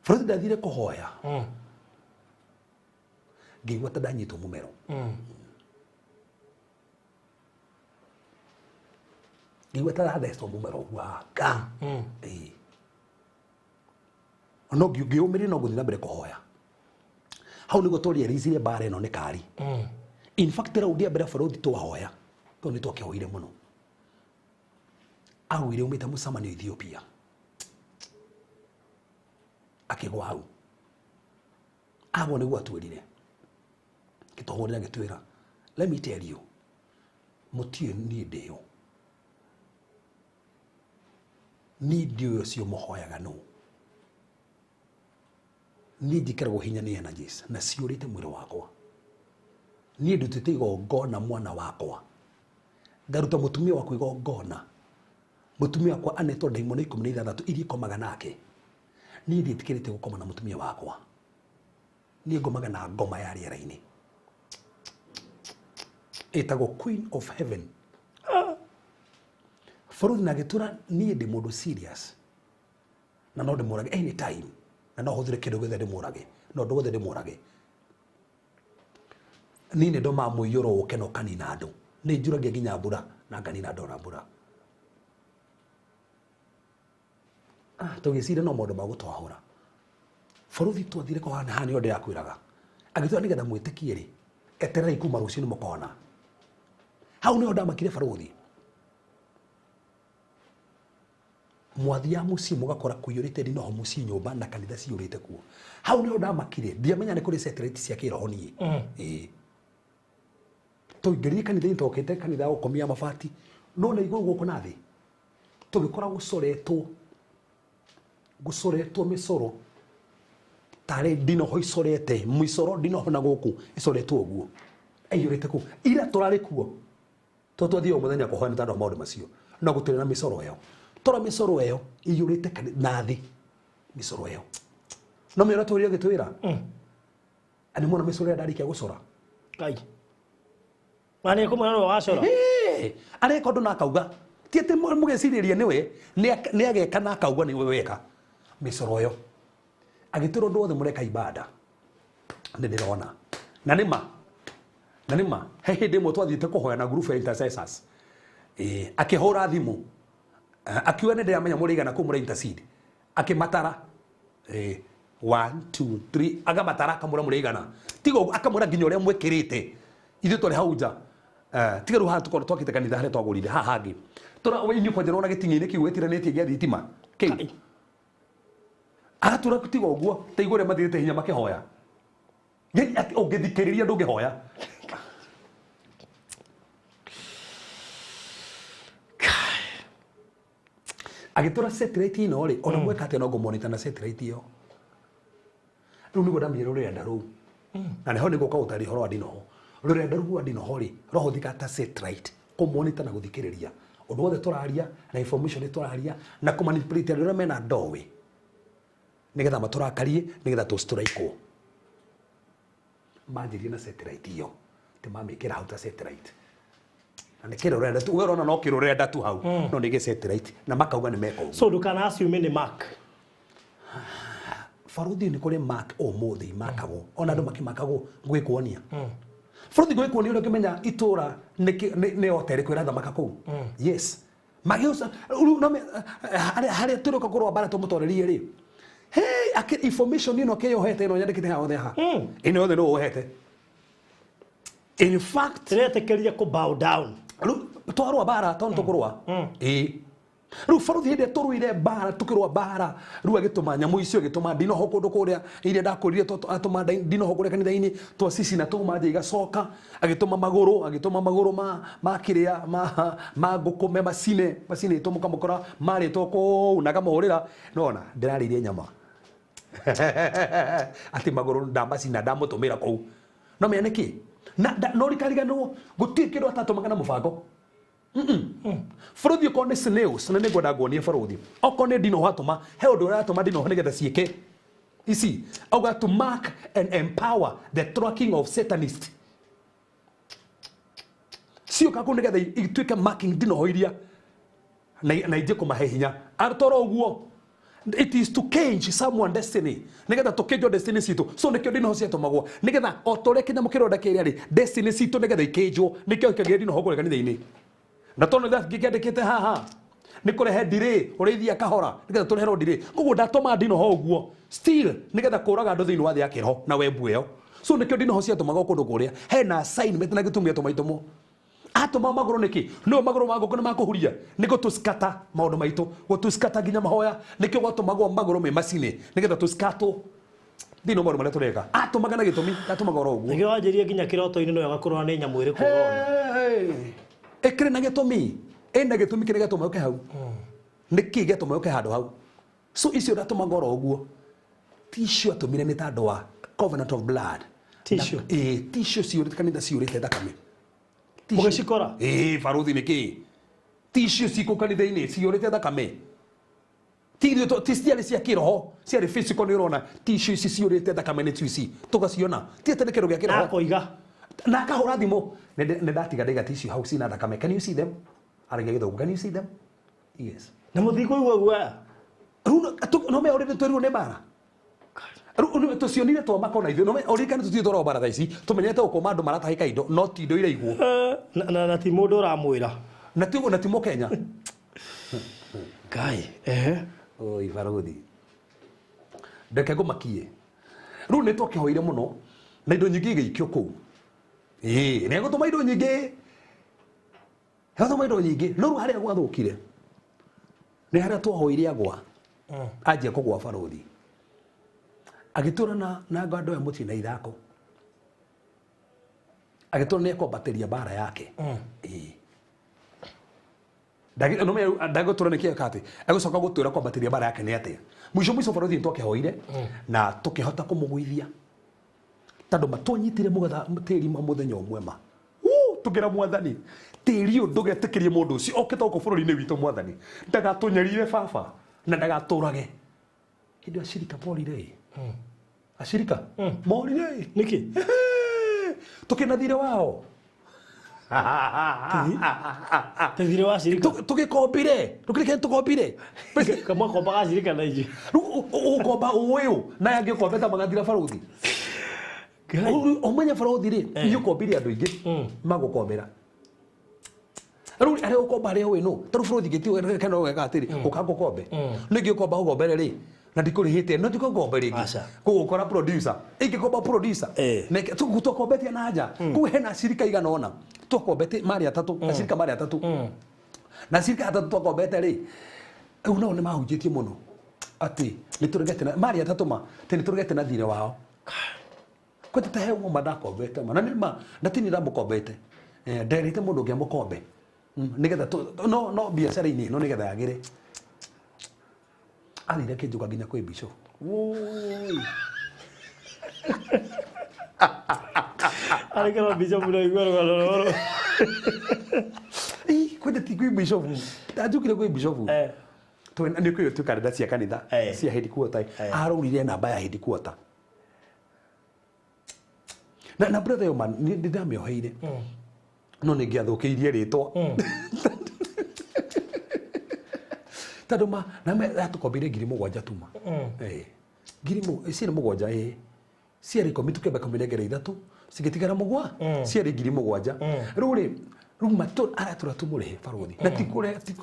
Bũrũri ndathire kũhoya. Ngĩigua ta ndanyitwo mũmero. Ngĩigua ta ndathecwo mũmero ũguo haha. Ga. Ĩĩ. No ngĩũmĩrĩria no gũthiĩ na mbere kũhoya. Hau nĩguo twarealize mbara ĩno nĩ kari. In fact raundi ya mbere bũrũri twahoya tondũ nĩ twakĩhoire mũno. Agũire umĩte mũcemanio Ethiopia. Akĩgwa hau. Agwo nĩguo atwĩrire. Gĩtũhũrĩra gĩtwĩra, let me tell you, mũtiũĩ niĩ ndĩũ. Niĩ ndiũĩ ũcio mũhoyaga nũ. Niĩ njĩkĩragwo hinya nĩ energies na ciũrĩte mwĩrĩ wakwa. Niĩ ndutĩte igongona mwana wakwa. Ngaruta mũtumia wakwa igongona. Mũtumia wakwa anetwo ndaimono 16 iria ikomaga nake. Niĩ ndiĩtĩkĩrĩte gũkoma na mũtumia wakwa. Niĩ ngomaga na ngoma ya rĩera-inĩ. Ĩtagwo Queen of Heaven. Bũrũri na gĩtura niĩ ndĩ mũndũ serious. Na no ndĩmũrage anytime. Na no hũthĩre kĩndũ gĩothe ndĩmũrage. No ũndũ wothe ndĩmũrage. Niĩ nĩ ndomaga mũiyũro ũke na ũkanina andũ. Nĩ njuragia nginya mbura na nganina andũ na mbura. Tũgĩciria no maũndũ ma gũtwahũra. Bũrũri twathire kũhana haha nĩho ndĩrakwĩraga. Agĩtwĩra nĩgetha mwĩtĩkie rĩ, etererai kuma rũciũ nĩmũkona. Hau nĩho ndamakire barothi. Mwathiaga mũciĩ mũgakora kũiyũrĩte ndinoho mũciĩ nyũmba na kanitha ciyũrĩte kuo. Hau nĩho ndamakire, ndiamenya nĩ kũrĩ satellite cia kĩroho niĩ. Ĩĩ. Tũingĩrire kanitha-inĩ twokĩte kanitha ya gũkomia mabati, no na igũrũ gũkũ na thĩ tũgĩkora gũcoretwo gũcoretwo mĩcoro tarĩ ndinoho icorete mĩcoro ndinoho na gũkũ icoretwo ũguo aiyũrĩte kũu. Ira tũrarĩ kuo to twathiĩ o mũthenya kũhoya nĩ tondũ wa maũndũ macio, no gũtirĩ na mĩcoro ĩyo. Tora mĩcoro ĩyo iyũrĩte na thĩ mĩcoro ĩyo no mĩona tũrĩa ũgĩtwĩra nĩ mwana mĩcoro ĩrĩa ndarĩkia gũcora. Ngai na nĩ kũmwĩra nĩwe wacora. Areka ũndũ na akauga ti atĩ mũgecirĩria nĩwe, nĩ ageka na akauga nĩwe weka mĩcoro ĩyo. Agĩtwĩra ũndũ wothe mũreka ibada nĩ ndĩrona na nĩ ma na nĩ ma. He hĩndĩ ĩmwe twathiĩte kũhoya na group ya intercessors, akĩhũra thimũ, akiuga nĩ ndĩramenya mũrĩ igana kũu mũrĩ intercede, akĩmatara 1 2 3 akamatara akamwĩra mũrĩ igana, tiga ũguo, akamwĩra nginya ũrĩa mwĩkĩrĩte ithuĩ twarĩ hau nja. Tiga rĩu haha tũkorwo twakĩte kanitha harĩa twagũrire haha hangĩ tũra inyuĩ kwanja nĩwona gĩting'ĩ-inĩ kĩu gĩtiranĩtie gĩa thitima kĩu agatũra tiga ũguo ta igũrũ ũrĩa mathirĩte hinya makĩhoya. Yaani atĩ ũngĩthikĩrĩria ndũngĩhoya. Agĩtũra satellite ĩno rĩ, ona mweka atĩa no ngũmonitor na satellite ĩyo. Rĩu nĩguo ndamenyire rũrenda rũu na nĩho nĩguo ũkaũtaria ũhoro wa ndinoho. Rũrenda rũu rwa ndinoho rĩ rũhũthĩka ta satellite kũmonitor na gũthikĩrĩria ũndũ wothe tũraria na information tũraria na kũmanipulate andũ arĩa mena ndoĩ nĩgetha matũrakarie nĩgetha tũstrikewo. Manjirie na satellite ĩyo timamĩkĩra hau ta satellite na nĩ kĩrũrenda tu, we ũrona no kĩrũrenda tu hau no nĩ gĩ satellite na makauga nĩ meka ũguo. So ndũkana assume nĩ mark. Baruthi nĩ kũrĩ mark ũmũthĩ makagwo ona andũ makĩmakagwo gwĩkuonia. Baruthi gwĩkuonia ũrĩa ũkĩmenya itũra nĩ ote ĩrĩkũ ĩrathamaka kũu. Yes. Magĩũca rĩu no harĩa tũrĩũka kũrũa mbara tũmũtorerie rĩ. Hey, ake information ĩno kĩyohete ĩno nyandĩkĩte haha hothe haha. Ĩno yothe nĩ ũhete. In fact, Tũretĩkĩria kũ bow down. Rĩu twarũa mbara tondũ tũkũrũa. Ĩĩ. Rĩu baruthi hĩndĩ ĩrĩa tũrũire mbara tũkĩrũa mbara rĩu agĩtũma nyamũ icio agĩtũma ndinoho kũndũ kũrĩa iria ndakwĩrire atũma ndinoho kũrĩa kanitha-inĩ twacicina twauma nja igacoka agĩtũma magũrũ agĩtũma magũrũ ma kĩrĩa ma ngũkũ me macine macinĩtwo mũkamũkora marĩtwo kũu na akamũhũrĩra nona ndĩrarĩire nyama atĩ magũrũ ndamacina ndamũtũmĩra kũu no menya nĩkĩ na no rikariganĩrwo gũtirĩ kĩndũ atatũmaga na mũbango. Baruthi okorwo nĩ snails na nĩngwenda nguonie baruthi okorwo nĩ ndinoho atũma he ũndũ ũrĩa atũma ndinoho nĩgetha ciĩke ici auga to mark and empower the tracking of satanist ciũka kũu nĩgetha ituĩke marking ndinoho iria na injie kũmahe hinya atoro ũguo. It is to change someone destiny nĩgetha tũkĩnjwo destiny citũ. So nĩkĩo ndinoho ciatũmagwo nĩgetha o ta ũrĩa kĩnyamũ kĩronda kĩrĩa rĩ destiny citũ nĩgetha ikĩnjwo nĩkĩo kĩagĩrĩire ndinoho kũrĩa kanitha-inĩ na tondũ ngĩkĩandĩkĩte haha nĩ kũrehe ndirĩ ũrĩithia kahora nĩgetha tũreherwo ndirĩ koguo ndatũma ndinoho ũguo still nĩgetha kũraga andũ thĩinĩ wa thĩ ya kĩroho na wembu ĩyo. So nĩkĩo ndinoho ciatũmagwo kũndũ kũrĩa hena assignment na gĩtũmi gĩatũma itũmwo. Atũma magũrũ nĩkĩ? No magũrũ ma ngũkũ nĩ makũhuria nĩ gũtũskata maũndũ maitũ gũtũskata nginya mahoya nĩkĩo gwatũmagwo magũrũ me macine nĩgetha tũskatwo thĩinĩ wa maũndũ marĩa tũreka. Atũmaga na gĩtũmi atũmaga oro ũguo. Nĩkĩo wanjĩrie nginya kĩroto-inĩ no agakorwo nĩ nyamũ ĩrĩkũ ũrona. Ĩkĩrĩ na gĩtũmi ĩna gĩtũmi kĩrĩa gĩatũma ũke hau nĩkĩ gĩatũma ũke handũ hau. So icio ndatũmaga oro ũguo ticio atũmire nĩ tondũ wa covenant of blood. Tissue. Tissue ciũrĩte kanitha ciũrĩte thakame. Mũgĩcikora? Baruthi nĩkĩ? Tissue cikũ kanitha-inĩ ciũrĩte thakame. Ti ciarĩ cia kĩroho, ciarĩ physical nĩ ũrona. Tissue ici ciũrĩte thakame nĩ ici tũgaciona. Ti atĩ nĩ kĩndũ gĩa kĩroho. Akoiga. Na akahũra thimũ. Nĩ ndatiga ndaiga tissue hau cina thakame. Can you see them? Aragia gĩthũngũ. Can you see them? Yes. Na mũtikũigua guoya? Rĩu no me already twerirwo nĩ mbara. Rĩu tũcionire twamaka ona ithuĩ. No me ũririkane tũtirĩ twarora mbara thaa ici. Tũmenyete gũkũma andũ maratahĩka indo, no ti indo iraigwo. Na ti mũndũ ũramwĩra. Na ti ũguo, na ti Mũkenya. Ngai, Oi, baruthi. Ndeke ngũmakie. Rĩu nĩ twakĩhoire mũno na indo nyingĩ igĩikio kũu. Nĩ egũtũma indo nyingĩ. Gathoma indo nyingĩ no rĩu harĩa gwathũkire nĩ harĩa twahoire agwa anjia kũgwa barothi agĩtũra na andũ aya mũtĩ na ithako agĩtũra nĩ ekwambatĩria mbara yake. Ĩĩ ndagĩtũra nĩkĩ eka atĩ agũcoka gũtwĩra kwambatĩria mbara yake nĩ atĩa. Mũico mũico barothi nĩ twakĩhoire na tũkĩhota kũmũgũithia tondũ matũnyitire mũgetha tĩri ma mũthenya ũmwe ma tũkĩra mwathani tĩri ũyũ ndũgetĩkĩrie mũndũ ũcio okĩte gũkũ bũrũri-inĩ witũ mwathani ndagatũnyarire baba na ndagatũrage. Hĩndĩ ĩyo acirika morire acirika morire nĩkĩ tũkĩnathire wao tethire wa cirika tũgĩkombire tũkĩrĩke tũkombire kamwakombaga cirika na ithuĩ rĩu ũgũkomba ũyũ na angĩ ũkombeta magathira barothi. Ũmenye barothi rĩ inyuĩ ũkombire andũ aingĩ magũkombera rĩu arĩa ũkomba arĩa ũĩ no tarĩu barothi ngĩtio kana ũgeka atĩrĩ ũka ngũkombe nĩ ingĩkomba ũgombere rĩ na ndikũrĩhĩte no ndikũkombe rĩngĩ kũgũkora producer ingĩkomba producer twakombetie na nja kũu hena acirika igana ũna twakombete marĩ atatũ acirika marĩ atatũ na acirika atatũ twakombete rĩ rĩu nao nĩ mahunjĩtie mũno atĩ nĩ tũregete na marĩ atatũ ma atĩ nĩ tũregete na thirĩ wao kwete ta he ũmwe ndakombete ma na nĩ ma na ti niĩ ndamũkombete nderĩte mũndũ ũngĩ amũkombe nĩgetha no biacara-inĩ ĩno nĩgetha yagĩre. Athire akĩnjũka nginya kwĩ bishop. Woi. Arekera bishop na igua rũgano rũrũ. Ĩ kwende ti kwĩ bishop. Ndanjũkire kwĩ bishop. Nĩ kwĩ tu karenda cia kanitha cia headquarter. Arũrire namba ya headquarter. Na brother yo man nĩ ndamĩoheire. No nĩ ngĩathũkĩirie rĩtwa. Tondũ ma na atũkombeire 7,000 tuma. Ngiri ciarĩ 7 ciarĩ 10 tũkĩamba kũmĩnengera 3 cigĩtigara 7 ciarĩ 7,000. Rĩu rĩ rĩu aratũra tũmũrĩhe barothi na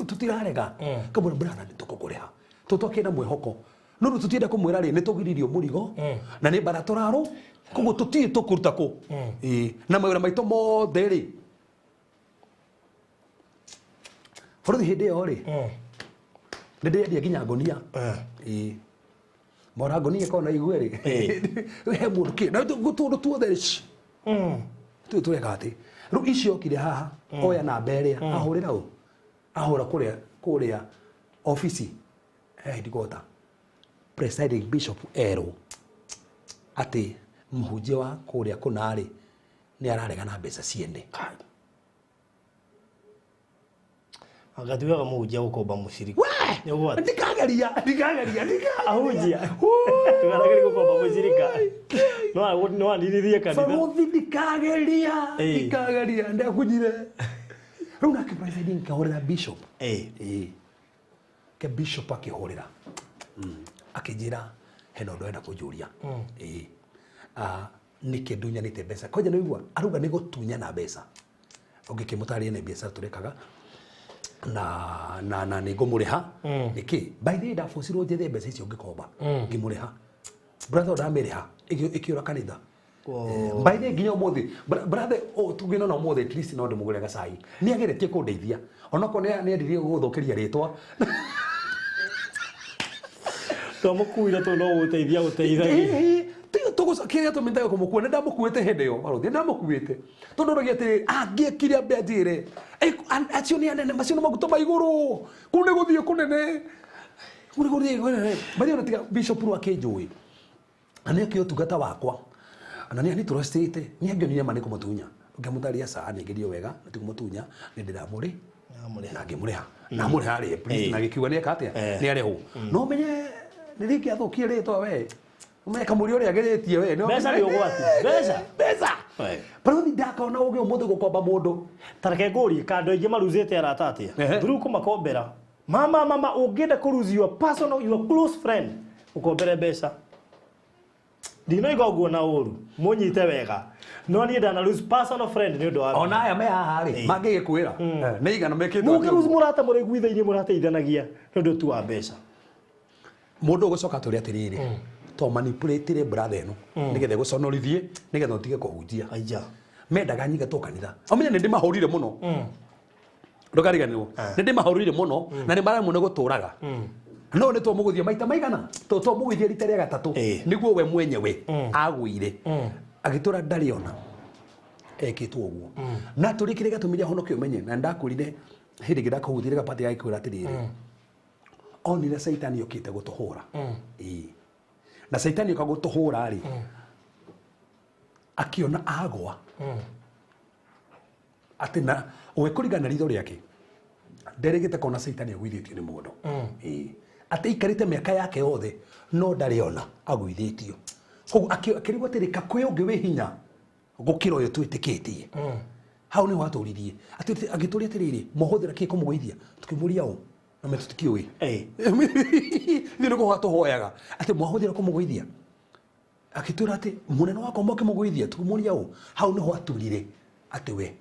tũtirarega kamwĩra brother nĩ tũkũkũrĩha tũtwakĩna mwĩhoko no rĩu tũtienda kũmwĩra rĩ nĩ tũgiririo mũrigo na nĩ mbara tũrarũ koguo tũtiĩ tũkũruta kũ. Na mawĩra maitũ mothe rĩ barothi hĩndĩ ĩyo rĩ nĩ ndĩrendia nginya ngonia. Mora ngonia ĩkorwo na igue rĩ he mũndũ kĩ na tũndũ tuothe rĩ tũĩ tũreka atĩ rĩu icio okire haha oya namba ĩrĩa ahũrĩra ũ ahũra kũrĩa obici headquarter presiding bishop erwo atĩ mũhunjia wa kũrĩa kũna rĩ nĩ ararega na mbeca ciene. Agatuaga mũhunjia gũkomba mũcirika. We! Ndikageria, ndikageria, ndikageria. Ahunjia. Ndũkanagerie gũkomba mũcirika. No anirithie kanitha. Barothi ndikageria, ndikageria, ndakunyire. Rĩu nake presiding kahũrĩra bishop. Ke bishop akĩhũrĩra. Akĩnjĩra hena ũndũ enda kũnjũria. Nĩkĩ ndunyanĩte mbeca. Kwanja nĩ ũigua arauga nĩ gũtunyana mbeca. Ũngĩkĩmũtarĩria nĩ biacara tũrekaga na nĩ ngũmũrĩha. Nĩkĩ by the way ndabocirwo njethe mbeca icio ngĩkomba ngĩmũrĩha brother ndamĩrĩha ĩkĩũra kanitha. By the way nginya ũmũthĩ brother tũngĩnona ũmũthĩ at least no ndĩmũgũre gacai nĩ ageretie kũndeithia onokorwo nĩ endirie gũthũkĩria rĩtwa twamũkuire tondũ no gũteithia gũteithagia. Kĩrĩa tũmĩtaga kũmũkua nĩ ndamũkuĩte hĩndĩ ĩyo barothi nĩ ndamũkuĩte tondũ ndoragia atĩrĩrĩ angĩekire ambe anjĩre acio nĩ anene macio nĩ maguta ma igũrũ kũu nĩ gũthiĩ kũnene kũu nĩ gũthiĩ kũnene bathi ona tiga bishop rũ akĩnjũĩ na nĩ akĩoya ũtungata wakwa na nĩ anitũracĩte nĩ angĩonire ma nĩ kũmũtunya ngĩmũtarĩria ca nĩngerio wega na ti kũmũtunya nĩ ndĩramũrĩ na ngĩmũrĩha na mũrĩha rĩ please na gĩkiuga nĩ eka atĩa nĩ arĩhwo no menye nĩ rĩngĩ athũkie rĩtwa we umenye kamũri ũrĩa ageretie we Mbeca nĩ ũgwati. Mbeca. Mbeca. Barothi ndakona ũgĩ ũmũthĩ gũkomba mũndũ. Ta reke ngũrie kando aingĩ maruzĩte arata atĩa through kũmakombera. Mama mama ũngĩenda kũruzi your personal your close friend ũkombere mbeca. Ndinoiga ũguo na ũru mũnyite wega no niĩ ndana lose personal friend nĩ ũndũ wa ona aya me haha rĩ mangĩgĩkwĩra nĩ igana mekĩtwo mũngĩruzi mũrata mũrĩiguithainie mũrateithanagia nĩ ũndũ tu wa mbeca. Mũndũ ũgũcoka atũrĩ atĩrĩrĩ to manipulate brother ĩno nĩgetha ĩgũconorithie nĩgetha ũtige kũhunjia. Aija. Mendaga nyingatwo kanitha. Ũmenye nĩ ndĩmahũrire mũno. Ndũkariganĩrwo. Nĩ ndĩmahũrire mũno na nĩ maremwo nĩ gũtũraga. No nĩ twamũgũthia maita maigana to twamũgũithia rita rĩa gatatũ nĩguo we mwenyewe agũire agĩtũra ndarĩ ona ekĩtwo ũguo. Na tũrĩ kĩrĩa gĩatũmire honoke ũmenye na ndakwĩrire hĩndĩ ĩngĩ ndakũhutire gabati gagĩkwĩra atĩrĩrĩ onire Saitani okĩte gũtũhũra. Na Saitani oka gũtũhũra rĩ akiona agwa atĩ na we kũringana na ritho rĩake nderĩgĩte kuona Saitani agũithĩtio nĩ mũndũ. Atĩ aikarĩte mĩaka yake yothe no ndarĩ ona agũithĩtio. Koguo akĩrigwo atĩrĩ ka kwĩ ũngĩ wĩ hinya gũkĩra ũyũ twĩtĩkĩtie. Hau nĩho atũririe. Atĩ agĩtũria atĩrĩrĩ mũhũthĩra kĩ kũmũgũithia tũkĩmũria ũ na me tũtikĩũĩ. Ithuĩ nĩ kũhoya tũhoyaga atĩ mwahũthĩra kũmũgũithia. Akĩtwĩra atĩ mũnene wakwa mwakĩmũgũithia tũkĩmũria ũ. Hau nĩho aturire atĩ we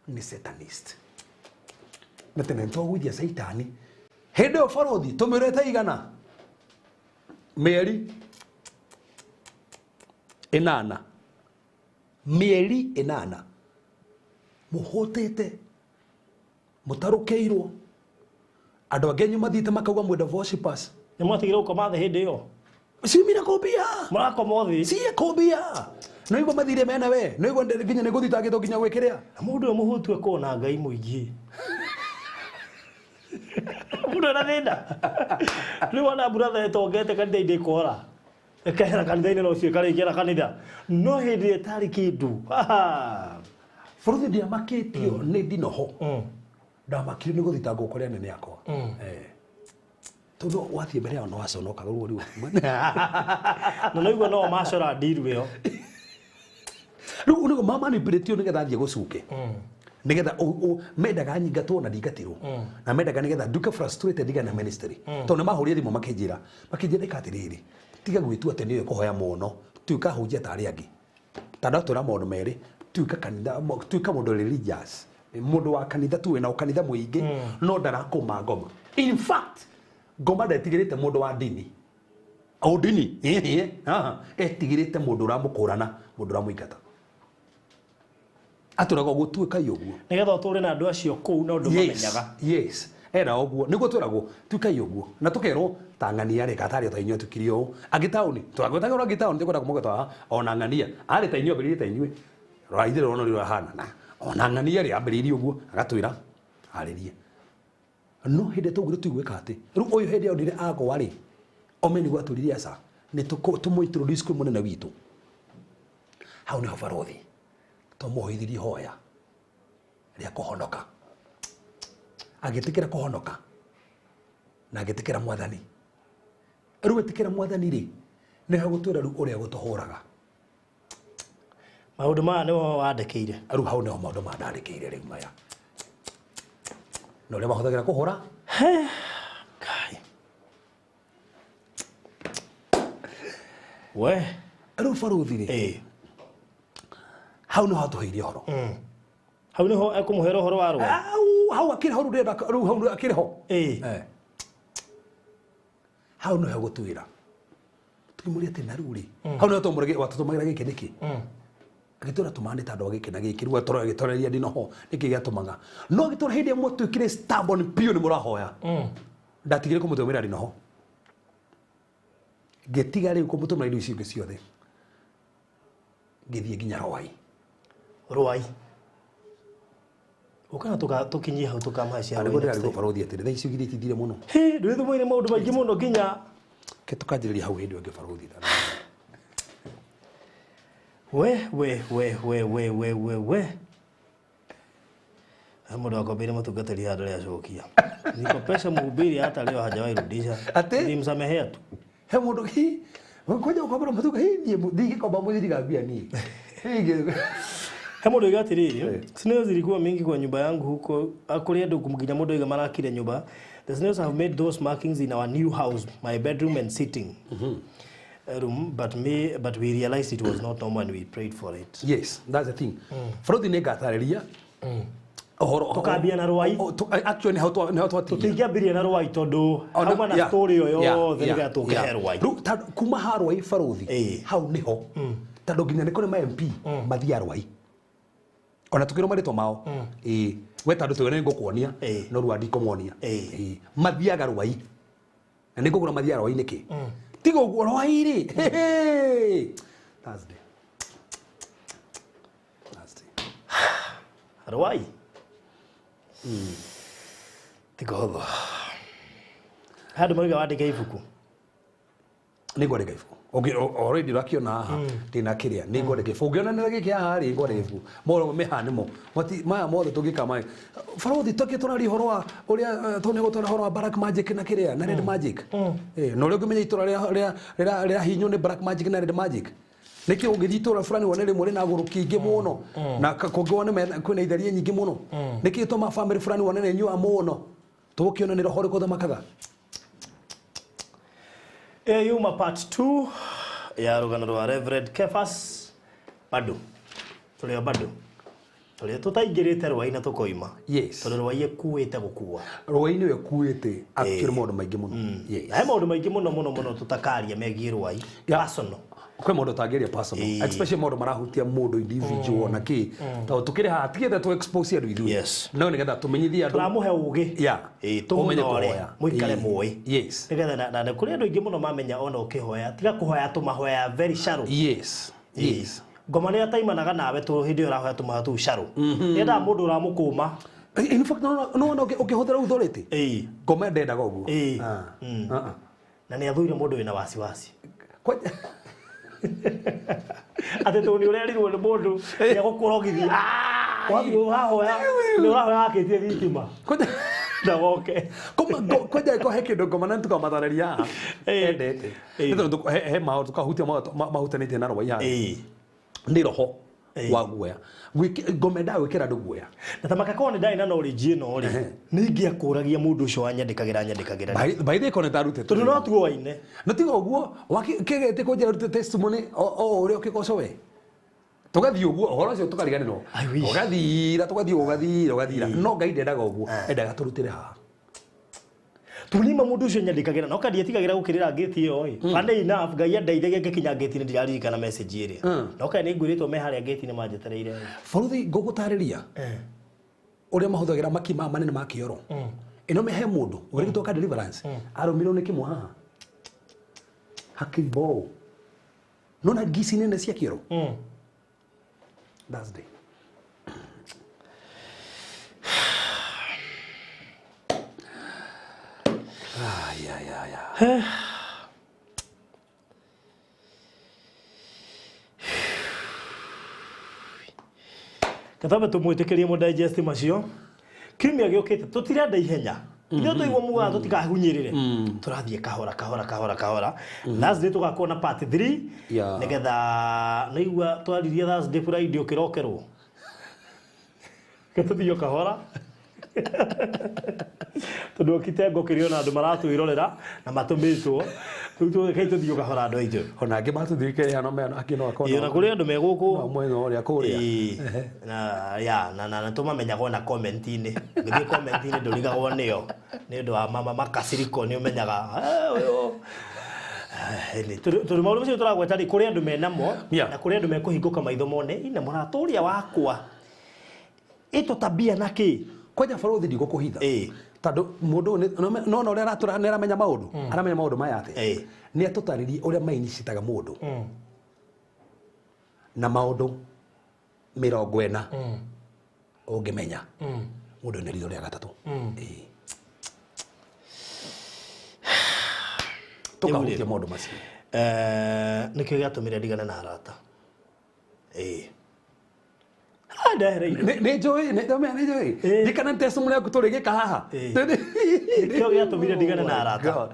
nĩ satanist. Na tene nĩtwagũithia Saitani. Hĩndĩ ĩyo barothi tũmĩrĩte igana mĩeri ĩnana. Mĩeri ĩnana mũhũtĩte mũtarũkĩirwo andũ angĩ anyu mathiĩte makauga mwenda worshippers. Nĩ mwatigire gũkoma thĩ hĩndĩ ĩyo? Ciumire kũmbia. Mũrakoma thĩ? Ciĩ kũmbia. No igua mathire mena we. No igua nginya nĩ gũthitangĩtwo nginya gwĩkĩrĩa. Na mũndũ ũyũ mũhũtu akorwo na Ngai mũingĩ. Mũndũ ena thĩna. Rĩu ona brother ĩtongete kanitha-inĩ ĩkora. Ĩkehera kanitha-inĩ no ũcio ĩkarĩingĩra kanitha. No hĩndĩ ĩrĩa ĩtarĩ kĩndũ. Bũrũri ndiamakĩtio nĩ ndinoho. Ndamakire nĩ gũthitangwo kũrĩ anene akwa. Tondũ wathiĩ mbere yao no waconokaga ruo ruo. Na no igua no macora ndiru ĩyo. Rĩu nĩguo mamanipulate nĩgetha athiĩ gũcuke. Nĩgetha mendaga nyingatwo na ndingatirwo. Na mendaga nĩgetha nduĩke frustrated ndigane na ministry. Tondũ nĩ mahũrire thimũ makĩnjĩra ĩka atĩrĩrĩ tiga gwĩtua atĩ nĩwe kũhoya mũno tuĩka ahunjia ta arĩa angĩ. Ta ndatwĩra maũndũ merĩ tuĩka kanitha tuĩka mũndũ religious mũndũ wa kanitha tu wĩna ũkanitha mũingĩ no ndarakũma ngoma. In fact ngoma ndetigĩrĩte mũndũ wa ndini. O ndini etigĩrĩte mũndũ ũramũkũrana mũndũ ũramũingata. Atũraga gũtuĩka ũguo. Nĩgetha ũtũre na andũ acio kũu na ũndũ mamenyaga. Yes. Era ũguo nĩguo twĩragwo tuĩkai ũguo na tũkerwo ta ng'ania rĩ katarĩ ta inyuĩ tukire ũũ angĩ taũni twagwetagĩrwo angĩ taũni tũkwenda kũmũgweta haha ona ng'ania arĩ ta inyuĩ ambĩrĩirie ta inyuĩ rora itherũ rona ũrĩa ahana na ona ng'ania rĩ ambĩrĩirie ũguo agatwĩra arĩrie no hĩndĩ tũguo tũigwĩka atĩ rĩu ũyũ hĩndĩ onire agwa rĩ ome nĩguo atũririe aca nĩ tũmũ introduce kwĩ mũnene witũ. Hau nĩho barothi twamũhoithirie hoya rĩa kũhonoka. Agĩtĩkĩra kũhonoka na agĩtĩkĩra mwathani. Rĩu etĩkĩra mwathani rĩ nĩho gũtwĩra rĩu ũrĩa gũtũhũraga. Maũndũ maya nĩmo wandĩkĩire. Rĩu hau nĩho maũndũ maya ndandĩkĩire rĩu maya. Na ũrĩa mahũthagĩra kũhũra. Ngai. We. Rĩu barothi rĩ. Hau nĩho atũheire ũhoro. Hau nĩho ekũmũhera ũhoro wa rũa. Hau akĩrĩ ho rĩu ndĩrenda rĩu hau akĩrĩ ho. Hau nĩho gũtwĩra. Tũkĩmũria atĩ na rĩu rĩ. Hau nĩho twamũragia watũtũmagĩra gĩkĩ nĩkĩ? Agĩtwĩra tũmane ta andũ a gĩkĩ na gĩkĩ rĩu agĩtũreria ndinoho nĩkĩ gĩatũmaga. No agĩtwĩra hĩndĩ ĩmwe twĩkire stubborn biũ nĩ mũrahoya. Ndatigire kũmũtũmĩra ndinoho. Ngĩtiga rĩu kũmũtũmĩra indo icio ingĩ ciothe. Ngĩthiĩ nginya Rwai. Rwai. Ũkana tũkinyie hau tũkamahe cia Rwai. Rwai. Ndĩrarigwo barothi atĩrĩ thaa icio igĩrĩ itithire mũno. Hĩ, ndwĩthũmũire maũndũ maingĩ mũno nginya. Ke tũkanjĩrĩria hau hĩndĩ ĩyo ĩngĩ barothi. We we we we we we we we. Mũndũ akombeire mũtungatĩri handũ rĩa acokia. Nikopesha mhubiri hata leo hajawahi rudisha. Atĩ? Nilimsamehea tu. He mũndũ hi kwanja ũkombera mũtunga hi niĩ ndingĩkomba mũthiriga mbia niĩ. He mũndũ oiga atĩrĩrĩ, snails zilikuwa mingi kwa nyumba yangu huko kũrĩ andũ nginya mũndũ oiga marakire nyũmba. The snails have made those markings in our new house, my bedroom and sitting room, but we realized it was not normal and we prayed for it. Yes, that's the thing. Barothi nĩ ngatarĩria ũhoro Tũkambia na Rwai. Actually nĩho twatigia. Tũtingĩambĩrĩria na Rwai tondũ hauma na story ĩyo yothe nĩgetha tũke he Rwai. Rĩu kuma ha Rwai barothi hau nĩho tondũ nginya nĩ kũrĩ ma MP mathiaga Rwai. Ona tukĩrwo marĩtwa mao. We tondũ tũĩ nĩ ngũkuonia no rua ndikũmuonia. Mathiaga rwai na nĩ ngũgũra mathiaga rwai nĩkĩ? Tiga ũguo rwai rĩ. Thursday. Thursday. Rwai tiga ũguo handũ marauga wandĩke ibuku. Nĩ ngwandĩka ibuku. Already ũrakiona haha ndĩna kĩrĩa nĩ ngwandĩka ibuku. Ũngĩona nĩ gĩkĩ haha rĩ ngwandĩka ibuku. Moro meha nĩmo. Maya mothe tũngĩka maya. Barothi tũkĩ tũraria ũhoro wa ũrĩa tondũ nĩgũtwara ũhoro wa black magic na kĩrĩa na red magic. Na ũrĩa ũngĩmenya itũra rĩrahinywo nĩ black magic na red magic. Nĩkĩ ũngĩthiĩ itũra fulani wone rĩmwe rĩna agũrũki aingĩ mũno na kũngĩ wone kwĩna itheria nyingĩ mũno. Nĩkĩ gĩtũmaga family fulani wone nĩ ĩnyuaga mũno? Tũgũkĩona nĩ roho ũrĩkũ ũthamakaga. Ĩyo yuma part 2 ya rũgano rwa Reverend Kefas bado tũrĩ o bado tũrĩ tũtaingĩrĩte rwai na tũkoima. Yes. Tondũ rwai ĩkuĩte gũkua. Rwai nĩyo ĩkuĩte akĩrĩ maũndũ maingĩ mũno. Yes. Na he maũndũ maingĩ mũno mũno mũno tũtakaria megiĩ rwai. Personal. Kwĩ maũndũ ũtangĩaria personal. Especially maũndũ marahutia mũndũ individual na kĩ. Tondũ tũkĩrĩ haha tigĩte tũ expose andũ ithuĩ. Yes. No nĩgetha tũmenyithie andũ. Tũramũhe ũgĩ. Yeah. Ũmenye Tũmũnore, kũhoya. mũikare mũĩ. Yes. Nĩgetha na kũrĩ andũ aingĩ mũno mamenya ona ũkĩhoya tiga kũhoya tũmahoya very shallow. Yes. Yes. Ngoma nĩ ataimanaga nawe tũ hĩndĩ ĩyo ũrahoya tũmahoya tũu shallow. Nĩendaga mũndũ ũramũkũma. In fact no no ũkĩhũthĩra authority. Ngoma ndendaga ũguo. Na nĩ athũire mũndũ wĩna wasiwasi. Atĩ tondũ nĩ ũrerirwo nĩ mũndũ nĩ egũkũrogithia. Wathiĩ ũrahoya, nĩ ũrahoya akĩtie thitima. Na woke. Kwanja ĩko he kĩndũ ngoma na nĩtũkamatarĩria haha. Endete. Nĩ tondũ he maũndũ tũkahutia maũndũ mahutanĩtie na rwai haha. Nĩ roho wa guoya. Ngoma endaga gwĩkĩra andũ guoya. Na ta makakorwo nĩ ndarĩ na knowledge ĩno rĩ, nĩ ingĩakũragia mũndũ ũcio wanyandĩkagĩra nyandĩkagĩra. By the way, korwo nĩ ndarutĩte. Tondũ no tuoaine. Na tiga ũguo, kĩgĩte kũnjĩra rute testimony o ũrĩa ũkĩgoco we. Tũgathiĩ ũguo, ũhoro ũcio tũkariganĩrwo. I wish. Ũgathira, tũgathiĩ ũgathira, ũgathira. No Ngai ndendaga ũguo, endaga tũrutĩre haha. Tunima mũndũ ũcio nyandĩkagĩra na ũkandiĩtigagĩra gũkĩrĩra ngĩti ĩyo ĩ. Funny enough, Ngai andeithagia ngĩkinya ngĩti-inĩ ndiraririkana message ĩrĩa. Na ũkae nĩ ngwĩrĩtwo me harĩa ngĩti-inĩ manjetereire. Bũrũri ngũgũtarĩria ũrĩa mahũthagĩra maki maya manene ma kĩoro. Ĩno he mũndũ ũrĩgĩtwo ka deliverance arũmirwo nĩ kĩmwe haha. Hakiri bow. Nona ngici nene cia kĩoro. Thursday. Ay. Kathambe tũmwĩtĩkĩrie mũ digest macio. Kiumia gĩũkĩte tũtirenda ihenya. Ithuĩ tũigua mugaga tũtikahunyĩrĩre. Tũrathiĩ kahora kahora kahora kahora. Thursday tũgakorwo na part 3. Yeah. Nĩgetha nĩigua twaririe Thursday Friday ũkĩrokerwo. Tũthiĩ o kahora. Tondũ kitengo kĩrĩ ona andũ maratwĩrorera na matũmĩtwo. Rĩu tũreke tũthiĩ o kahora andũ aitũ. Ona angĩ matũthirikĩrĩria no mena angĩ no akorwo. Ĩĩ, ona kũrĩ andũ me gũkũ. No mwena ũrĩa kũrĩa. Ĩĩ. Na ya, na tũmamenyaga ona comment-inĩ. Ũngĩthiĩ comment-inĩ ndũrigagwo nĩo. Nĩ ũndũ wa makaciriko nĩ ũmenyaga, ũyũ. Tondũ maũndũ macio tũragweta rĩ, kũrĩ andũ menamo, na kũrĩ andũ mekũhingũka maitho mone, ina mũrata ũrĩa wakwa. Ĩto tabia na kĩ? Kwanja bũrũri ndigũkũhitha. Tondũ mũndũ ũyũ no ũrĩa aratũra nĩ aramenya maũndũ. Aramenya maũndũ maya atĩa? Nĩ atũtarĩrie ũrĩa maini citaga mũndũ. Na maũndũ 40 ũngĩmenya. Mũndũ nĩ ritho rĩa gatatũ. Tũkahutia maũndũ macio. Nĩkĩo gĩatũmire ndigane na arata. Nĩ njũĩ, nĩ njũĩ. Ndikana testimony yaku tũrĩgĩka haha. Nĩkĩo gĩatũmire ndigane na arata. God.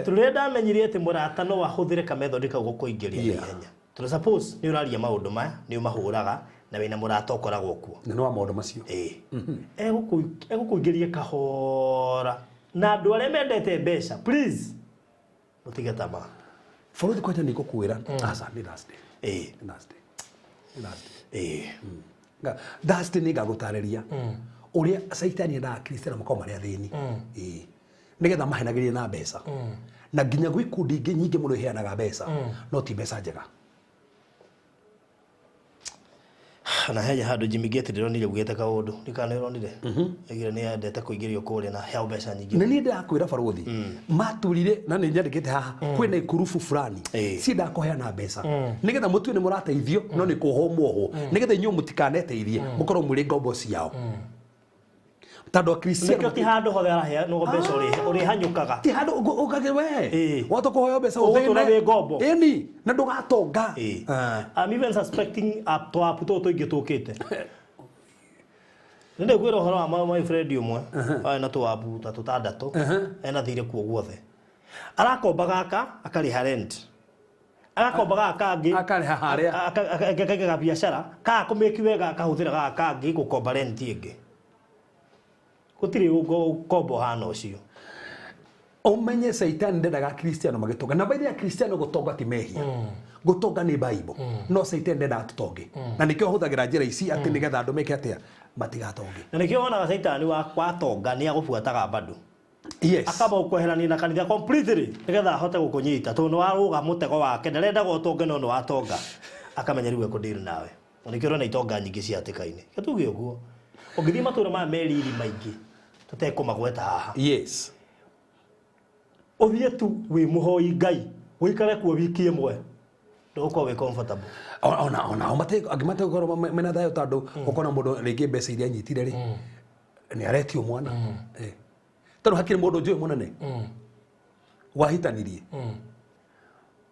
Tondũ rĩrĩa ndamenyire atĩ mũrata no ahũthĩre kamethod kau gũkũingĩria naihenya. Tondũ suppose nĩ ũraria maũndũ maya, nĩ ũmahũraga na wĩna mũrata ũkoragwo kuo. Na nĩ wa maũndũ macio. Egũkũingĩria kahora. Na andũ arĩa mendete mbeca, please, mũtige tamaa. Bũrũri kwanja nĩ ngũkwĩra, aca, nĩ Thursday. Nĩ Thursday. Nĩ Thursday. Thursday nĩ ngagũtarĩria ũrĩa Caitani endaga Akristiano makorwo marĩ athĩni. Nĩgetha mahenagĩrie na mbeca. Na nginya gwĩ ikundi ingĩ nyingĩ mũno iheanaga mbeca, no ti mbeca njega. Na henya handũ Jimmy Gate ndĩronire augĩte kaũndũ ndikana nĩũronire augire nĩ endete kũingĩrio kũrĩa na heo mbeca nyingĩ. Nä niä ndärakwä ra baråthi maturire na nä nyandä kä te haha kwä na ikurubu fulani ciendaga kũheana mbeca nä getha må tue nä må rateithio no nä kåhwo muohwo nä getha inyuä må tikaneteithie må korwo mwä rä ngombo ciao tondå akristiano Nĩkĩo ti handũ hothe araheanwo mbeca ũrĩhanyũkaga. Ti handå ũkage we wahota kũheo mbeca Ũgũtũra ũthĩne. wĩ ngombo. Ĩni na ndũgatonga. I'm even suspecting app to app tũtũ tũingĩ tũkĩte. Nĩ ndĩkwĩra ũhoro wa my friend ũmwe warĩ na tũapu ta tũtandatũ ena thirĩ kuo guothe. Arakomba gaka akarĩha rent. Agakomba gaka kangĩ Akarĩha harĩa. Akaiga biacara kaga kũmĩki wega akahũthĩra gaka kangĩ gũkomba rent ĩngĩ. Gũtirĩ ũkombo ũhana ũcio. Umenye caitani ndendaga akristiano magĩtonga na baithe akristiano gũtonga ti mehia gũtonga nĩ baibo no caitani ndendaga tũtonge na nĩkĩo ahũthagĩra njĩra ici atĩ nĩgetha andũ meke atĩa matigatonge. Na nĩkĩo wonaga caitani watonga nĩ agũbuataga bado. Yes. Akamba gũkweherania na kanitha completely nĩgetha ahote gũkũnyita tondũ nĩ warũga mũtego wake ndarendaga ũtonge no nĩ watonga akamenya rĩu ekũdeal nawe. Na nĩkĩo ũrona itonga nyingĩ cia hatĩka-inĩ. Reke tuge ũguo ũngĩthiĩ matũũra maya me riri maingĩ tũtekũmagweta haha. Yes. Ũthiĩ tu wĩ mũhoi Ngai ũikare kuo wiki ĩmwe ndũgũkorwo wĩ comfortable. Ona angĩ mategũkorwo mena thayũ tondũ ũkona mũndũ rĩngĩ mbeca iria anyitire rĩ nĩ aretio mwana. Tondũ hakĩrĩ mũndũ njũĩ mũnene wahitanirie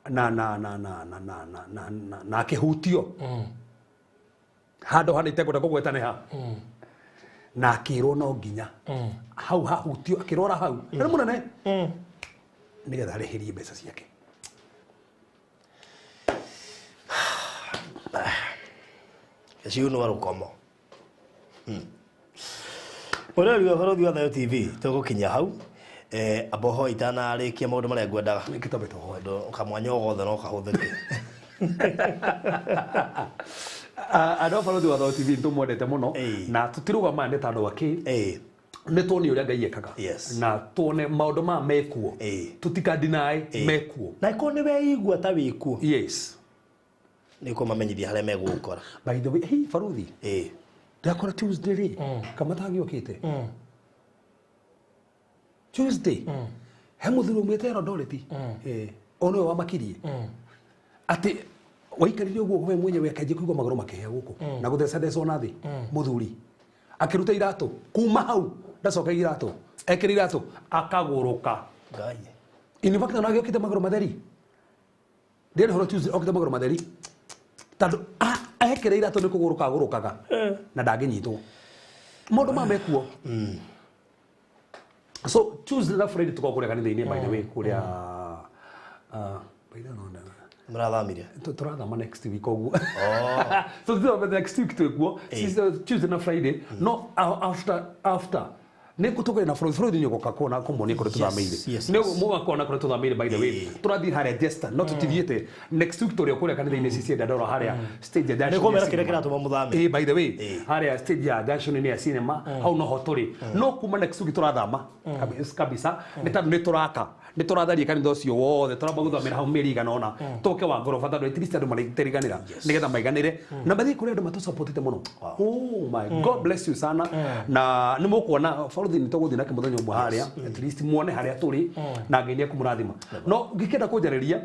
na na na na na na na na na na akĩhutio handũ hana itekwenda kũgweta nĩ ha na akĩrwo no nginya hau hahutio akĩrora hau nĩ mũnene nĩgetha arĩhĩrie mbeca ciake. Ciunwa rũkomo. Mũrori wa Barũthi wa Thayũ TV tũgũkinya hau amba ũhoe itanarĩkia maũndũ marĩa ngwendaga. Nĩkĩtambe tũhoe. Tondũ kamwanya o gothe no kahũthĩke. Andũ a Barũthi wa Thayũ TV nĩtũmwendete mũno na tũtirũgamaga nĩ tondũ wa kĩ nĩ tuone ũrĩa Ngai ekaga na tuone maũndũ maya mekuo tũtikandinae mekuo na ĩkorwo nĩ weigua ta wĩkuo. Yes. Nĩ ũkũmamenyithia harĩa megũgũkora. By the way, hey Barũthi ndakora Tuesday rĩ kamata agĩũkĩte Tuesday he mũthuri umĩte Eldoret o nĩwe wamakirie atĩ waikarire ũguo we mwenyewe akĩanjia kũigua magũrũ makĩhĩa gũkũ na gũthecathecwo na thĩ mũthuri akĩruta iratũ kuma hau ndacokagia iratũ ekĩra iratũ akagũrũka. Ngai. In fact ona agĩũkĩte magũrũ matheri ndĩrĩ horo Tuesday okĩte magũrũ matheri tondũ ekĩra iratũ nĩ kũgũrũka agũrũkaga na ndangĩnyitwo maũndũ maya mekuo. So Tuesday na Friday tukoragwo kũrĩa kanitha-inĩ by the way kũrĩa by the way no Mũrathamire tũrathama next week ũguo so tũrathama next week twĩkuo Tuesday na Friday no after nĩ tũkũrĩ na Friday nĩ ũgoka kuona kũmonia kũrĩa tũthamĩire nĩ mũgoka kuona kũrĩa tũthamĩire by the way tũrathiĩ harĩa Jester no tũtithiĩte next week tũrĩ o kũrĩa kanitha-inĩ CC Dandora harĩa stage ya Nĩ Junction kũmera ya kĩrĩa cinema. kĩratũma mũthame. By the way harĩa stage ya Junction ya cinema hau noho tũrĩ no kuma next week tũrathama kabisa nĩ tondũ nĩ tũraka nĩ tũratharia kanitha ũcio wothe tũramba gũthamĩra hau mĩeri igana ũna tũke wa ngoroba tondũ at least andũ marĩteriganĩra nĩgetha maiganĩre na mathiĩ kũrĩ andũ matũsupportĩte mũno. Oh my God bless you sana na nĩ mũkuona Barũthi nĩ tũgũthiĩ nake mũthenya ũmwe harĩa at least muone harĩa tũrĩ na Ngai nĩ ekũmũrathima no ngĩkĩenda kũnjarĩria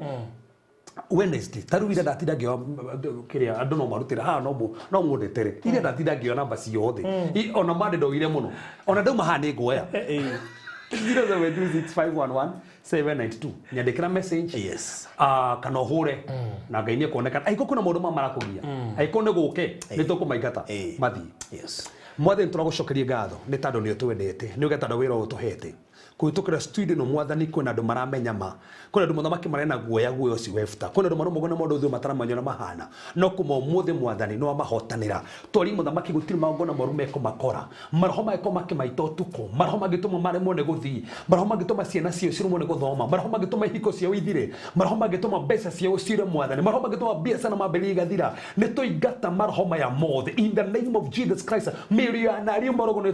Wednesday ta rĩu ira ndatinda ngĩoya kĩrĩa andũ no marutĩra haha no mũndetere ira ndatinda ngĩoya namba ciothe ona mande ndoire mũno ona ndauma haha nĩ nguoya 0726511792 nyandĩkĩra message. Yes. Kana ũhũre na Ngai nĩ ekuonekana angĩkorwo kwĩna maũndũ maya marakũgia angĩkorwo nĩ gũke nĩ tũkũmaingata mathiĩ. Yes. Mwathani tũragũcokeria ngatho nĩ tondũ nĩ ũtwendete nĩ ũge tondũ wĩra ũyũ ũtũhete kũhĩtũkĩra studio ĩno mwathani kwĩna andũ maramenya ma kwĩna andũ mũthamaki marena guoya guoya ũcio webta kwĩna andũ marũmagwo nĩ maũndũ ũthiũ mataramenya ũrĩa mahana no kuma ũmũthĩ mwathani nĩ wamahotanĩra twari mũthamaki gũtirĩ magongona moru mekũmakora maroho mangĩkorwo makĩmaita ũtukũ maroho mangĩtũma maremwo nĩ gũthiĩ maroho mangĩtũma ciana ciao ciremwo nĩ gũthoma maroho mangĩtũma ihiko ciao ithire maroho mangĩtũma mbeca ciao ciure mwathani maroho mangĩtũma biacara mambĩrĩrie igathira nĩ tũingata maroho maya mothe in the name of Jesus Christ mĩario ya nario morogo nĩ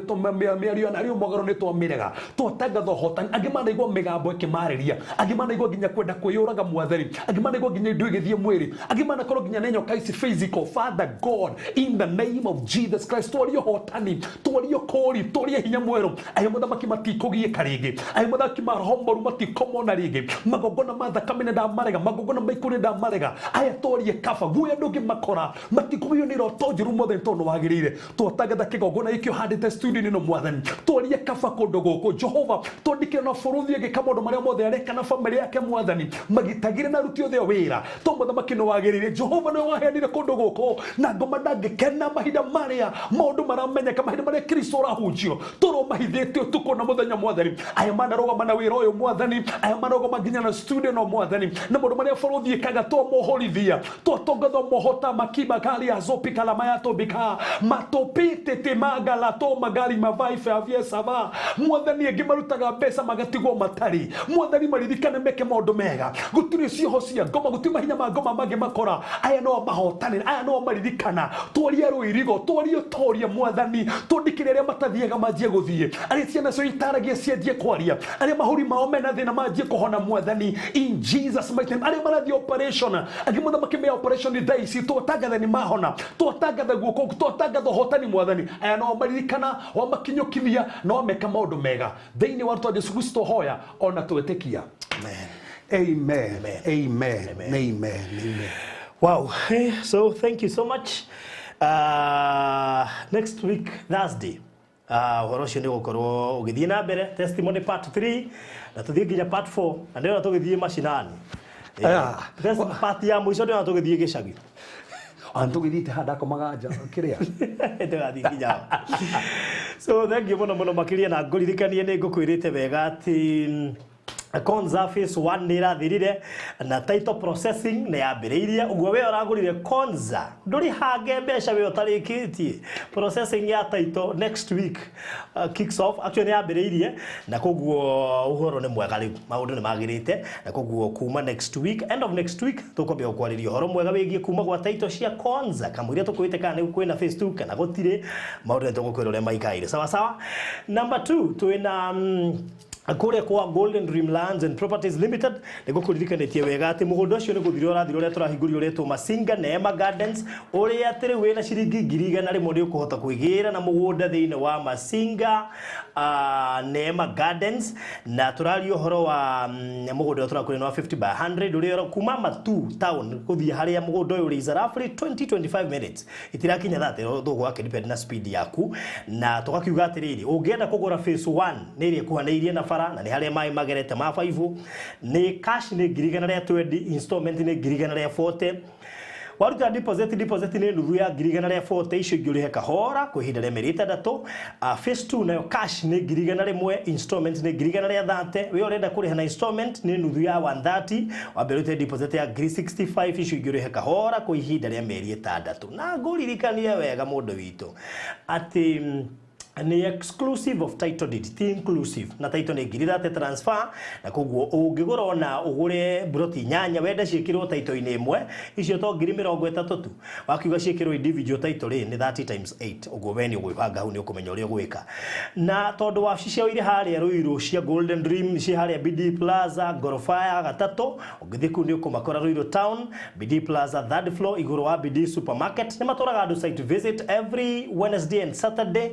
mĩario ya nario mogoro nĩ twamĩrega twatangatha Twatangatha ũhotani. Angĩ manaigua mĩgambo ĩkĩmarĩria, angĩ manaigua nginya kwenda kwĩyũraga mwathani, angĩ manaigua nginya indo igĩthiĩ mwĩrĩ, angĩ manakorwo nginya nĩ nyoka ici physical. Father God, in the name of Jesus Christ, twarie ũhotani, twarie ũkũũri, twarie hinya mwerũ. Aya mũthamaki matikũgiĩka rĩngĩ, aya mũthamaki maroho moru matikomona rĩngĩ, magongona ma thakame nĩ ndamarega, magongona ma ikũrĩ ndamarega. Aya twarie kaba guoya ndũngĩmakora, matikũgio nĩ iroto njũru mwathani, tondũ nĩwagĩrĩire. Twatangatha kĩgongona gĩkĩ ũhandĩte studio-inĩ ĩno mwathani, twarie kaba kũndũ gũkũ Jehova, twandĩkĩre na bũrũthi agĩka maũndũ marĩa mothe areka na bamĩrĩ yake mwathani, magitagĩre na aruti othe a wĩra, to mũthamaki nĩwagĩrĩire. Jehova nĩwe waheanire kũndũ gũkũ, na ngoma ndangĩkena mahinda marĩa maũndũ maramenyeka, mahinda marĩa Kristo ũrahunjio, tũrwo mahithĩte ũtukũ na mũthenya mwathani. Aya manarũgama na wĩra ũyũ mwathani, aya manarũgama nginya na studio no mwathani, na maũndũ marĩa bũrũthi ĩkaga twamohorithia, twatongatha mohota makiba kali azopi kalamaya tobika matopite magala to magari mavaife avie sava mwathani. Angĩ marutaga mbeca magatigwo matarĩ mwathani, maririkane meke maũndũ mega. Gũtirĩ cioho cia ngoma, gũtirĩ mahinya ma ngoma mangĩ makora. Aya no mahotanĩra, aya no maririkana. Twarie rũirigo, twarie ũtoria mwathani, twandĩkĩre arĩa matathiaga manjie gũthiĩ, arĩa ciana cio itaragia cianjie kwaria, arĩa mahũri mao mena thĩna manjie kũhona mwathani, in Jesus mighty name. Arĩa marathiĩ operation, angĩ mũthamaki me operation thaa ici, twatangatha nĩ mahona, twatangatha guoko, twatangatha ũhotani mwathani. Aya no maririkana, wamakinyũkithia na wameka maũndũ mega thĩinĩ wa rĩtwa Jesu Kristo hoya ona twetĩkia. Amen. Amen. Amen. Amen. Amen. Amen. Amen. Wow. Hey, so thank you so much. Next week Thursday, ũhoro ũcio nĩ ũgũkorwo ũgĩthiĩ na mbere, testimony part 3, na tũthiĩ nginya part 4, na ndĩrona tũgĩthiĩ macinani. Ah. Part ya mũico ndĩrona tũgĩthiĩ gĩcagi. Antũgĩthiĩte handa akomaga nja kĩrĩa. Ndĩrathiĩ nginya ho. So thank you mũno mũno makĩria, na ngũririkanie nĩ ngũkwĩrĩte wega atĩ Konza phase 1 nĩ ĩrathirire na title processing nĩ yambĩrĩirie. Ũguo we ũragũrire Konza, ndũrĩ hange mbeca we ũtarĩkĩtie processing ya title. Next week kicks off, actually nĩ yambĩrĩirie, na koguo ũhoro nĩ mwega rĩu, maũndũ nĩ magĩrĩte, na koguo kuma next week, end of next week, tũkwambia gũkwarĩria ũhoro mwega wĩgiĩ kuma gwa title cia Konza, kamũira tũkwĩte kana nĩ kwĩna phase 2 kana gũtirĩ. Maũndũ nĩ tũgũkwĩra ũrĩa maikaire. Sawa sawa. Number 2, twĩna kũrĩa kwa Golden Dream Lands and Properties Limited. Nĩ ngũkũririkanĩtie wega atĩ mũgũnda ũcio nĩ gũthira ũrathira, ũrĩa tũrahingũria ũretwo Masinga Neema Gardens, ũrĩa atĩ rĩu wĩna ciringi 100,000 nĩ ũkũhota kwĩgĩra na mũgũnda thĩinĩ wa Masinga Neema Gardens. Na tũraria ũhoro wa mũgũnda ũrĩa tũrakũria nĩ wa 50 by 100, ũrĩa kuma Matu town gũthiĩ harĩa mũgũnda ũyũ ũrĩ is roughly 20 25 minutes, itirakinya 30, tũgũgakĩ depend na speed yaku. Na tũgakiuga atĩrĩrĩ, ũngĩenda kũgũra phase 1, nĩ ĩrĩa ĩkuhanĩirie na bara na nĩ harĩa maĩ magerete ma 5, nĩ cash nĩ 120,000, installment nĩ 140,000. Waruta deposit, deposit nĩ nuthu ya 140,000, icio ingĩ ũrĩhe kahora kwa ihinda rĩa mĩeri 6. Phase 2 nayo cash nĩ 100,000, installment nĩ 130,000. We ũrenda kũrĩha na installment, nĩ nuthu ya 130, wambe ũrute deposit ya 65,000, icio ingĩ ũrĩhe kahora kwa ihinda rĩa mĩeri 6. Na ngũririkanie wega mũndũ witũ atĩ nĩ exclusive of title deed, ti inclusive. Na title nĩ 30,000 transfer, na koguo ũngĩgũra ona ũgũre broti 8 wende ciĩkĩrwo title-inĩ ĩmwe, icio to 30,000 tu. Wakiuga ciĩkĩrwo individual title rĩ, nĩ 30 times 8. Ũguo we nĩ ũgwĩbanga hau, nĩ ũkũmenya ũrĩa ũgwĩka. Na tondũ wabici ciao irĩ harĩa Ruiru cia Golden Dream ciĩ harĩa BD Plaza ngoroba ya gatatũ, ũngĩthiĩ kũu nĩ ũkũmakora Ruiru Town, BD Plaza, third floor, igũrũ wa BD Supermarket. Nĩ matwaraga andũ site visit every Wednesday and Saturday.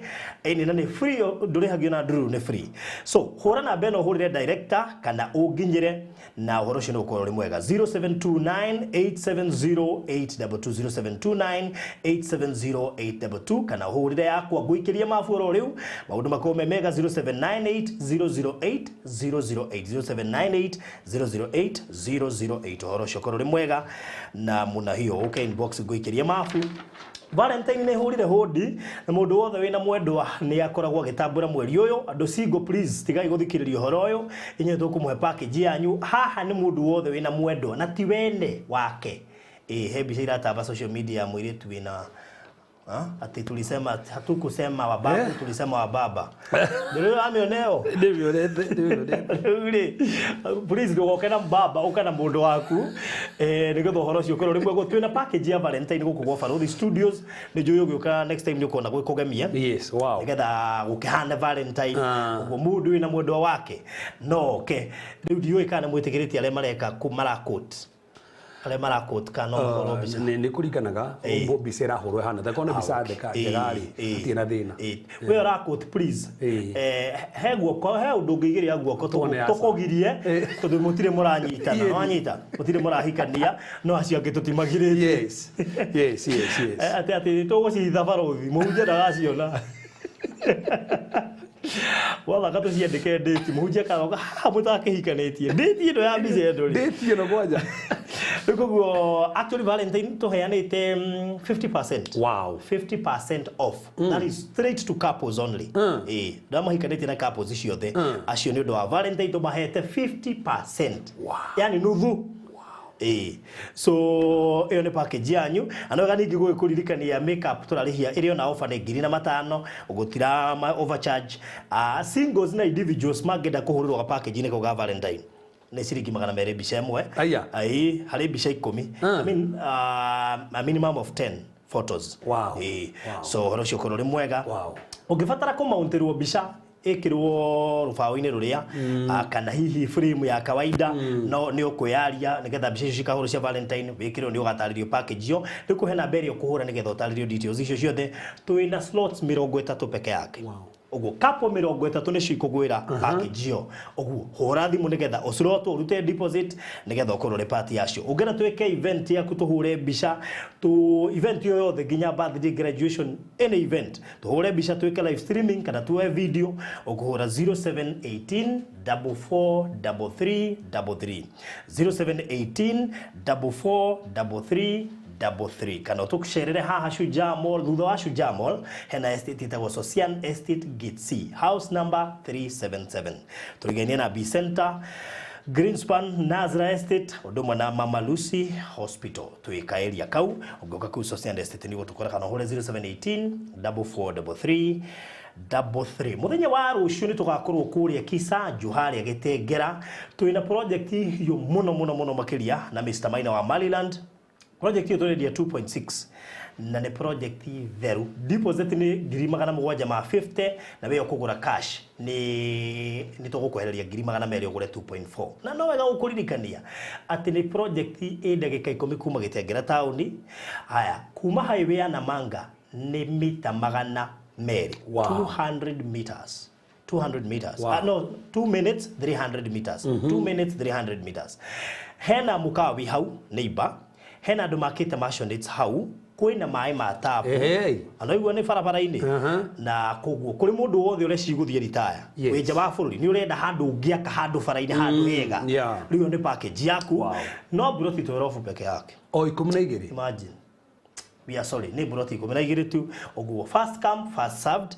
Ĩni na nĩ free, ndũrĩhagio na ndururu, nĩ free. So hũra namba ĩno, ũhũrĩre director kana ũnginyĩre, na ũhoro ũcio nĩ ũgũkorwo ũrĩ mwega: 0729 870 822, 0729 870 822, kana ũhũrĩre yakwa ngũikĩrie mabu oro rĩu, maũndũ makorwo me mega: 0798 008 008, 0798 008 008. Ũhoro ũcio ũkorwo ũrĩ mwega na muna hiyo ũke inbox ngũikĩrie mabu. Valentine nĩ hũrire hũndi, na mũndũ wothe wĩna mwendwa nĩ akoragwo agĩtambũra mweri ũyũ. Andũ single, please, tigai gũthikĩrĩria ũhoro ũyũ, inyuĩ tũkũmũhe package yanyu haha. Nĩ mũndũ wothe wĩna mwendwa na ti wene wake. Ĩ he mbica iratamba social media ya mũirĩtu wĩna Ati tulisema hatukusema wa babu, tulisema wa baba. Ndio amioneo. Ndĩmĩonete. Rĩu rĩ, please ndũgoke na baba ũka na mũndũ waku, nĩgetha ũhoro ũcio ũkorwo rĩmwe twĩna package ya Valentine gũkũ gwa Barũthi Studios. Nĩ njũĩ ũgĩũka next time nĩ ũkuona gwĩkũgemia Yes, wow. nĩgetha gũkĩhane Valentine ũguo mũndũ wĩna mwendwa wake no oke. Rĩu ndiũĩ kana mwĩtĩkĩrĩtie arĩa mareka marakũt, arĩa marakũt kana no mahũrwo mbica. Nĩ kũringanaga mbica ĩrahũrwo ĩhana takorwo nĩ mbica njega rĩ, hatirĩ na thĩna. We ũrakũt, please, he guoko, he ũndũ ũngĩigĩrĩra guoko tũkũgirie, tondũ mũtirĩ mũranyitana, nĩwanyita, mũtirĩ mũrahikania, no acio angĩ tũtimagirĩtie. Yes. Atĩ tũgũcihitha barũthi, mũhunjia ndagaciona. Wathaka tũciandĩke ndĩti, mũhunjia karoga haha mũtakĩhikanĩtie ndĩti ĩno ya mbica ĩno rĩ. Ndĩti ĩno kwanja. Rĩu koguo actually Valentine tũheanĩte 50%. Wow. 50% off. That is straight to couples only. Ndamahikanĩtie na couples ciothe acio nĩ ũndũ wa Valentine tũmahete 50%. Wow. Yani nuthu. So ĩyo nĩ package yanyu. Na wega ningĩ gũgĩkũririkania makeup tũrarĩhia ĩrĩ ona offer nĩ 5,000, gũtira overcharge. Singles na individuals mangĩenda kũhũrĩrwo ga package-inĩ kau ga Valentine nĩ ciringi 200 mbica ĩmwe. Aya. Ai, harĩ mbica 10. I mean, a minimum of 10 photos. Wow. Wow. So ũhoro ũcio ũkorwo ũrĩ mwega. Wow. Ũngĩbatara kũmountĩrwo mbica ĩkĩrwo rũbaũ-inĩ rũrĩa, kana hihi frame ya kawaida, no nĩ ũkwĩyaria nĩgetha mbica icio cikahũrwo cia Valentine wĩkĩrwo, nĩ ũgatarĩrio package ĩyo. Rĩu kũhe namba ĩrĩa ũkũhũra nĩgetha ũtarĩrio details icio ciothe. Twĩna slots 30 peke yake. Wow. Ũguo couple 30 nĩcio ikũgwĩra package ĩyo. Ũguo hũra thimũ nĩgetha ũslot, ũrute deposit nĩgetha ũkorwo ũrĩ part yacio. Ũngĩenda twĩke event yaku, tũhũre mbica tu event yo yothe, nginya birthday, graduation, any event, tũhũre mbica, twĩke live streaming kana tuoe video, ũkũhũra 0718 4433 33, 0718 4433 33, kana ũtũcerere haha Shujaa Mall. Thutha wa Shujaa Mall hena estate ĩtagwo Socian Estate, Gate C, house number 377, tũrigainie na B Center, Greenspan, Nazra Estate, ũndũ ũmwe na Mama Lucy Hospital. Twĩ area kau, ũngĩũka kũu Socian Estate nĩguo tũkora, kana ũhũre 0718 4433 33. Mũthenya wa rũciũ nĩ tũgakorwo kũrĩa Kisanju, harĩa Gĩtengera. Twĩna project hiũ mũno mũno mũno makĩria na Mr. Maina wa Maryland. Project ĩyo tũrendia 2.6 na nĩ project theru. Deposit nĩ 750,000, na we ũkũgũra cash nĩ tũgũkwehereria 200,000 ũgũre 2.4. Na no wega gũkũririkania atĩ nĩ project ĩ ndagĩka 10 kuma Gĩtengera taũni. Haya, kuma highway ya Namanga nĩ mita 200. Wow. 200 meters, 200 meters. Wow. No, 2 minutes 300 meters. 2 minutes 300 meters. Hena mũkawa wĩ hau neighbor, hena andũ makĩte mansionates hau, kwĩna maĩ ma tapu. Anaigua nĩ barabara-inĩ. Na koguo kũrĩ mũndũ wothe ũreciria gũthiĩ ritaya, Yes. wĩ nja wa bũrũri, nĩ ũrenda handũ ũngĩaka handũ bara-inĩ, handũ hega, rĩu ĩyo nĩ package yaku. Wow. No mburoti 12 peke yake. O 12. Imagine, we are sorry, nĩ mburoti 12 tu. Ũguo first come, first served.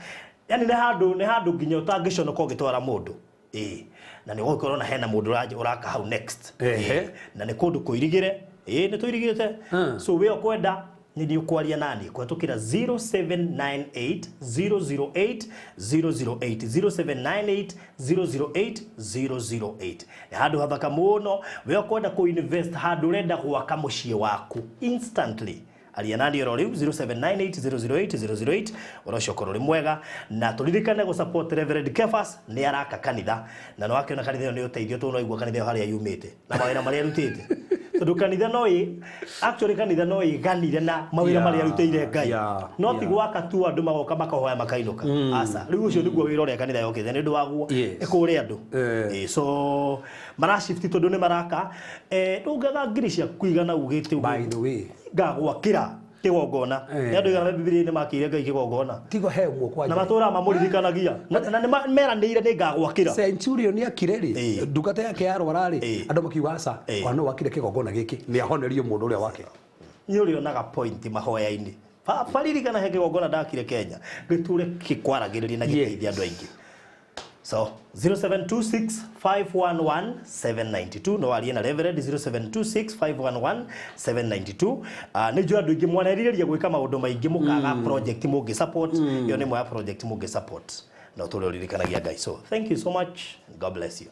Yani nĩ handũ nginya ũtangĩconoka ũgĩtwara mũndũ, ĩĩ, na nĩ ũgũkorwo na hena mũndũ ũraka hau next. Ĩĩ, na nĩ kũndũ kũirigĩre, ĩĩ, nĩ tũirigĩte. So we ũkwenda nĩ nĩ ũkwaria nani kũhetũkĩra 0798 008 008, 0798 008 008. Nĩ handũ hathaka mũno. We ũkwenda kũ invest handũ, ũrenda gwaka mũciĩ waku instantly, aria nani oro rĩu 0798 008 008. Ũhoro ũcio ũkorwo ũrĩ mwega. Na tũririkane gũ support Reverend Kefas, nĩ araka kanitha, na nĩ wakĩona kanitha ĩyo nĩ ũteithio, tondũ no igua kanitha ĩyo harĩa yumĩte na mawĩra marĩa arutĩte, tondũ kanitha no ĩ actually kanitha no ĩganire na mawĩra marĩa arutĩire Ngai, no ti gwaka tu andũ magoka makahoya makainũka, aca. Rĩu ũcio nĩguo wĩra ũrĩa kanitha yokĩte nĩ ũndũ waguo, ĩkũre andũ. Ĩ, so marashift tondũ nĩ maraka, ndũngaga ngiri ciaku igana ugĩte By the way, ngagwakĩra kĩgongona. Nĩ andũ igana Bibilia-inĩ makĩire Ngai kĩgongona tigo he ũmwe na kwanja. Matũra mamũririkanagia na nĩ meranĩire nĩ ngagwakĩra. Centurion akire rĩ, ndungata yake yarwara rĩ, andũ makiuga aca, ona no wakire kĩgongona gĩkĩ nĩ ahonerio mũndũ ũrĩa wake. Nĩ ũrĩonaga point mahoya-inĩ. Baba, ririkana he kĩgongona ndakire Kenya gĩtũre gĩkwaragĩrĩria na gĩteithia andũ aingĩ. So 0726511792, no arie na Reverend 0726511792. Nĩ njũĩ andũ aingĩ mwanerirĩria gwĩka maũndũ maingĩ, mũkaga project mũngĩ support. Ĩyo nĩ ĩmwe ya project mũngĩ support na ũtũre ũririkanagia Ngai. So thank you so much. God bless you.